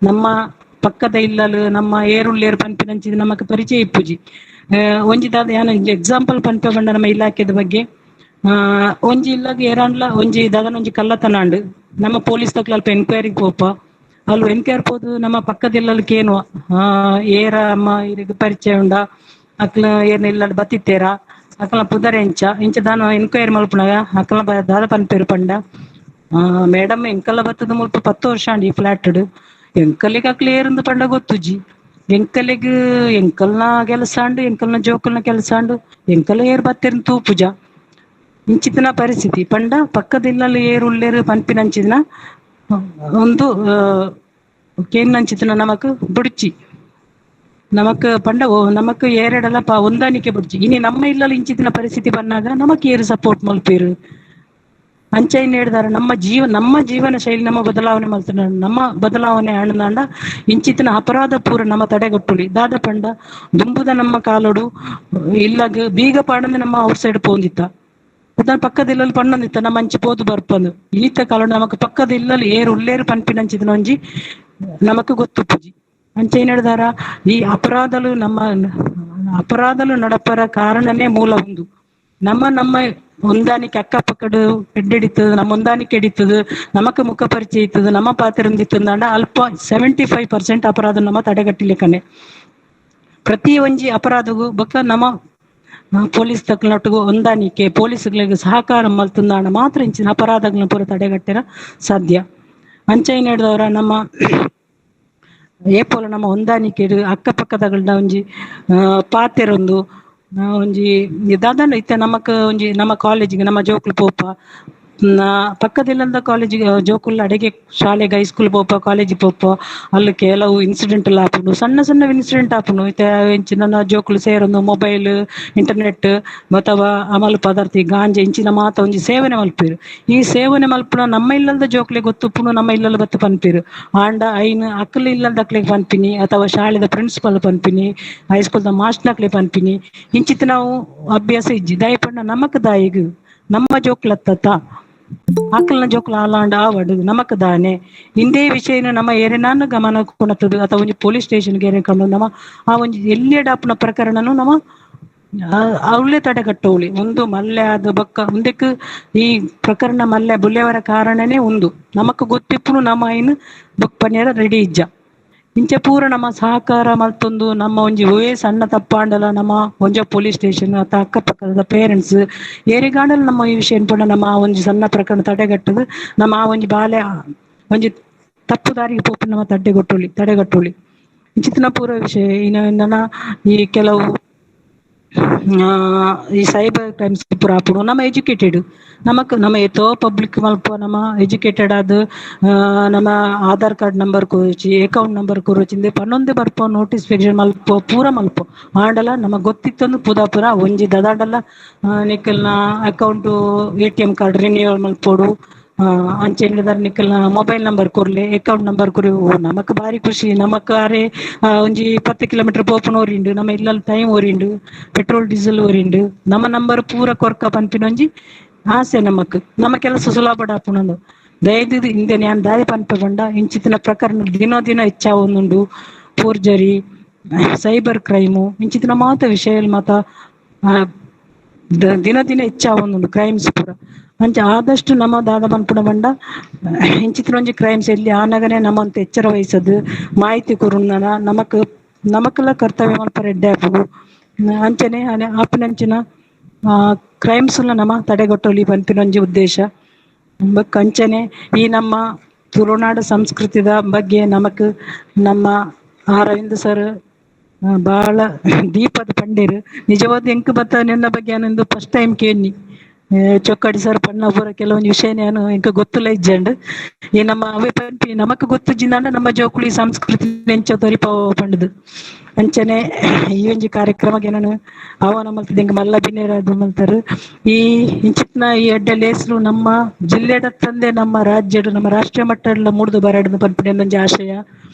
S6: ನಮ್ಮ ಪಕ್ಕದ ಇಲ್ಲಲು ನಮ್ಮ ಏರುಳ್ಳೇರು ಪನ್ಪಿನಂಚಿದ ನಮಕ್ ಪರಿಚಯ ಇಪ್ಪುಜಿ. ಒಂಜಿ ದಾದ ಯಾನ ಎಕ್ಸಾಂಪಲ್ ಪನ್ಪೆ ಪಂಡ ನಮ್ಮ ಇಲಾಖೆದ ಬಗ್ಗೆ ಒಂಜಿ ಇಲ್ಲಾಗ ಏರಾಂಡ್ಲ ಒಂಜಿ ದಾದನ ಒಂಜಿ ಕಲ್ಲತನಾಂಡು ನಮ್ಮ ಪೊಲೀಸ್ ತಕ್ಲ ಅಲ್ಪ ಎನ್ಕ್ವೈರಿಗೆ ಪೋಪ ಅಲ್ಲೂ ಎನ್ಕ್ವೈರಿ ಪೋದು ನಮ್ಮ ಪಕ್ಕದ ಕೇನುವ ಏರ ಅಮ್ಮ ಇರಿಗೆ ಪರಿಚಯ ಉಂಡ ಅಕ್ಲ ಏರ್ನ ಇಲ್ಲ ಬತ್ತಿತ್ತೇರ ಅಕ್ಲ ಪುದರ್ ಎಂಚ ಇಂಚ ದಾನ ಎನ್ಕ್ವೈರಿ ಮಲ್ಪುನಾಗ ಅಕ್ಲ ದಾದ ಪನ್ಪೇರು ಪಂಡ ಮೇಡಮ್ ಎಂಕಲ್ಲ ಬತ್ತದ ಮುಲ್ಪ 10 ವರ್ಷ ಅಂಡ್ ಈ ಫ್ಲಾಟ್ ಎಂಕಲಿಗೆ ಅಕ್ಲ ಏರಂದು ಪಂಡ ಗೊತ್ತುಜಿ. ಎಂಕಲಿಗ್ ಎಂಕಲ್ನ ಕೆಲಸ ಅಂಡು ಎಂಕಲ್ನ ಜೋಕಲ್ನ ಕೆಲಸ ಅಂಡು ಎಂಕಲ್ ಏರ್ ಬತ್ತೇರ್ ತೂಪುಜ ಇಂಚಿತನ ಪರಿಸ್ಥಿತಿ ಪಂಡ ಪಕ್ಕದಿಲ್ಲಲ್ಲಿ ಏರುಳ್ಳೇರು ಪನ್ಪಿನಂಚಿನ ಒಂದು ಕೇನ್ನಂಚಿತನ ನಮಕ್ ಬುಡ್ಚಿ ನಮಕ್ ಪಂಡ ನಮಕ್ ಏರೆಡಲ ಹೊಂದಾಣಿಕೆ ಬುಡ್ಚಿ. ಇನಿ ನಮ್ಮ ಇಲ್ಲಲ್ಲಿ ಇಂಚಿತಿನ ಪರಿಸ್ಥಿತಿ ಬಂದಾಗ ನಮಕ್ ಏರು ಸಪೋರ್ಟ್ ಮಲ್ಪೇರು ಅಂಚೈನ್ ಹೇಳ್ದಾರ ನಮ್ಮ ಜೀವನ ಶೈಲಿ ನಮ್ಮ ಬದಲಾವಣೆ ಮಲ್ತನ ನಮ್ಮ ಬದಲಾವಣೆ ಅಣ್ಣದಾಂಡ ಇಂಚಿತನ ಅಪರಾಧ ಪೂರ ನಮ್ಮ ತಡೆಗಟ್ಟುಲಿ. ದಾದ ಪಂಡ ದುಂಬುದ ನಮ್ಮ ಕಾಲೋಡು ಇಲ್ಲಾಗ ಬೀಗ ಪಾಡಂದ್ರೆ ನಮ್ಮ ಔಟ್ ಸೈಡ್ ಪೋಂದಿತ್ತ ಅದ ಪಕ್ಕದ ಇಲ್ಲಲ್ಲಿ ಪಣ್ಣೊಂದಿತ್ತ ನಮ್ಮ ಅಂಚಿ ಪೋದು ಬರ್ಪಂದು. ಈತ ಕಾಲ ನಮಕ್ ಪಕ್ಕದ ಇಲ್ಲಲ್ಲಿ ಏರು ಉಳ್ಳೇರು ಪನ್ಪಿನಂಚಿದ ಒಂಜಿ ನಮಕ್ ಗೊತ್ತುಪ್ಪುಜಿ. ಅಂಚೆ ಏನ್ ಹೇಳ್ದಾರ ಈ ಅಪರಾಧಲು ನಮ್ಮ ಅಪರಾಧಲು ನಡಪರ ಕಾರಣನೇ ಮೂಲ ಒಂದು ನಮ್ಮ ನಮ್ಮ ಹೊಂದಾಣಿಕೆ ಅಕ್ಕಪಕ್ಕಡು ಎಡ್ಡೆಡಿತದ ನಮ್ಮ ಹೊಂದಾಣಿಕೆ ಹಿಡಿತದ ನಮಕ್ ಮುಖ ಪರಿಚಯ ಇತ್ತದ ನಮ್ಮ ಪಾತ್ರ ಇತ್ತಂದ ಅಲ್ಪ 75% ಅಪರಾಧ ನಮ್ಮ ತಡೆಗಟ್ಟಲಿಕ್ಕನೆ. ಪ್ರತಿ ಒಂಜಿ ಅಪರಾಧಗೂ ಬೊಕ್ಕ ನಮ್ಮ ಪೊಲೀಸ್ ತಕ್ಕನೊಟ್ಟಿಗೂ ಹೊಂದಾಣಿಕೆ ಪೊಲೀಸ್ಗಳಿಗೆ ಸಹಕಾರ ಮಲ್ತಂದಾಣ ಮಾತ್ರ ಇಂಚಿನ ಅಪರಾಧಗಳನ್ನ ಪೂರ ತಡೆಗಟ್ಟಿರ ಸಾಧ್ಯ. ಅಂಚೆ ಹಿಡಿದವರ ನಮ್ಮ ಏಪೋಲ ನಮ್ಮ ಹೊಂದಾಣಿಕೆ ಅಕ್ಕಪಕ್ಕದಗಳನ್ನ ಒಂಜಿ ಪಾತೆರೊಂದು ಒಂಜಿ ದಾದಾನ ಇತ್ತೆ ನಮಕ್ ಒಂಜಿ ನಮ್ಮ ಕಾಲೇಜಿಗೆ ನಮ್ಮ ಜೋಕುಲು ಪೋಪ ಪಕ್ಕದಿಲ್ಲದ ಕಾಲೇಜಿಗೆ ಜೋಕುಲ್ ಅಡಿಗೆ ಶಾಲೆಗೆ ಹೈಸ್ಕೂಲ್ ಪೋಪ ಕಾಲೇಜಿಗೆ ಪೋಪ ಅಲ್ಲಿ ಕೆಲವು ಇನ್ಸಿಡೆಂಟ್ ಎಲ್ಲ ಆಪುಂಡು ಸಣ್ಣ ಸಣ್ಣ ಇನ್ಸಿಡೆಂಟ್ ಆಪುಂಡು. ಇತ್ತೆ ಇಂಚಿನ ಜೋಕುಲು ಸೇರೊಂದು ಮೊಬೈಲ್ ಇಂಟರ್ನೆಟ್ ಅಥವಾ ಅಮಲು ಪದಾರ್ಥ ಗಾಂಜೆ ಇಂಚಿನ ಮಾತ ಒಂಜಿ ಸೇವನೆ ಮಲ್ಪೇರು. ಈ ಸೇವನೆ ಮಲ್ಪುನ ನಮ್ಮ ಇಲ್ಲದ ಜೋಕುಲಿಗೆ ಗೊತ್ತುಪ್ಪುನು ನಮ್ಮ ಇಲ್ಲದ ಬತ್ತು ಪನ್ಪೇರು. ಆಂಡ ಐನ್ ಅಕ್ಲು ಇಲ್ಲದ ಅಕ್ಲಿಗೆ ಪನ್ಪಿನಿ ಅಥವಾ ಶಾಲೆದ ಪ್ರಿನ್ಸಿಪಲ್ ಪನ್ಪಿನಿ ಹೈಸ್ಕೂಲ್ದ ಮಾಸ್ಟರ್ನಕ್ಲೆ ಪನ್ಪಿನಿ ಇಂಚಿತ ನಾವು ಅಭ್ಯಾಸ ಇಜ್ಜಿ. ದಯಪಣ್ಣ ನಮಕ್ ದಾಯಿಗ್ ನಮ್ಮ ಜೋಕ್ಲತ್ತ ಆಕಲ್ನ ಜೋಕ್ಲ ಆಲಾಂಡ ಆವಡು ನಮಕ್ ದಾನೆ ಇಂದೇ ವಿಷಯನ ನಮ್ಮ ಏರೇನಾನು ಗಮನ ಕೊಣತದು ಅಥವಾ ಒಂಜಿ ಪೊಲೀಸ್ ಸ್ಟೇಷನ್ಗೆ ಏನೇ ಕಂಡು ನಮ್ಮ ಆ ಒಂಜಿ ಎಲ್ಲಿಡಾಪುನ ಪ್ರಕರಣನು ನಮ್ಮ ಅವಳೇ ತಡೆಗಟ್ಟೋಳಿ. ಒಂದು ಮಲ್ಲೆ ಅದು ಬಕ್ಕ ಮುಂದಕ್ಕೆ ಈ ಪ್ರಕರಣ ಮಲ್ಲೆ ಬುಲ್ಲೆವರ ಕಾರಣನೇ ಒಂದು ನಮಕ್ ಗೊತ್ತಿಪ್ಪುನು ನಮ್ಮ ಐನು ಬೊಕ್ ಪನ್ಯರ ರೆಡಿ ಇಜ್ಜ. ಇಂಚೆ ಪೂರ ನಮ್ಮ ಸಹಕಾರ ಮಲ್ತೊಂದು ನಮ್ಮ ಒಂಜಿ ಒಯೇ ಸಣ್ಣ ತಪ್ಪಾಂಡಲ ನಮ್ಮ ಒಂಜ ಪೊಲೀಸ್ ಸ್ಟೇಷನ್ ಅಥವಾ ಅಕ್ಕಪಕ್ಕದ ಪೇರೆಂಟ್ಸ್ ಏರಿಗಾಂಡಲ ನಮ್ಮ ಈ ವಿಷಯ ಪಂಡ ನಮ್ಮ ಆ ಒಂಜಿ ಸಣ್ಣ ಪ್ರಕರಣ ತಡೆಗಟ್ಟದು ನಮ್ಮ ಆ ಒಂಜಿ ಬಾಲೆ ಒಂಜಿ ತಪ್ಪು ದಾರಿಗೆ ಪೋಪು ನಮ್ಮ ತಡೆಗಟ್ಟುಳಿ. ಇಂಚಿತನ ಪೂರ ವಿಷಯ ಇನ್ನ ಈ ಕೆಲವು ಈ ಸೈಬರ್ ಕ್ರೈಮ್ಸ್ ಪೂರ ಆಪುಂಡು. ನಮ್ಮ ಎಜುಕೇಟೆಡ್ ನಮಕ್ ನಮ್ಮ ಏತೋ ಪಬ್ಲಿಕ್ ಮಲ್ಪ ನಮ್ಮ ಎಜುಕೇಟೆಡ್ ಆದ್ ನಮ್ಮ ಆಧಾರ್ ಕಾರ್ಡ್ ನಂಬರ್ ಕೊರಚಿ ಅಕೌಂಟ್ ನಂಬರ್ ಕೊರಚಿ ಇಂದೆ ಪನ್ನೊಂದೇ ಬರ್ಪೋ ನೋಟಿಫಿಕೇಶನ್ ಮಲ್ಪ ಪೂರ ಮಲ್ಪ ಆಂಡಲ ನಮಗ್ ಗೊತ್ತಿತ್ತಂದು ಪೂರ ಪೂರ ಒಂಜಿ ದದಾಂಡಲ ನಿಕಲ್ನ account ATM card renewal ಮಲ್ಪೋಡು ಅಂಚೆ ನಿಕಲ್ನ ಮೊಬೈಲ್ ನಂಬರ್ ಕೊರ್ಲೆ ಅಕೌಂಟ್ ನಂಬರ್ ಕೊರಿ ನಮಕ್ ಬಾರಿ ಖುಷಿ. ನಮಕ್ ಅರೆ ಒಂಜಿ 10 ಕಿಲೋಮೀಟರ್ ಪೋಪುನ ಓರಿಂಡು ನಮ್ಮ ಇಲ್ಲಲ್ಲಿ ಟೈಮ್ ಓರಿಂಡು ಪೆಟ್ರೋಲ್ ಡೀಸೆಲ್ ಓರಿಂಡು ನಮ್ಮ ನಂಬರ್ ಪೂರ ಕೊರ್ಕ ಪನ್ಪಿನ ಒಂಜಿ ಆಸೆ ನಮಕ್ ನಮ್ಮ ಕೆಲಸ ಸುಲಭ ಆಪುನಂದು. ದಯದಿದ್ದು ಹಿಂದೆ ನಾನು ದಾರಿ ಪನ್ಪೆ ಬಂಡ ಇಂಚಿತ್ತಿನ ಪ್ರಕರಣ ದಿನ ದಿನ ಹೆಚ್ಚಾವೊಂದುಂಡು. Forgery cyber crime ಇಂಚಿತ್ತಿನ ಮಾತ ವಿಷಯ ಮಾತ ದಿನ ದಿನ ಹೆಚ್ಚಾವೊಂದುಂಡು ಕ್ರೈಮ್ಸ್ ಪೂರ. ಅಂಚ ಆದಷ್ಟು ನಮ್ಮ ದಾದ ಪನ್ಪುನ ಪಂಡ ಇಂಚಿತ್ತಿನ ಒಂಜಿ ಕ್ರೈಮ್ಸ್ ಎಲ್ಲಿ ಆನಗನೆ ನಮ್ಮಂತ ಎಚ್ಚರ ವಹಿಸದು ಮಾಹಿತಿ ಕೊರುನ ನಮಕ್ ನಮಕ್ಲ ಕರ್ತವ್ಯ ಮಲ್ಪರೆ ಎಡ್ಡೆ ಆಪುಂಡು. ಅಂಚನೆ ಆಪಿನಂಚಿನ ಕ್ರೈಮ್ಸ್ ನಮ್ಮ ತಡೆಗಟ್ಟೊಲಿ ಪನ್ಪಿನ ಒಂಜಿ ಉದ್ದೇಶ. ಬೊಕ್ಕ ಅಂಚನೆ ಈ ನಮ್ಮ ತುಳುನಾಡು ಸಂಸ್ಕೃತಿದ ಬಗ್ಗೆ ನಮಕ್ ನಮ್ಮ ಅರವಿಂದ್ ಸರ್ ಬಾಳ ದೀಪದ ಪಂಡೇರು ನಿಜವಾದ ಎಂಕ್ ಬತ್ತ ನಿನ್ನ ಬಗ್ಗೆ ನಾನೊಂದು ಫಸ್ಟ್ ಟೈಮ್ ಕೇಳಿ ಚೊಕ್ಕಡಿ ಸರ್ ಪಣ್ಣ ಪೂರ ಕೆಲವೊಂದು ವಿಷಯ ನಾನು ಎಂಕ್ ಗೊತ್ತುಲ್ಲ ಇಜ್ಜಂಡ್. ಈ ನಮ್ಮ ಅವೇ ಪನ್ಪಿ ನಮಕ್ ಗೊತ್ತು ಜಿಂದಾಂಡ ನಮ್ಮ ಜೋಕುಳಿ ಸಂಸ್ಕೃತಿ ಎಂಚ ತೊರಿಪಾವ ಪಂಡುದು. ಅಂಚನೆ ಈ ಒಂಜಿ ಕಾರ್ಯಕ್ರಮಕ್ಕೆ ನಾನು ಆಹ್ವಾನ ಮಲ್ತದೆ ಎಂಕ್ ಮಲ್ಲ ಬಿನ್ನೆರಾದ್ ಮಲ್ತಾರು. ಈ ಇಂಚಿತ್ನ ಈ ಎಡ್ಡೆ ಲೇಸ್ಲು ನಮ್ಮ ಜಿಲ್ಲೆಡ ತಂದೆ ನಮ್ಮ ರಾಜ್ಯಡ್ ನಮ್ಮ ರಾಷ್ಟ್ರೀಯ ಮಟ್ಟಡ್ಲ ಮೂಡ್ದು ಬರಡ್ ಪನ್ಪಿನ ಒಂಜಿ ಆಶಯ.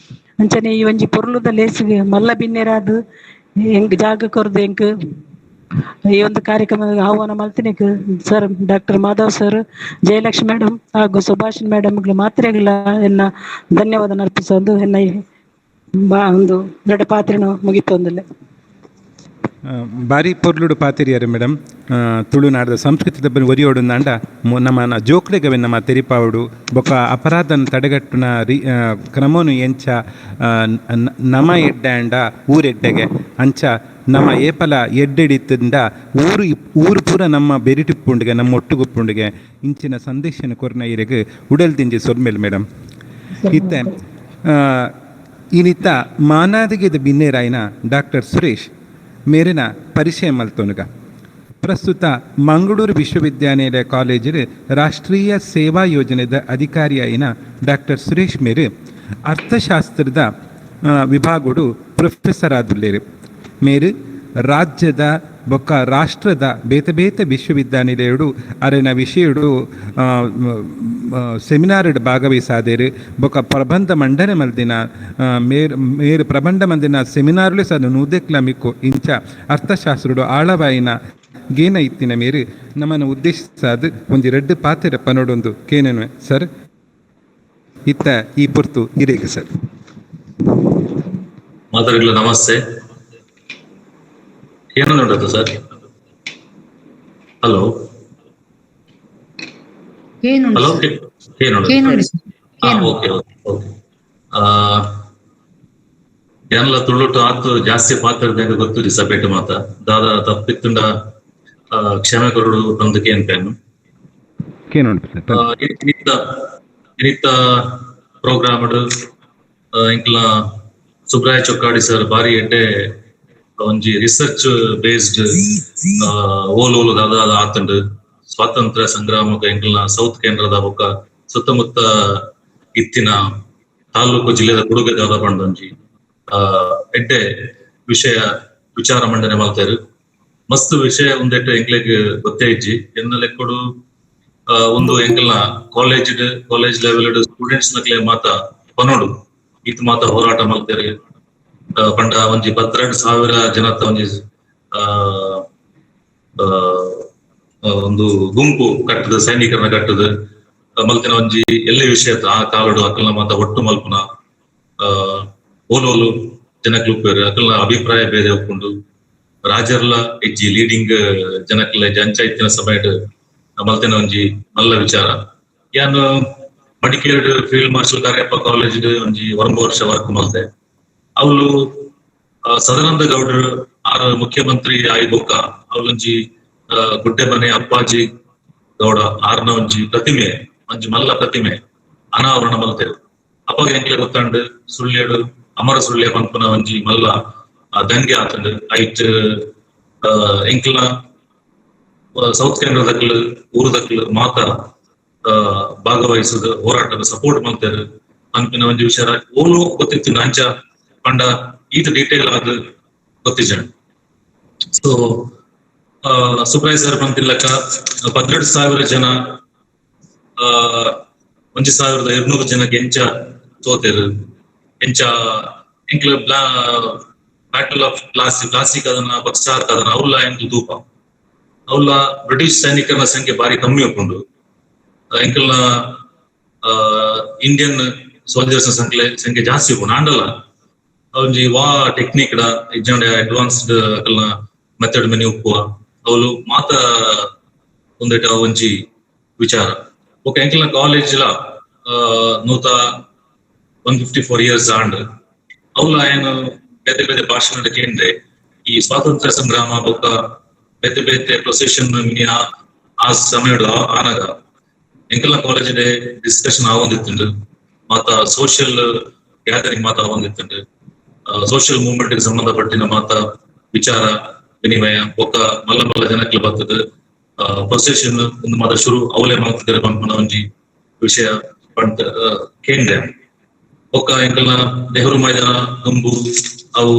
S6: ಅಂಚನೆ ಈ ಒಂಜಿ ಪೊರ್ಲುದ ಲೇಸ್ಗ್ ಮಲ್ಲ ಬಿನ್ನೆರಾದ್ ಎಂಕ್ ಜಾಗ ಕೊರ್ದು ಎಂಕ್ ಈ ಒಂದು ಕಾರ್ಯಕ್ರಮ ಆಹ್ವಾನ ಮಲ್ತಿನಕ್ sir doctor Madhav sir, Jayalakshmi madam ಹಾಗೂ ಸುಭಾಷ್ ಮೇಡಮ್ ಮಾತ್ರೆಗಳ ಎನ್ನ ಧನ್ಯವಾದ ಅರ್ಪಿಸೋದು ಎನ್ನ ಒಂದು ದೊಡ್ಡ ಪಾತ್ರೆನು ಮುಗಿತೊಂದಿಲ್ಲ.
S1: ಬಾರಿ ಪೊರ್ಲುಡು ಪಾತಿರಿಯರು ಮೇಡಮ್. ತುಳುನಾಡದ ಸಂಸ್ಕೃತಿದ ಬನ್ನಿ ಒರಿಯೋಡು ನಾಂಡ ನಮ್ಮ ಜೋಕ್ಲೆಗವೆ ನಮ್ಮ ತೆರಿಪಾವಡು ಬೊಕ್ಕ ಅಪರಾಧನ ತಡೆಗಟ್ಟುನ ರೀ ಕ್ರಮನು ಎಂಚ ನಮ ಎಡ್ಡೆ ಅಂಡ ಊರೆಡ್ಡೆಗೆ ಅಂಚ ನಮ್ಮ ಏಪಲ ಎಡ್ಡೆಡಿತ್ತಿಂದ ಊರು ಊರು ಪೂರ ನಮ್ಮ ಬೆರಿಟಿಪ್ಪುಂಡಿಗೆ ನಮ್ಮ ಒಟ್ಟುಗುಪ್ಪುಂಡಿಗೆ ಇಂಚಿನ ಸಂದೇಶನ ಕೊರ್ನ ಇರೆಗ್ ಉಡಲ್ ದಿಂಜಿ ಸೊರ್ಮೆಲ್ ಮೇಡಮ್. ಇತ್ತೆ ಇನಿತ ಮಾನಾದಿಗೆದ ಬಿನ್ನೇರಾಯಿನ ಡಾಕ್ಟರ್ ಸುರೇಶ್ ಮೇರಿನ ಪರಿಚಯ ಮಲ್ತೊನುಗ. ಪ್ರಸ್ತುತ ಮಂಗಳೂರು ವಿಶ್ವವಿದ್ಯಾನಿಲಯ ಕಾಲೇಜಿನ ರಾಷ್ಟ್ರೀಯ ಸೇವಾ ಯೋಜನೆದ ಅಧಿಕಾರಿಯಾಯಿನ ಡಾಕ್ಟರ್ ಸುರೇಶ್ ಮೇರು ಅರ್ಥಶಾಸ್ತ್ರದ ವಿಭಾಗಡು ಪ್ರೊಫೆಸರ್ ಆದುಲ್ಲೇರು. ಮೇರು ರಾಜ್ಯದ ಬೊಕ್ಕ ರಾಷ್ಟ್ರದ ಬೇತೆ ಬೇತೆ ವಿಶ್ವವಿದ್ಯಾನಿಲಯಡು ಅರೆನ ವಿಷಯಡು ಸೆಮಿನಾರ್ಡ್ ಭಾಗವಹಿಸಾದೇರು ಬೊಕ್ಕ ಪ್ರಬಂಧ ಮಂಡನೆ ಮಲ್ದಿನ ಮೇರ್ ಮೇರು ಪ್ರಬಂಧ ಮಂದಿನ ಸೆಮಿನಾರ್ಲು ಸಹ ನೂದೆಕ್ಲ ಮಿಕ್ಕು ಇಂಚ ಅರ್ಥಶಾಸ್ತ್ರಡು ಆಳವಾಯಿನ ಗೇನ ಇತ್ತಿನ ಮೇರು ನಮ್ಮನ್ನು ಉದ್ದೇಶಿಸಾದ ಒಂಜಿ ರಡ್ಡು ಪಾತೆರ ಪನೊಡೊಂದು ಕೇನನು ಸರ್. ಇತ್ತ ಈ ಪೊರ್ತು ಇರೇಗ ಸರ್.
S3: ಮಾತಾಡಿಲ್ಲ. ನಮಸ್ತೆ. ಏನಂದ್ರೆ ಸರ್? ಹಲೋ.
S7: ಏನುಂಟು
S3: ಹಲೋ.
S7: ಸರ್?
S3: ಏನು?
S7: ಏನುಂಟು ಸರ್? ಏನು?
S3: Okay okay okay. ಏನೆಲ್ಲ ತುಳುಟು ಆತು ಜಾಸ್ತಿ ಪಾತ್ರ ಗೊತ್ತು ಸಪೇಟು ಮಾತ ದಾದಾ ತಪ್ಪಿತ್ತುಂಡ ಕ್ಷಮೆ ಕೊರಡು ತಂದಕ್ಕೆ ಏನ್ ಪೇನು.
S1: ಕೇನುಂಟು ಸರ್.
S3: ಇನಿತ್ತ ಇನಿತ್ತ ಪ್ರೋಗ್ರಾಮ್ ಇಂಕ್ಲ ಸುಬ್ರಾಯ ಚೊಕ್ಕಾಡಿ ಸರ್ ಬಾರಿ ಎಡ್ಡೆ ಒಂಜಿ ರಿಸರ್ಚ್ ಬೇಸ್ಡ್ ಓಲು ಓಲು ದಾದ ಆತಂಡು ಸ್ವಾತಂತ್ರ್ಯ ಸಂಗ್ರಾಮಕ ಎಂಕಲ್ನ ಸೌತ್ ಕೇಂದ್ರದ ಬೊಕ್ಕ ಸುತ್ತಮುತ್ತ ಇತ್ತಿನ ತಾಲೂಕು ಜಿಲ್ಲೆದ ಕೊಡುಗೆ ದಾದ ಪಂಡೊಂಜಿ ಎಡ್ಡೆ ವಿಷಯ ವಿಚಾರ ಮಂಡನೆ ಮಲ್ತೇರು. ಮಸ್ತ್ ವಿಷಯ ಒಂದೆಟ್ಟು ಎಂಕ್ಲೆಗ್ ಗೊತ್ತೇ ಇಜ್ಜಿ ಎನ್ನ ಲೆಕ್ಕಡು. ಒಂದು ಎಂಕಲ್ನ college college level students ನಕ್ಲೆ ಮಾತ ಪನೋಡು ಇತ್ ಮಾತ ಹೋರಾಟ ಮಲ್ತೇರು. ಪಂಡ ಒಂಜಿ 12,000 ಜನತ ಒಂಜಿ ಆ ಆ, ಒಂದು ಗುಂಪು ಕಟ್ಟದ ಸೈನಿಕರನ್ನ ಕಟ್ಟದ ಮಲ್ತಿನ ಒಂಜಿ ಎಲ್ಲಿ ವಿಷಯ ಆ ಕಾಲಡು ಅಕಲ್ನ ಮಾತ ಒಟ್ಟು ಮಲ್ಪುನ ಓಲೋಲು ಜನಕ್ಲು ಉಪ್ಪೇರು ಅಕಲ್ನ ಅಭಿಪ್ರಾಯ ಬೇರೆ ಒಪ್ಪುಂಡು ರಾಜರ್ಲ ಇಜ್ಜಿ ಲೀಡಿಂಗ್ ಜನಕ್ಲೆ ಅಂಚ ಇತ್ತಿನ ಸಮಯಡ್ ಮಲ್ತಿನ ಒಂಜಿ ಮಲ್ಲ ವಿಚಾರ. ಯಾನ್ Madikeri field marshal Cariappa college ಒಂಜಿ ಒಂಬ ವರ್ಷ ವರ್ಕ್ ಮಲ್ತೆ. ಅವಳು ಸದಾನಂದ ಗೌಡರು ಆರ್ ಮುಖ್ಯಮಂತ್ರಿ ಆಯಿ ಬೊಕ್ಕ ಅವಳೊಂಜಿ ಗುಡ್ಡೆ ಮನೆ ಅಪ್ಪಾಜಿ ಗೌಡ ಆರ್ನ ಒಂಜಿ ಪ್ರತಿಮೆ ಒಂಜಿ ಮಲ್ಲ ಪ್ರತಿಮೆ ಅನಾವರಣ ಮಲ್ತೇವೆ. ಅಪ್ಪಗ ಎಂಕ್ಲೆ ಗೊತ್ತಂಡು ಸುಳ್ಯಡು ಅಮರ ಸುಳ್ಯ ಪನ್ಪುನ ಒಂಜಿ ಮಲ್ಲ ದಂಗೆ ಆತಂಡು. ಐಟ್ ಎಂಕ್ಲ ಸೌತ್ ಕೇಂದ್ರದಕ್ಲು ಊರುದಕ್ಲು ಮಾತ ಭಾಗವಹಿಸದ ಹೋರಾಟದ ಸಪೋರ್ಟ್ ಮಾಡ್ತಾರೆ ಅನ್ಪಿನ ಒಂಜಿ ವಿಚಾರ ಓಲು ಗೊತ್ತಿತ್ತು ಅಂಚ ಪಂಡ ಈತ ಡೀಟೇಲ್ ಆದ ಗೊತ್ತಿಜ. ಸೊ ಸುಬ್ರಾಯ್ ಸರ್ ಬಂತಿಲ್ಲಕ್ಕ 12,000 ಜನ 1,200 ಜನಕ್ಕೆ ಎಂಚ ತೋತೇರು ಎಂಚ ಎಂಕ್ಲ ಬ್ಯಾಟಲ್ ಆಫ್ ಪ್ಲಾಸಿ ಪ್ಲಾಸಿ ಕದನ ಬಕ್ಸಾರ್ ಕದನ ಅವ್ಲ ಎಂಕ್ಲ ತೂಪ ಅವ್ಲ ಬ್ರಿಟಿಷ್ ಸೈನಿಕರ ಸಂಖ್ಯೆ ಬಾರಿ ಕಮ್ಮಿ ಒಪ್ಪುಂಡು. ಎಂಕಲ್ನ ಇಂಡಿಯನ್ ಸೋಲ್ಜರ್ಸ್ ಸಂಖ್ಯೆ ಸಂಖ್ಯೆ ಜಾಸ್ತಿ ಉಪ್ಪುಂಡು. ಆಂಡಲ ಒಂಜಿ ವಾ ಟೆಕ್ನಿಕ್ ಡ ಇಜ್ಜಾಂಡ ಅಡ್ವಾನ್ಸ್ಡ್ ಅಕಲ್ನ ಮೆಥಡ್ ಮೆನಿ ಉಪ್ಪುವ ಅವಳು ಮಾತ ಒಂದೇಟ ಒಂಜಿ ವಿಚಾರ. ಬೊಕ ಎಂಕಲ್ನ ಕಾಲೇಜ್ ಲ 154 ಇಯರ್ಸ್ ಆಂಡ್ ಅವ್ಲ ಏನು ಬೇತೆ ಬೇತೆ ಭಾಷಣ ಕೇಂದ್ರೆ ಈ ಸ್ವಾತಂತ್ರ್ಯ ಸಂಗ್ರಾಮ ಬೊಕ್ಕ ಬೇತೆ ಬೇತೆ ಪ್ರೊಸೆಷನ್ ಮಿನಿ ಆ ಸಮಯಡ್ ಆನಗ ಎಂಕಲ್ನ ಕಾಲೇಜ್ ಡಿಸ್ಕಷನ್ ಆವೊಂದಿತ್ತುಂಡು, ಮಾತ ಸೋಷಿಯಲ್ ಗ್ಯಾದರಿಂಗ್ ಮಾತ ಆವೊಂದಿತ್ತುಂಡು, ಸೋಷಿಯಲ್ ಮೂವ್ಮೆಂಟ್ ಗೆ ಸಂಬಂಧಪಟ್ಟಿನ ಮಾತ ವಿಚಾರ ವಿನಿಮಯ ಬೊಕ್ಕ ಮಲ್ಲ ಮಲ್ಲ ಜನಕ್ಲೆ ಬರ್ತದೆ ಪ್ರೊಸೆಷನ್ ಒಂದು ಮಾತ ಶುರು ಅವಲೇ ಮಾಡ್ತಿದ್ದಾರೆ ಪನ್ಪುನ ಒಂಜಿ ವಿಷಯ ಪಂತ ಕೇಂದ್ರ. ಬೊಕ್ಕ ಎಂಕಲ್ನ ನೆಹರು ಮೈದಾನ ದುಂಬು ಅವು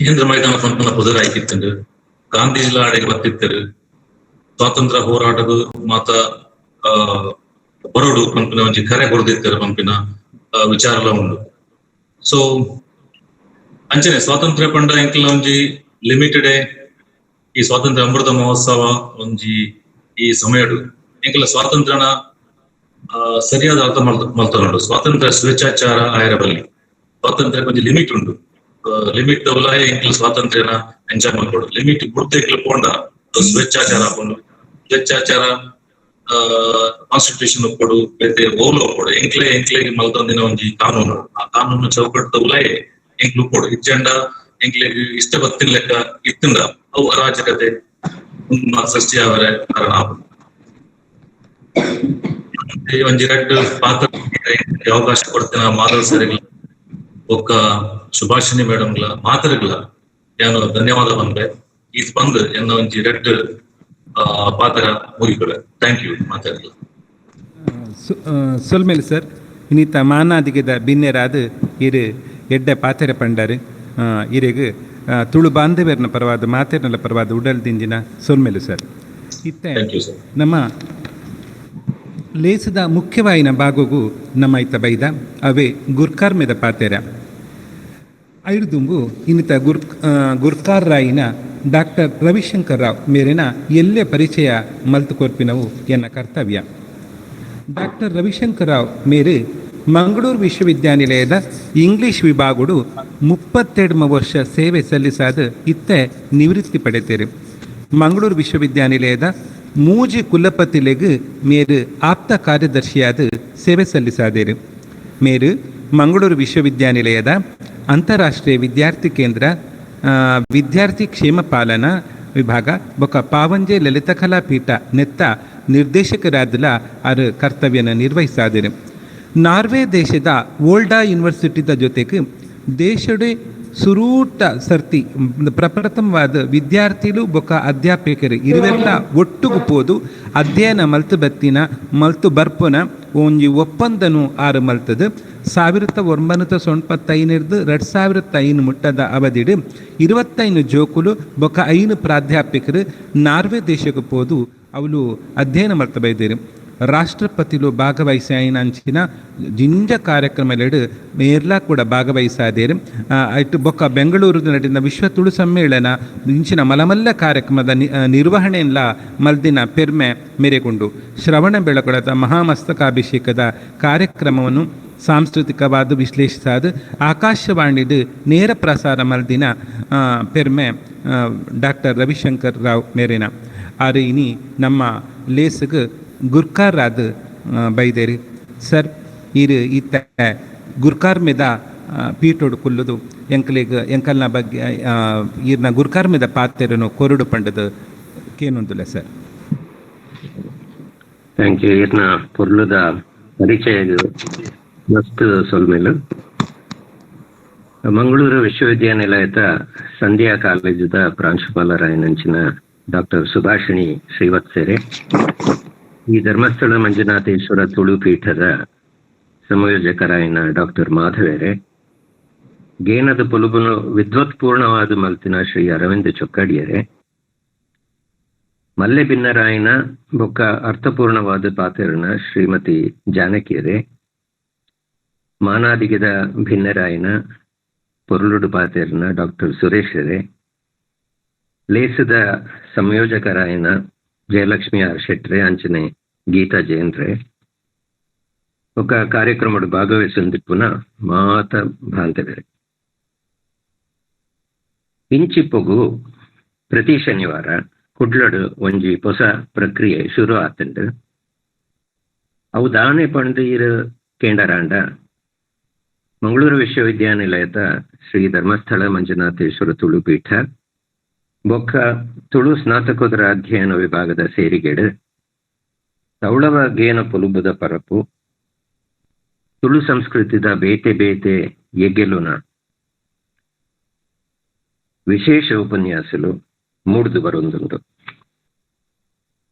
S3: ಕೇಂದ್ರ ಮೈದಾನ ಪನ್ಪುನ ಪುದರ್ ಆಯ್ಕಿತ್ತುಂಡು, ಗಾಂಧೀಜಿಲ ಅಡೆಗೆ ಬತ್ತಿತ್ತರು, ಸ್ವಾತಂತ್ರ್ಯ ಹೋರಾಟದ ಮಾತ ಬರೋಡು ಪನ್ಪಿನ ಒಂಜಿ ಕರೆ ಕೊರ್ದಿತ್ತಾರೆ ಪನ್ಪಿನ ವಿಚಾರಲ ಉಂಡು. ಸೊ ಅಂಚನೆ ಸ್ವಾತಂತ್ರ್ಯ ಪಂಡ ಎಂಕಲ್ನ ಒಂಜಿ ಲಿಮಿಟೆಡ್ ಈ ಸ್ವಾತಂತ್ರ್ಯ ಅಮೃತ ಮಹೋತ್ಸವ ಒಂಜಿ ಈ ಸಮಯಡು ಎಂಕಲ್ನ ಸ್ವಾತಂತ್ರ್ಯನ ಸರಿಯಾದ ಅರ್ಥ ಮಲ್ತೊಂಡು. ಸ್ವಾತಂತ್ರ್ಯ ಸ್ವೇಚ್ಛಾಚಾರ ಆಯರ ಬಲ್ಲಿ, ಸ್ವಾತಂತ್ರ್ಯ ಒಂಜಿ ಲಿಮಿಟ್ ಉಂಡು, ಲಿಮಿಟ್ ದವಲಾಯ ಎಂಕಲ್ ಸ್ವಾತಂತ್ರ್ಯನ ಎಂಜಾಯ್ ಮಲ್ಕೊಡು, ಲಿಮಿಟ್ ಬುಡ್ದು ಎಂಕಲ್ ಪೋಂಡ ಸ್ವೇಚ್ಛಾಚಾರ ಹಾಕೊಂಡು ಸ್ವೇಚ್ಛಾಚಾರ ಕಾನ್ಸ್ಟಿಟ್ಯೂಷನ್ ಒಪ್ಪೊಡು ಬೇತೆ ಓಲು ಒಪ್ಪೊಡು ಎಂಕ್ಲೆ ಎಂಕ್ಲೆ ಮಲ್ತೊಂದಿನ ಒಂಜಿ ಕಾನೂನು, ಆ ಕಾನೂನು ಚೌಕಟ್ಟು ಉಲಾಯೆ ಎಂಕ್ಲು ಉಪ್ಪೊಡು. ಇಜ್ಜಂಡ ಎಂಕ್ಲೆ ಇಷ್ಟ ಬತ್ತಿನ ಲೆಕ್ಕ ಇತ್ತುಂಡ ಅವು ಅರಾಜಕತೆ ಸೃಷ್ಟಿ ಆವರೆ ಕಾರಣ ಆಪುಂಡು. ಒಂಜಿ ರಡ್ಡ್ ಪಾತ್ರ ಅವಕಾಶ ಕೊಡ್ತೇನೆ ಮಾಧವ್ ಸರಿಗ್ಲ ಬೊಕ್ಕ ಸುಭಾಷಿಣಿ ಮೇಡಮ್ಗಳ ಮಾತೃಗಳ ನಾನು ಧನ್ಯವಾದ ಬಂದ್ರೆ ಈ ಬಂದ್ ಎನ್ನ ಒಂಜಿ ರಡ್ಡ್ ಪಾತ್ರ ಮುಗಿಕೊಳೆ. Thank you ಮಾತಾಡಲ್ಲ.
S1: ಸೊಲ್ಮೇಲೆ ಸರ್, ಇನ್ನಿತ ಮಾನಾದಿಗೆದ ಬಿನ್ನೆರಾದ ಇರು ಎಡ್ಡೆ ಪಾತೆರೆ ಪಂಡಾರು ಇರೆಗ್ ತುಳು ಬಾಂಧವ್ಯರ್ನ ಪರವಾದ ಮಾತೆರ್ನಲ ಪರವಾದ ಉಡಲ್ ದಿಂಜಿನ ಸೊಲ್ಮೇಲು ಸರ್. ಇತ್ತೆ ನಮ್ಮ ಲೇಸದ ಮುಖ್ಯವಾಯಿನ ಭಾಗಗೂ ನಮ್ಮ ಐತ ಬೈದ ಅವೇ ಗುರ್ಕಾರ್ಮೆದ ಪಾತೆರ ಐದುಂಬು ಇನ್ನಿತ ಗುರ್ಕಾರ್ ರಾಯಿನ ಡಾಕ್ಟರ್ ರವಿಶಂಕರ್ ರಾವ್ ಮೇರಿನ ಎಲ್ಲೆ ಪರಿಚಯ ಮಲ್ತು ಕೊರ್ಪಿನವು ಎನ್ನ ಕರ್ತವ್ಯ. ಡಾಕ್ಟರ್ ರವಿಶಂಕರ್ ರಾವ್ ಮೇರು ಮಂಗಳೂರು ವಿಶ್ವವಿದ್ಯಾನಿಲಯದ ಇಂಗ್ಲಿಷ್ ವಿಭಾಗಡು 32 ವರ್ಷ ಸೇವೆ ಸಲ್ಲಿಸಾದ ಇತ್ತೆ ನಿವೃತ್ತಿ ಪಡೆತೇರು. ಮಂಗಳೂರು ವಿಶ್ವವಿದ್ಯಾನಿಲಯದ ಮೂಜಿ ಕುಲಪತಿಲೆಗ್ ಮೇರು ಆಪ್ತ ಕಾರ್ಯದರ್ಶಿಯಾದ ಸೇವೆ ಸಲ್ಲಿಸಾದೇರು. ಮೇರು ಮಂಗಳೂರು ವಿಶ್ವವಿದ್ಯಾನಿಲಯದ ಅಂತಾರಾಷ್ಟ್ರೀಯ ವಿದ್ಯಾರ್ಥಿ ಕೇಂದ್ರ ವಿದ್ಯಾರ್ಥಿ ಕ್ಷೇಮ ಪಾಲನಾ ವಿಭಾಗ ಬೊಕ ಪಾವಂಜೆ ಲಲಿತಕಲಾ ಪೀಠ ನೆತ್ತ ನಿರ್ದೇಶಕರಾದಲ ಅರು ಕರ್ತವ್ಯನ ನಿರ್ವಹಿಸಾದಿರು. ನಾರ್ವೆ ದೇಶದ ವೋಲ್ಡಾ ಯೂನಿವರ್ಸಿಟಿದ ಜೊತೆಗೆ ದೇಶಡೆ ಸುರೂಟ ಸರ್ತಿ ಪ್ರಪ್ರಥಮವಾದ ವಿದ್ಯಾರ್ಥಿಲು ಬೊಕ ಅಧ್ಯಾಪಕರು ಇರುವೆಲ್ಲ ಒಟ್ಟುಗು ಪೋದು ಅಧ್ಯಯನ ಮಲ್ತು ಬತ್ತಿನ ಮಲ್ತು ಬರ್ಪುನ ಒಂಜಿ ಒಪ್ಪಂದನು ಆರು ಮಲ್ತದು. 1995 2005 ಮುಟ್ಟದ ಅವಧಿಡು 25 ಜೋಕುಲು ಬೊಕ 5 ಪ್ರಾಧ್ಯಾಪಕರು ನಾರ್ವೆ ದೇಶಕ್ಕೆ ಪೋದು ಅವಳು ಅಧ್ಯಯನ ಮಲ್ತ ಬೈದೇರು. ರಾಷ್ಟ್ರಪತಿಲು ಭಾಗವಹಿಸಿ ಅಂಚಿನ ಜಿಂಜ ಕಾರ್ಯಕ್ರಮಲೆಡು ಮೇರ್ಲಾ ಕೂಡ ಭಾಗವಹಿಸಾದೇರು. ಇಟ್ಟು ಬೊಕ್ಕ ಬೆಂಗಳೂರು ನಡೆದ ವಿಶ್ವ ತುಳು ಸಮ್ಮೇಳನ ಇಂಚಿನ ಮಲಮಲ್ಲ ಕಾರ್ಯಕ್ರಮದ ನಿರ್ವಹಣೆಲ್ಲ ಮಲ್ದಿನ ಪೆರ್ಮೆ ಮೇರೆಗೊಂಡು ಶ್ರವಣ ಬೆಳಗೊಳದ ಮಹಾಮಸ್ತಕಾಭಿಷೇಕದ ಕಾರ್ಯಕ್ರಮವನ್ನು ಸಾಂಸ್ಕೃತಿಕವಾದ ವಿಶ್ಲೇಷಿಸಾದ ಆಕಾಶವಾಣಿದು ನೇರ ಪ್ರಸಾರ ಮಲ್ದಿನ ಪೆರ್ಮೆ ಡಾಕ್ಟರ್ ರವಿಶಂಕರ್ ರಾವ್ ಮೇರಿನ. ಆರು ಇನಿ ನಮ್ಮ ಲೇಸುಗು ಗುರ್ಕಾರಾದ ಬೈದೇರಿ ಸರ್. ಇರು ಇತ್ತ ಗುರ್ಕಾರ್ಮೆದ ಪೀಠೋಡು ಕುಲ್ಲುದು ಎಂಕಲಿಗ ಎಂಕಲ್ನ ಬಗ್ಗೆ ಈರ್ನ ಗುರ್ಕಾರ್ಮೆದ ಪಾತೆರನು ಕೊರಡು ಪಂಡದು ಕೇನೊಂದುಲ್ಲ sir.
S2: Thank you. ಈರ್ನ ಪೊರ್ಲುದ ಪರಿಚಯ ಮಸ್ತ್ ಸೊಲ್ಮೇಲು. ಮಂಗಳೂರು ವಿಶ್ವವಿದ್ಯಾನಿಲಯದ ಸಂಧ್ಯಾ ಕಾಲೇಜದ ಪ್ರಾಂಶುಪಾಲರಾಯನಂಚಿನ ಡಾಕ್ಟರ್ ಸುಭಾಷಿಣಿ ಶ್ರೀವತ್ಸರೆ, ಈ ಧರ್ಮಸ್ಥಳ ಮಂಜುನಾಥೇಶ್ವರ ತುಳು ಪೀಠದ ಸಂಯೋಜಕರಾಯನ ಡಾಕ್ಟರ್ ಮಾಧವೇರೆ, ಗೇನದ ಪೊಲುಬುನು ವಿದ್ವತ್ಪೂರ್ಣವಾದ ಮಲ್ತಿನ ಶ್ರೀ ಅರವಿಂದ ಚೊಕ್ಕಡಿಯರೆ, ಮಲ್ಲೆ ಬಿನ್ನರಾಯನ ಬೊಕ್ಕ ಅರ್ಥಪೂರ್ಣವಾದ ಪಾತೆರನ ಶ್ರೀಮತಿ ಜಾನಕಿಯರೆ, ಮಾನಾದಿಗೆದ ಭಿನ್ನರಾಯನ ಪೊರುಳುಡು ಪಾತೆರನ ಡಾಕ್ಟರ್ ಸುರೇಶರೇ, ಲೇಸದ ಸಂಯೋಜಕರಾಯನ ಜಯಲಕ್ಷ್ಮಿ ಆರ್ ಶೆಟ್ರೆ ಅಂಚನೆ ಗೀತಾ ಜೈನ್ರೆ, ఒక ಕಾರ್ಯಕ್ರಮಡು ಭಾಗವಹಿಸೊಂದಿಪ್ಪುನ ಮಾತ ಭಾಂತವೆರೆ. ಇಂಚಿಪ್ಪೊಗು ಪ್ರತಿ ಶನಿವಾರ ಕುಡ್ಲಡ್ ಒಂಜಿ ಹೊಸ ಪ್ರಕ್ರಿಯೆ ಶುರು ಆತುಂಡು. ಅವು ದಾನೆ ಪಂದು ಇರು ಕೇಂಡರಾಂಡ ಮಂಗಳೂರು ವಿಶ್ವವಿದ್ಯಾನಿಲಯದ ಶ್ರೀ ಧರ್ಮಸ್ಥಳ ಮಂಜುನಾಥೇಶ್ವರ ತುಳು ಪೀಠ ಬೊಕ್ಕ ತುಳು ಸ್ನಾತಕೋತ್ತರ ಅಧ್ಯಯನ ವಿಭಾಗದ ಸೇರಿಗೆಡು ತೌಳವ ಗೇನ ಪೊಲುಬುದ ಪರಪು ತುಳು ಸಂಸ್ಕೃತಿದ ಬೇತೆ ಬೇತೆ ಎಗ್ಗೆಲುನ ವಿಶೇಷ ಉಪನ್ಯಾಸಲು ಮೂಡ್ದು ಬರೊಂದುಂಡು.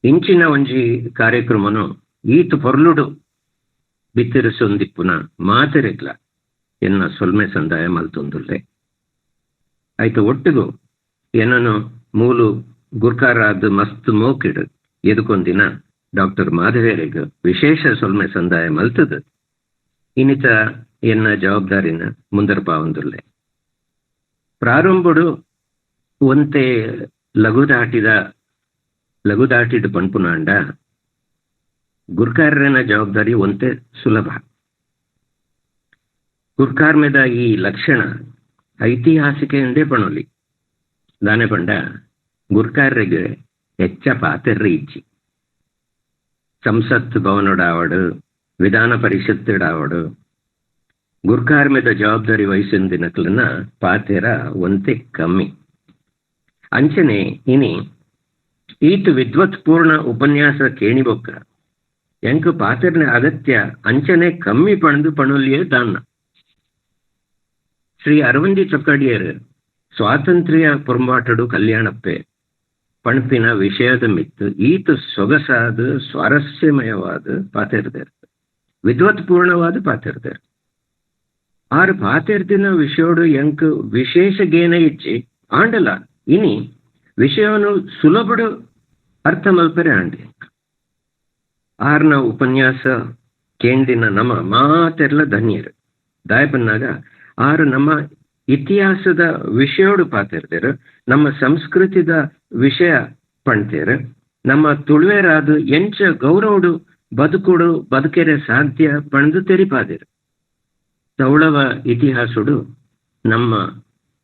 S2: ಇಂಚಿನ ಒಂಜಿ ಕಾರ್ಯಕ್ರಮನು ಈತು ಪೊರ್ಲುಡು ಬಿತ್ತಿರಿಸೊಂದಿಪ್ಪುನ ಮಾತೆರೆಗ್ಲ ಎನ್ನ ಸೊಲ್ಮೆ ಸಂದಾಯ ಮಲ್ತೊಂದುಲ್ಲೆ. ಆಯ್ತು ಒಟ್ಟಿಗೂ ಏನನು ಮೂಲು ಗುರ್ಕಾರಾದ ಮಸ್ತ್ ಮೋಕಿಡು ಎದುಕೊಂದಿನ ಡಾಕ್ಟರ್ ಮಾಧವೇರೆಗ್ ವಿಶೇಷ ಸೊಲ್ಮೆ ಸಂದಾಯ ಮಲ್ತದ ಇನ್ನಿತ ಎನ್ನ ಜವಾಬ್ದಾರಿನ ಮುಂದರ್ಪಾವಂದುಲ್ಲೆ. ಪ್ರಾರಂಭಡು ಒಂತೆ ಲಘುದಾಟಿದ ಪನ್ಪುನಾಂಡ ಗುರ್ಕಾರನ ಜವಾಬ್ದಾರಿ ಒಂತೆ ಸುಲಭ. ಗುರ್ಕಾರ್ಮೆದ ಈ ಲಕ್ಷಣ ಐತಿಹಾಸಿಕ ಎಂದೇ ಪಣೋಲಿ. ದಾನೆ ಪಂಡ ಗುರ್ಕಾರ್ರಿಗೆ ಹೆಚ್ಚ ಪಾತೆರ್ರೆ ಇಜ್ಜಿ. ಸಂಸತ್ ಭವನಡಾವಡು, ವಿಧಾನ ಪರಿಷತ್ತುಡಾವಡು ಗುರ್ಕಾರ್ಮೆದ ಜವಾಬ್ದಾರಿ ವಹಿಸಿಂದಿನಕ್ಲನ ಪಾತೆರ ಒಂತೆ ಕಮ್ಮಿ. ಅಂಚನೆ ಇನಿ ಈತ ವಿದ್ವತ್ಪೂರ್ಣ ಉಪನ್ಯಾಸ ಕೇಣಿಬೊಕ್ಕ ಎಂಕ್ ಪಾತೆರ್ನ ಅಗತ್ಯ ಅಂಚನೆ ಕಮ್ಮಿ ಪಣದು ಪಣೊಲಿಯೇ ದಾನ್ನ. ಶ್ರೀ ಅರವಿಂದಿ ಚೊಕ್ಕಡಿಯರ್ ಸ್ವಾತಂತ್ರ್ಯ ಪೊರ್ಂಬಾಟಡು ಕಲ್ಯಾಣಪ್ಪೆ ಪಣಪಿನ ವಿಷಯದ ಮಿತ್ತು ಈತ ಸೊಗಸಾದ ಸ್ವಾರಸ್ಯಮಯವಾದ ಪಾತೆರ್ದೇರ್, ವಿದ್ವತ್ಪೂರ್ಣವಾದ ಪಾತೆರ್ದೇರ್. ಆರು ಪಾತೆರ್ದಿನ ವಿಷಯೋಡು ಎಂಕ್ ವಿಶೇಷ ಗೇನ ಇಚ್ಚಿ ಆಂಡಲ ಇನಿ ವಿಷಯವನ್ನು ಸುಲಭಡು ಅರ್ಥ ಮಲ್ಪರೆ ಆಂಡಿ. ಆರ್ನ ಉಪನ್ಯಾಸ ಕೇಂದಿನ ನಮ್ಮ ಮಾತೆರ್ಲ ಧನ್ಯರು. ದಾಯಪನ್ನಾಗ ಆರು ನಮ್ಮ ಇತಿಹಾಸದ ವಿಷಯೋಡು ಪಾತಿರ್ದೇರು, ನಮ್ಮ ಸಂಸ್ಕೃತಿದ ವಿಷಯ ಪಣ್ತೇರು, ನಮ್ಮ ತುಳುವೆರಾದ ಎಂಚ ಗೌರವಡು ಬದುಕುಡು ಬದುಕೆರೆ ಸಾಧ್ಯ ಪಣದು ತೆರಿಪಾದಿರು. ತೌಳವ ಇತಿಹಾಸಡು ನಮ್ಮ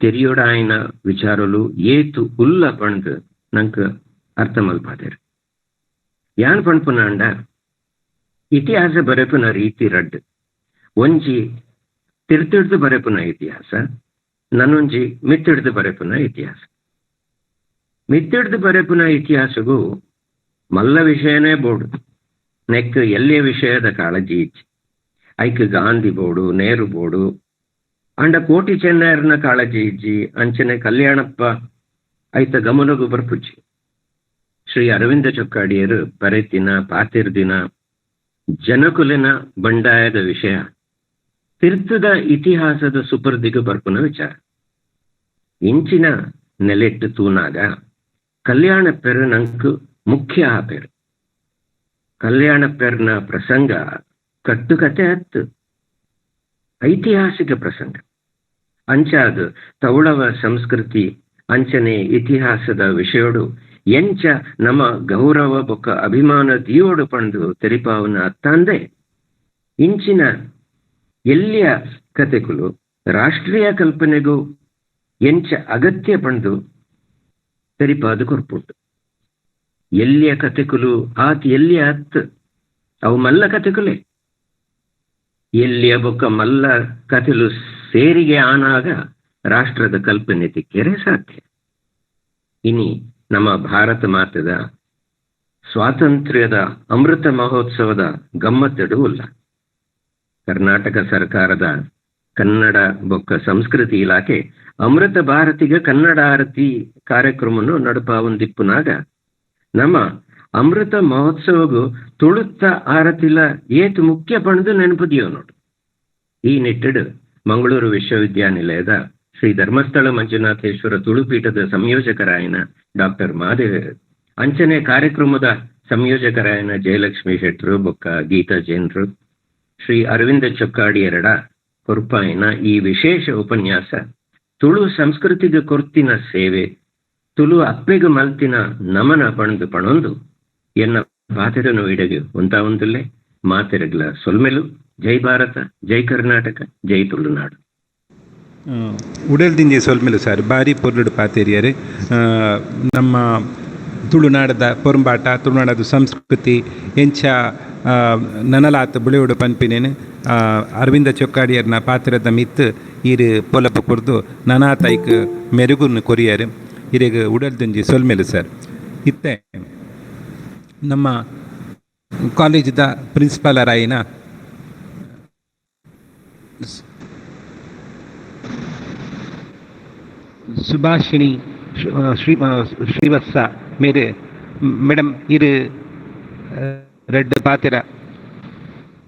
S2: ತೆರಿಯೊಡಾಯಿನ ವಿಚಾರಲು ಏತು ಉಲ್ಲ ಪಣದು ನಂಗೆ ಅರ್ಥ ಮಲ್ಪಾದಿರು. ಯಾನ್ ಪಣ್ಪುನಾಂಡ ಇತಿಹಾಸ ಬರೆಪುನ ರೀತಿ ರಡ್ಡು. ಒಂಜಿ ತಿರ್ತಿಡ್ದು ಬರೆಪುನ ಇತಿಹಾಸ, ನನ್ನೊಂಜಿ ಮಿತ್ತಿಡ್ದು ಬರೆಪುನ ಇತಿಹಾಸ. ಮಿತ್ತಿಡ್ದು ಬರೆಪುನ ಇತಿಹಾಸಗೂ ಮಲ್ಲ ವಿಷಯನೇ ಬೋರ್ಡು, ನೆಕ್ ಎಲ್ಲೇ ವಿಷಯದ ಕಾಳಜಿ ಇಚ್ಚಿ. ಐಕ್ ಗಾಂಧಿ ಬೋರ್ಡು, ನೆಹರು ಬೋರ್ಡು, ಅಂಡ ಕೋಟಿ ಚೆನ್ನಯರ್ನ ಕಾಳಜಿ ಇಜ್ಜಿ, ಅಂಚನೆ ಕಲ್ಯಾಣಪ್ಪ ಐತ ಗಮನಗೂ ಬರ್ಪುಜ್ಜಿ. ಶ್ರೀ ಅರವಿಂದ ಚೊಕ್ಕಾಡಿಯರು ಬರೆತಿನ ಪಾತಿರ್ದಿನ ಜನಕುಲಿನ ಬಂಡಾಯದ ವಿಷಯ ತಿರ್ತದ ಇತಿಹಾಸದ ಸುಪರ್ದಿಗೆ ಬರ್ಪುನ ವಿಚಾರ. ಇಂಚಿನ ನೆಲೆಟ್ಟು ತೂನಾಗ ಕಲ್ಯಾಣ ಪೆರು ನಂಕು ಮುಖ್ಯ ಆಪೆರು. ಕಲ್ಯಾಣ ಪೆರ್ನ ಪ್ರಸಂಗ ಕಟ್ಟುಕತೆ ಹತ್ತು, ಐತಿಹಾಸಿಕ ಪ್ರಸಂಗ. ಅಂಚಾದ ತೌಳವ ಸಂಸ್ಕೃತಿ ಅಂಚನೆ ಇತಿಹಾಸದ ವಿಷಯೋಡು ಎಂಚ ನಮ್ಮ ಗೌರವ ಬೊಕ್ಕ ಅಭಿಮಾನ ದಿಯೋಡು ಪಂದು ತೆರಿಪಾವನ ಅತ್ತಂದೆ ಇಂಚಿನ ಎಲ್ಲಿಯ ಕತೆಗಳು ರಾಷ್ಟ್ರೀಯ ಕಲ್ಪನೆಗೂ ಎಂಚ ಅಗತ್ಯ ಪಂದು ತೆರಿಪಾದು ಕೊರ್ಪುಂಟು. ಎಲ್ಲಿಯ ಕತೆಕುಲು ಆತ ಎಲ್ಲಿಯ ಅತ್ ಅವು ಮಲ್ಲ ಕತೆಕುಲೆ. ಎಲ್ಲಿಯ ಬೊಕ್ಕ ಮಲ್ಲ ಕತೆಲು ಸೇರಿಗೆ ಆನಾಗ ರಾಷ್ಟ್ರದ ಕಲ್ಪನೆ ತಿಕ್ಕೆರೆ ಸಾಧ್ಯ. ಇನಿ ನಮ್ಮ ಭಾರತ ಮಾತದ ಸ್ವಾತಂತ್ರ್ಯದ ಅಮೃತ ಮಹೋತ್ಸವದ ಗಮ್ಮತ್ತಿಡು ಉಲ್ಲ. ಕರ್ನಾಟಕ ಸರ್ಕಾರದ ಕನ್ನಡ ಬೊಕ್ಕ ಸಂಸ್ಕೃತಿ ಇಲಾಖೆ ಅಮೃತ ಭಾರತಿಗೆ ಕನ್ನಡ ಆರತಿ ಕಾರ್ಯಕ್ರಮವನ್ನು ನಡಪಾವಂದಿಪ್ಪುನಾಗ ನಮ್ಮ ಅಮೃತ ಮಹೋತ್ಸವಗೂ ತುಳುತ್ತ ಆರತಿಲ ಏತು ಮುಖ್ಯ ಪಣದು ನೆನಪುದಿಯೋ ನೋಡು. ಈ ನಿಟ್ಟಿಡು ಮಂಗಳೂರು ವಿಶ್ವವಿದ್ಯಾನಿಲಯದ ಶ್ರೀ ಧರ್ಮಸ್ಥಳ ಮಂಜುನಾಥೇಶ್ವರ ತುಳುಪೀಠದ ಸಂಯೋಜಕರಾಯನ ಡಾಕ್ಟರ್ ಮಾದೇವ, ಅಂಚನೆ ಕಾರ್ಯಕ್ರಮದ ಸಂಯೋಜಕರಾಯನ ಜಯಲಕ್ಷ್ಮಿ ಶೆಟ್ರು ಬೊಕ್ಕ ಗೀತಾ ಜೈನ್ರು, ಶ್ರೀ ಅರವಿಂದ ಚೊಕ್ಕಾಡಿಯರಡ ಕೊರ್ಪಾಯಿನ ಈ ವಿಶೇಷ ಉಪನ್ಯಾಸ ತುಳು ಸಂಸ್ಕೃತಿಗೆ ಕೊರ್ತಿನ ಸೇವೆ, ತುಳು ಅಪ್ಪೆಗೆ ಮಲ್ತಿನ ನಮನ ಪಣದು ಪಣೊಂದು ಎನ್ನ ಪಾತೆರನು ಇಡಗೆ ಒಂತಾವಂದುಲ್ಲೆ. ಮಾತೆರಗ್ಲ ಸೊಲ್ಮೆಲು. ಜೈ ಭಾರತ, ಜೈ ಕರ್ನಾಟಕ, ಜೈ ತುಳುನಾಡು.
S1: ಉಡಲ್ದಿಂಜಿ ಸೊಲ್ಮೆಲು ಸರ್, ಬಾರಿ ಪೊರ್ಲುಡು ಪಾತೆರಿಯರೆ. ನಮ್ಮ ತುಳುನಾಡದ ಪೊರುಂಬಾಟ, ತುಳುನಾಡದ ಸಂಸ್ಕೃತಿ ಎಂಚ ನನಲಾತ್ ಬುಳೆಯೋಡು ಪನ್ಪಿನೇನು ಅರವಿಂದ ಚೊಕ್ಕಾಡಿಯರ್ನ ಪಾತ್ರದ ಮಿತ್ತು ಈರು ಪೊಲಪು ಕೊರ್ದು ನನಾತೈಕ್ ಮೆರುಗುನ್ನು ಕೊರಿಯರ್. ಇರೆಗ್ ಉಡಲ್ದುಂಜಿ ಸೊಲ್ಮೆಲು ಸರ್. ಇತ್ತೆ ನಮ್ಮ ಕಾಲೇಜಿದ ಪ್ರಿನ್ಸಿಪಾಲರಾಯಿನ ಸುಭಾಷಿಣಿ ಶ್ರೀವತ್ಸ ಮೇರೆ ಮೇಡಮ್ ಇರು ರೆಡ್ ಪಾತಿರ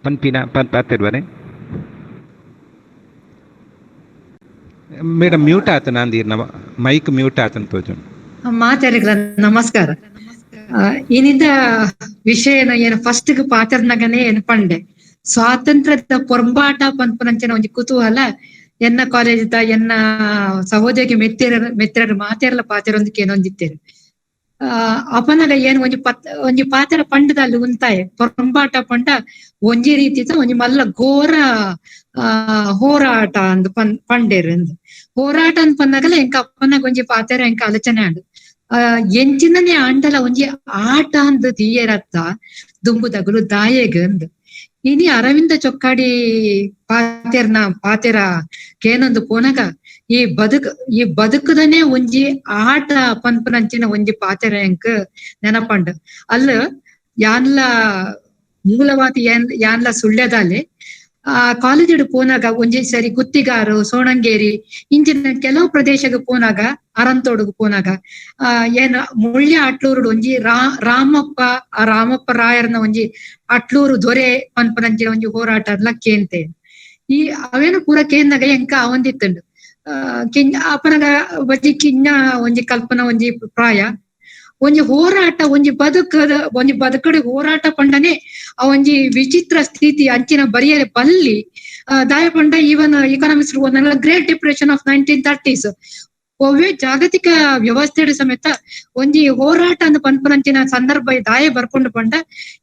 S1: ಪನ್ಪಿನ ಪಾತಿರ್ವರೆ ಮೇಡಮ್ ಮ್ಯೂಟ್ ಆತ ನಾಂದೀರ್ನ ಮೈಕ್ ಮ್ಯೂಟ್ ಆತನ ತೋಜುಂಡು.
S7: ಮಾತಾಡಿದ್ರ ನಮಸ್ಕಾರ. ಏನಿಂದ ವಿಷಯನ ಏನು ಫಸ್ಟ್ ಪಾತ್ರನಗನೇ ಏನು ಪಂಡೆ ಸ್ವಾತಂತ್ರ್ಯದ ಪೊರಂಬಾಟ ಪನ್ಪುನಂಚಿನ ಒಂಜಿ ಕುತೂಹಲ ಎನ್ನ ಕಾಲೇಜ್ ಎನ್ನ ಸಹೋದರಿಗೆ ಮೆತ್ತಿರರು ಮಾತೇರಲ ಪಾತೆರೊಂದಕ್ಕೆ ಏನೊಂದಿತ್ತೇರು. ಅಪನಗ ಏನು ಒಂಜಿ ಒಂಜಿ ಪಾತ್ರ ಪಂಡದಲ್ಲಿ ಉಂತಾಯ ಪೊರಂಬಾಟ ಪಂಡ ಒಂಜಿ ರೀತಿದ ಒಂಜಿ ಮಲ್ಲ ಘೋರ ಹೋರಾಟ ಅಂದ್ ಪಂಡೇರು ಅಂದ್ ಹೋರಾಟ ಅಂದ್ ಪನ್ನಗಲ ಎಂಕ ಅಪ್ಪನಾಗ ಒಂಜಿ ಪಾತೆರ ಎಂಕ ಆಲೋಚನೆ ಆಂಡ್ ಎಂಚಿನನೇ ಆಂಡಲ ಒಂಜಿ ಆಟ ಅಂದ್ ತೀಯರತ್ತ ದುಂಬುದಗುಲು ದಾಯೆಗ್ ಅಂದ್. ಇನಿ ಅರವಿಂದ ಚೊಕ್ಕಾಡಿ ಪಾತೆರ್ನ ಪಾತೆರ ಕೇನೊಂದು ಪೋನಗ ಈ ಬದುಕದನೆ ಒಂಜಿ ಆಟ ಪನ್ಪುನಂಚಿನ ಒಂಜಿ ಪಾತೆರ ಎಂಕ್ ನೆನಪಂಡ್. ಅಲ್ಲ ಯಾನ್ಲ ಮೂಲವಾತಿ ಯಾನ್ಲ ಸುಳ್ಯದಾಲೆ ಆ ಕಾಲೇಜ್ ಪೋನಾಗ ಒಂಜಿ ಸರಿ ಗುತ್ತಿಗಾರು ಸೋಣಂಗೇರಿ ಇಂಚಿನ ಕೆಲವು ಪ್ರದೇಶಕ್ಕೆ ಪೋನಾಗ ಅರಂತೋಡುಗು ಪೋನಾಗ ಏನ ಮುಳ್ಯ ಅಟ್ಲೂರು ಒಂಜಿ ರಾಮಪ್ಪ ಆ ರಾಮಪ್ಪ ರಾಯರ್ನ ಒಂಜಿ ಅಟ್ಲೂರು ದೊರೆ ಪನ್ಪನಂಚಿನ ಒಂಜಿ ಹೋರಾಟ ಅದ್ಲ ಕೇಂತೆ. ಈ ಅವೇನು ಪೂರ ಕೇಂದಾಗ ಎಂಕ ಅವಂದಿತ್ತಂಡು. ಕಿಂಜ ಅಪನಗ ಬಜಿ ಕಿಂಜ ಒಂಜಿ ಕಲ್ಪನಾ ಒಂಜಿ ಪ್ರಾಯ ಒಂಜಿ ಹೋರಾಟ ಒಂಜಿ ಬದುಕದ ಒಂಜಿ ಬದುಕಡೆ ಹೋರಾಟ ಪಂಡನೆ ಆ ಒಂಜಿ ವಿಚಿತ್ರ ಸ್ಥಿತಿ ಅಂಚಿನ ಬರಿಯರೆ ಬಲ್ಲಿ ದಾಯ ಪಂಡ even economics great depression of 1930s ಒವ್ವೇ ಜಾಗತಿಕ ವ್ಯವಸ್ಥೆ ಸಮೇತ ಒಂಜಿ ಹೋರಾಟ ಅಂದ್ ಪನ್ಪನಂಚಿನ ಸಂದರ್ಭ ದಾಯ ಬರ್ಕೊಂಡು ಪಂಡ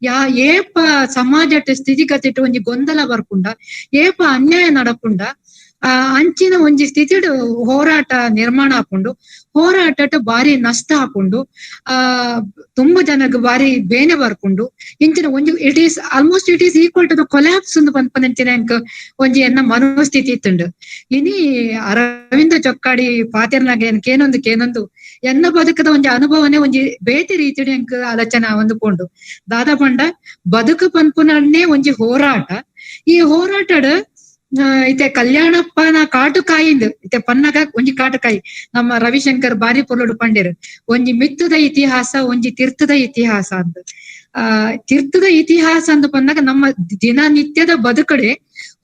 S7: ಯಾ ಏಪ ಸಮಾಜ ಸ್ಥಿತಿಗತಿಟ್ಟು ಒಂಜಿ ಗೊಂದಲ ಬರ್ಪುಂಡ ಏಪ ಅನ್ಯಾಯ ನಡಪುಂಡ ಆ ಅಂಚಿನ ಒಂಜಿ ಸ್ಥಿತಿಡು ಹೋರಾಟ ನಿರ್ಮಾಣ ಹಾಕೊಂಡು ಹೋರಾಟಟ್ಟು ಬಾರಿ ನಷ್ಟ ಹಾಕೊಂಡು ಆ ತುಂಬಾ ಜನಕ್ಕೆ ಬಾರಿ ಬೇನೆ ಬರ್ಕೊಂಡು ಇಂಚಿನ ಒಂಜಿ it is almost it is equal to the collapse ಒಂದು ಪನ್ಪನಂಚಿನ ಒಂಜಿ ಎನ್ನ ಮನೋಸ್ಥಿತಿ ಇತ್ತುಂಡು. ಇನಿ ಅರವಿಂದ ಚೊಕ್ಕಾಡಿ ಪಾತೆರ್ನಾಗ ಏನೊಂದು ಕೇನೊಂದು ಎನ್ನ ಬದುಕದ ಒಂಜಿ ಅನುಭವನೇ ಒಂಜಿ ಬೇತೆ ರೀತಿಯ ಎಂಕ್ ಆಲೋಚನೆ ಹೊಂದ್ಕೊಂಡು ದಾದಾ ಪಂಡ ಬದುಕು ಪನ್ಪುನನ್ನೇ ಒಂಜಿ ಹೋರಾಟ. ಈ ಹೋರಾಟಡ್ ಇತ್ತೆ ಕಲ್ಯಾಣಪ್ಪನ ಕಾಟುಕಾಯಿಂದ ಇತ್ತೆ ಪನ್ನಗ ಒಂಜಿ ಕಾಟುಕಾಯಿ ನಮ್ಮ ರವಿಶಂಕರ್ ಬಾರಿ ಪೊರ್ಲುಡು ಪಂಡೇರು ಒಂಜಿ ಮಿತ್ತದ ಇತಿಹಾಸ ಒಂಜಿ ತೀರ್ಥದ ಇತಿಹಾಸ ಅಂತ. ತೀರ್ಥದ ಇತಿಹಾಸ ಅಂತ ಪನ್ನಾಗ ನಮ್ಮ ದಿನನಿತ್ಯದ ಬದುಕಡೆ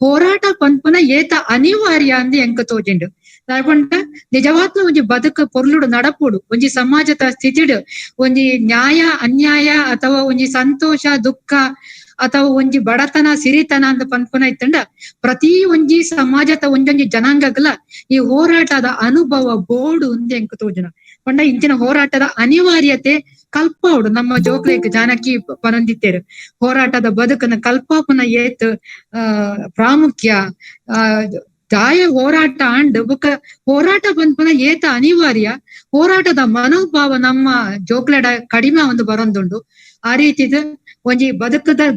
S7: ಹೋರಾಟ ಪನ್ಪುನ ಏತ ಅನಿವಾರ್ಯ ಅಂದ್ ಎಂಕ ತೋಜಿಂಡು. ದಾಯಪಂಡ ನಿಜವಾಗ್ಲೂ ಒಂಜಿ ಬದುಕು ಪೊರ್ಲುಡು ನಡಪುಡು ಒಂಜಿ ಸಮಾಜದ ಸ್ಥಿತಿಡು ಒಂಜಿ ನ್ಯಾಯ ಅನ್ಯಾಯ ಅಥವಾ ಒಂಜಿ ಸಂತೋಷ ದುಃಖ ಅಥವಾ ಒಂಜಿ ಬಡತನ ಸಿರಿತನ ಅಂತ ಪನ್ಪುನ ಇತ್ತಂಡ ಪ್ರತಿ ಒಂಜಿ ಸಮಾಜದ ಒಂಜೊಂಜಿ ಜನಾಂಗಗಳ ಈ ಹೋರಾಟದ ಅನುಭವ ಬೋಡು ಅಂದ್ ಎಂಕ ತೋಜುನ. ಪಂಡ ಇಂಚಿನ ಹೋರಾಟದ ಅನಿವಾರ್ಯತೆ ಕಲ್ಪಾವುಡು ನಮ್ಮ ಜೋಕ್ಲೇಕ್ ಜಾನಕಿ ಪನಂದಿತ್ತೇರು ಹೋರಾಟದ ಬದುಕನ ಕಲ್ಪಾಪುನ ಏತ್ ಪ್ರಾಮುಖ್ಯ. ದಾಯ ಹೋರಾಟ ಅಂಡ್ ಬುಕ್ಕ ಹೋರಾಟ ಪನ್ಪುನ ಏತ ಅನಿವಾರ್ಯ ಹೋರಾಟದ ಮನೋಭಾವ ನಮ್ಮ ಜೋಕ್ಲೆಡ ಕಡಿಮೆ ಒಂದು ಬರೊಂದುಂಡು. ಆ ರೀತಿದ ಒಂಜಿ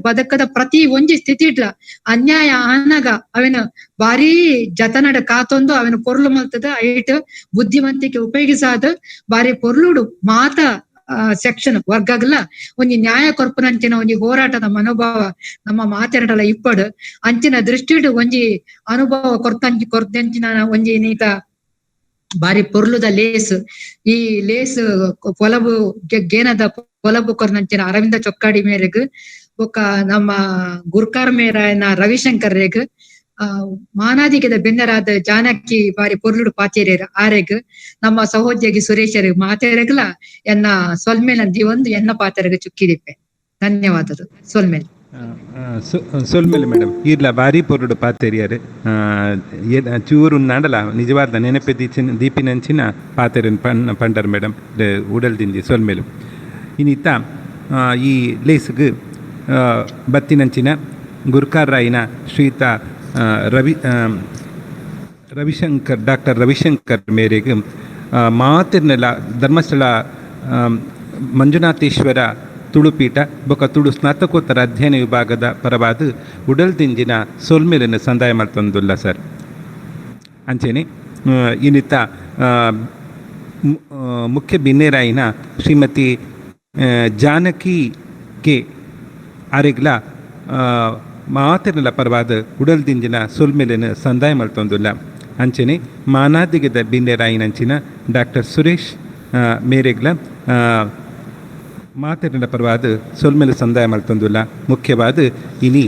S7: ಬದುಕದ ಪ್ರತಿ ಒಂಜಿ ಸ್ಥಿತಿ ಇಡ್ಲ ಅನ್ಯಾಯ ಆನಗ ಅವೇನು ಬಾರಿ ಜತನಡ ಕಾತೊಂದು ಅವೇನು ಪೊರ್ಲು ಮಲ್ತದ ಐಟ್ ಬುದ್ಧಿವಂತಿಕೆ ಉಪಯೋಗಿಸಾದ ಬಾರಿ ಪೊರ್ಲುಡು ಮಾತ ಸೆಕ್ಷನ್ ವರ್ಗಗಳ ಒಂಜಿ ನ್ಯಾಯ ಕೊರ್ಪುನಂಚಿನ ಒಂಜಿ ಹೋರಾಟದ ಮನೋಭಾವ ನಮ್ಮ ಮಾತೆರಡಲ ಇಪ್ಪಡು ಅಂಚಿನ ದೃಷ್ಟಿಡು ಒಂಜಿ ಅನುಭವ ಕೊರ್ತಂಚಿ ಕೊರ್ತಂಚಿನ ಒಂಜಿ ನೀತ ಬಾರಿ ಪೊರ್ಲುದ ಲೇಸ್. ಈ ಲೇಸ್ ಪೊಲಬು ಗೇನದ ಪೊಲಬು ಕೊರ್ನಂಚಿನ ಅರವಿಂದ ಚೊಕ್ಕಾಡಿ ಮೇರೆಗ್ ಬೊಕ್ಕ ನಮ್ಮ ಗುರ್ಕಾರ್ ಮೇರಾಯನ ರವಿಶಂಕರ್ ರೇಗ್ ಮಾನಾದಿಗೆದ ಬೆನ್ನರಾದ ಜಾನಕಿ ಬಾರಿ ಪೊರ್ಲುಡು ಪಾತೇರಿಯರ್ ಆರೆಗ್ ನಮ್ಮ ಸಹೋದ್ಯೋಗಿ ಸುರೇಶರ್ ಮಾತೇರಗ್ಲ ಎನ್ನ ಸೊಲ್ಮೇಲ ಒಂದು ಎನ್ನ ಪಾತೆರಗ ಚುಕ್ಕಿದಿಪ್ಪೆ. ಧನ್ಯವಾದಗಳು. ಸೊಲ್ಮೇಲೆ
S1: ಸೊಲ್ಮೇಲೆ ಮೇಡಮ್ ಈರ್ಲ ಬಾರಿ ಪೊರ್ಲುಡು ಪಾತೆರಿಯರ್ ಚೂರು ನಾಡಲ ನಿಜವಾದ ನೆನಪೆ ದೀಪಿನಂಚಿನ ಪಾತೆರನ್ ಪಂಡರ್ ಮೇಡಮ್ ಉಡಲ್ ದಿಂಜಿ ಸೊಲ್ಮೇಲು. ಇನ್ನಿತ್ತ ಈ ಲೇಸ್ಗ್ ಬತ್ತಿನಂಚಿನ ಗುರ್ಕಾರ್ ರಾಯಿನ ಶ್ರೀತ ರವಿಶಂಕರ್ ಡಾಕ್ಟರ್ ರವಿಶಂಕರ್ ಮೇರೆಗೆ ಮಾತಿರ್ನೆಲ್ಲ ಧರ್ಮಸ್ಥಳ ಮಂಜುನಾಥೇಶ್ವರ ತುಳುಪೀಠ ಬೊಕ ತುಳು ಸ್ನಾತಕೋತ್ತರ ಅಧ್ಯಯನ ವಿಭಾಗದ ಪರವಾದ ಉಡಲ್ದಿಂಜಿನ ಸೊಲ್ಮೆಲೆನ್ ಸಂದಾಯ ಮಲ್ತೊಂದುಲ್ಲ ಸರ್. ಅಂಚೆನೆ ಇನ್ನಿತ ಮುಖ್ಯ ಬಿನ್ನೆರಾಯಿನ ಶ್ರೀಮತಿ ಜಾನಕಿ ಕೆ ಆರೆಗ್ಲ ಮಾತೆರ್ನಲ ಪರವಾದ ಉಡಲ್ದಿಂಜಿನ ಸೊಲ್ಮೆಲೆನ್ ಸಂದಾಯ ಮಲ್ತೊಂದುಲ್ಲ. ಅಂಚೆನೆ ಮಾನಾದಿಗೆದ ಬಿನ್ನೆರಾಯಿನಂಚಿನ ಡಾಕ್ಟರ್ ಸುರೇಶ್ ಮೇರೆಗ್ಲ ಮಾತೆರ್ನಲ ಪರವಾದ ಸೊಲ್ಮೆಲೆ ಸಂದಾಯ ಮಲ್ತೊಂದುಲ್ಲ. ಮುಖ್ಯವಾದ ಇನಿ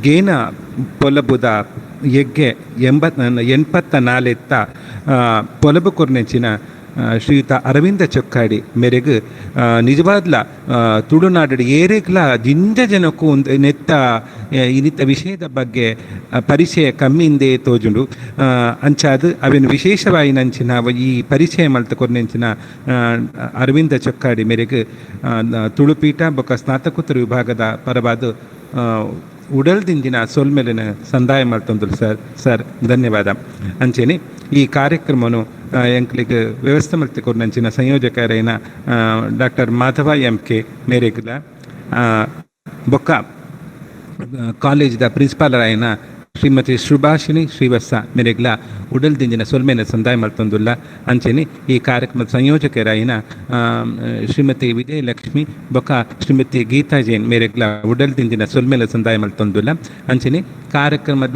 S1: ಗೇನ ಪೊಲಬುದ ಎಗ್ಗೆ 84 ಪೊಲಬು ಕೊರ್ನೆಂಚಿನ ಶ್ರೀಯುತ ಅರವಿಂದ ಚೊಕ್ಕಾಡಿ ಮೇರೆಗ್ ನಿಜವಾದ್ಲ ತುಳುನಾಡು ಏರೆಗ್ಲ ಜಿಂಜ ಜನಕ್ಕೂ ಒಂದು ನೆತ್ತ ಇನ್ನಿತ ವಿಷಯದ ಬಗ್ಗೆ ಪರಿಚಯ ಕಮ್ಮಿಂದೇ ತೋಜುಂಡು. ಅಂಚಾದ್ ಅವೆನ್ ವಿಶೇಷವಾಯಿನಂಚಿನ ಈ ಪರಿಚಯ ಮಲ್ತ ಕೊರ್ನೆಂಚಿನ ಅರವಿಂದ ಚೊಕ್ಕಾಡಿ ಮೇರೆಗ್ ತುಳುಪೀಠ ಬೊಕ ಸ್ನಾತಕೋತ್ತರ ವಿಭಾಗದ ಪರವಾದ ಉಡಲ್ದಿಂಜಿನ ಸೊಲ್ಮೆಲೆನ್ ಸಂದಾಯ ಮಲ್ತೊಂದುಲ್ಲ ಸರ್. ಸರ್ ಧನ್ಯವಾದ. ಅಂಚೆನೆ ಈ ಕಾರ್ಯಕ್ರಮನು ಎಂಕ್ಲೆಗ್ ವ್ಯವಸ್ಥೆ ಮಲ್ತಿ ಕೊರ್ನಂಚಿನ ಸಂಯೋಜಕರೈನ ಡಾಕ್ಟರ್ ಮಾಧವ ಎಂ ಕೆ ಮೇರೆಗ್ಲ ಬೊಕ್ಕ ಕಾಲೇಜ್ದ ಪ್ರಿನ್ಸಿಪಾಲರಾಯಿನ ಶ್ರೀಮತಿ ಸುಭಾಷಿಣಿ ಶ್ರೀವತ್ಸ ಮೇರೆಗ್ಲ ಉಡಲ್ದಿಂಜಿನ ಸೊಲ್ಮೆನ ಸಂದಾಯ ಮಲ್ತೊಂದುಲ್ಲ. ಅಂಚೆನೆ ಈ ಕಾರ್ಯಕ್ರಮದ ಸಂಯೋಜಕರಾಯಿನ ಶ್ರೀಮತಿ ವಿಜಯಲಕ್ಷ್ಮಿ ಬೊಕ್ಕ ಶ್ರೀಮತಿ ಗೀತಾ ಜೈನ್ ಮೇರೆಗ್ಲ ಉಡಲ್ದಿಂಜಿನ ಸೊಲ್ಮೆಲ ಸಂದಾಯ ಮಲ್ತೊಂದುಲ್ಲ. ಅಂಚೆನೆ ಕಾರ್ಯಕ್ರಮದ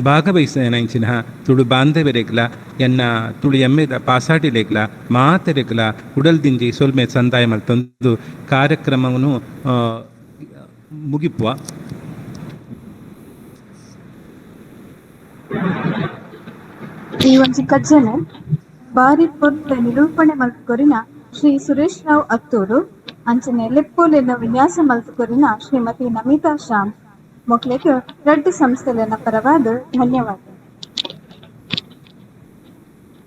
S1: ಭಾಗವಹಿಸಿನ ತುಳು ಬಾಂಧವರೆಗ್ಲ ಎನ್ನ ತುಳು ಎಮ್ಮೆದ ಪಾಸಾಡಿಲೆಗ್ಲ ಮಾತೆರೆಗ್ಲ ಉಡಲ್ದಿಂಜಿ ಸೊಲ್ಮೆ ಸಂದಾಯ ಮಲ್ತೊಂದು ಕಾರ್ಯಕ್ರಮವನ್ನು ಮುಗಿಪುವ.
S8: ಈ ಒಂಜಿ ಕಜ್ಜೆನ್ ಬಾರಿ ಪೊರ್ತ ನಿರೂಪಣೆ ಮಲ್ತ್ ಶ್ರೀ ಸುರೇಶ್ ರಾವ್ ಅತ್ತೂರು, ಅಂಚನೆ ಲೆಪ್ಪೋಲೆನ ವಿನ್ಯಾಸ ಮಲ್ತ್ ಕೊರಿನ ಶ್ರೀಮತಿ ನಮಿತಾ ಶ್ಯಾಮ್ ಮೊಕ್ಲೆಗ್ ರಡ್ಡ್ ಸಂಸ್ಥೆಲೆನ ಪರವಾದ್ ಧನ್ಯವಾದ.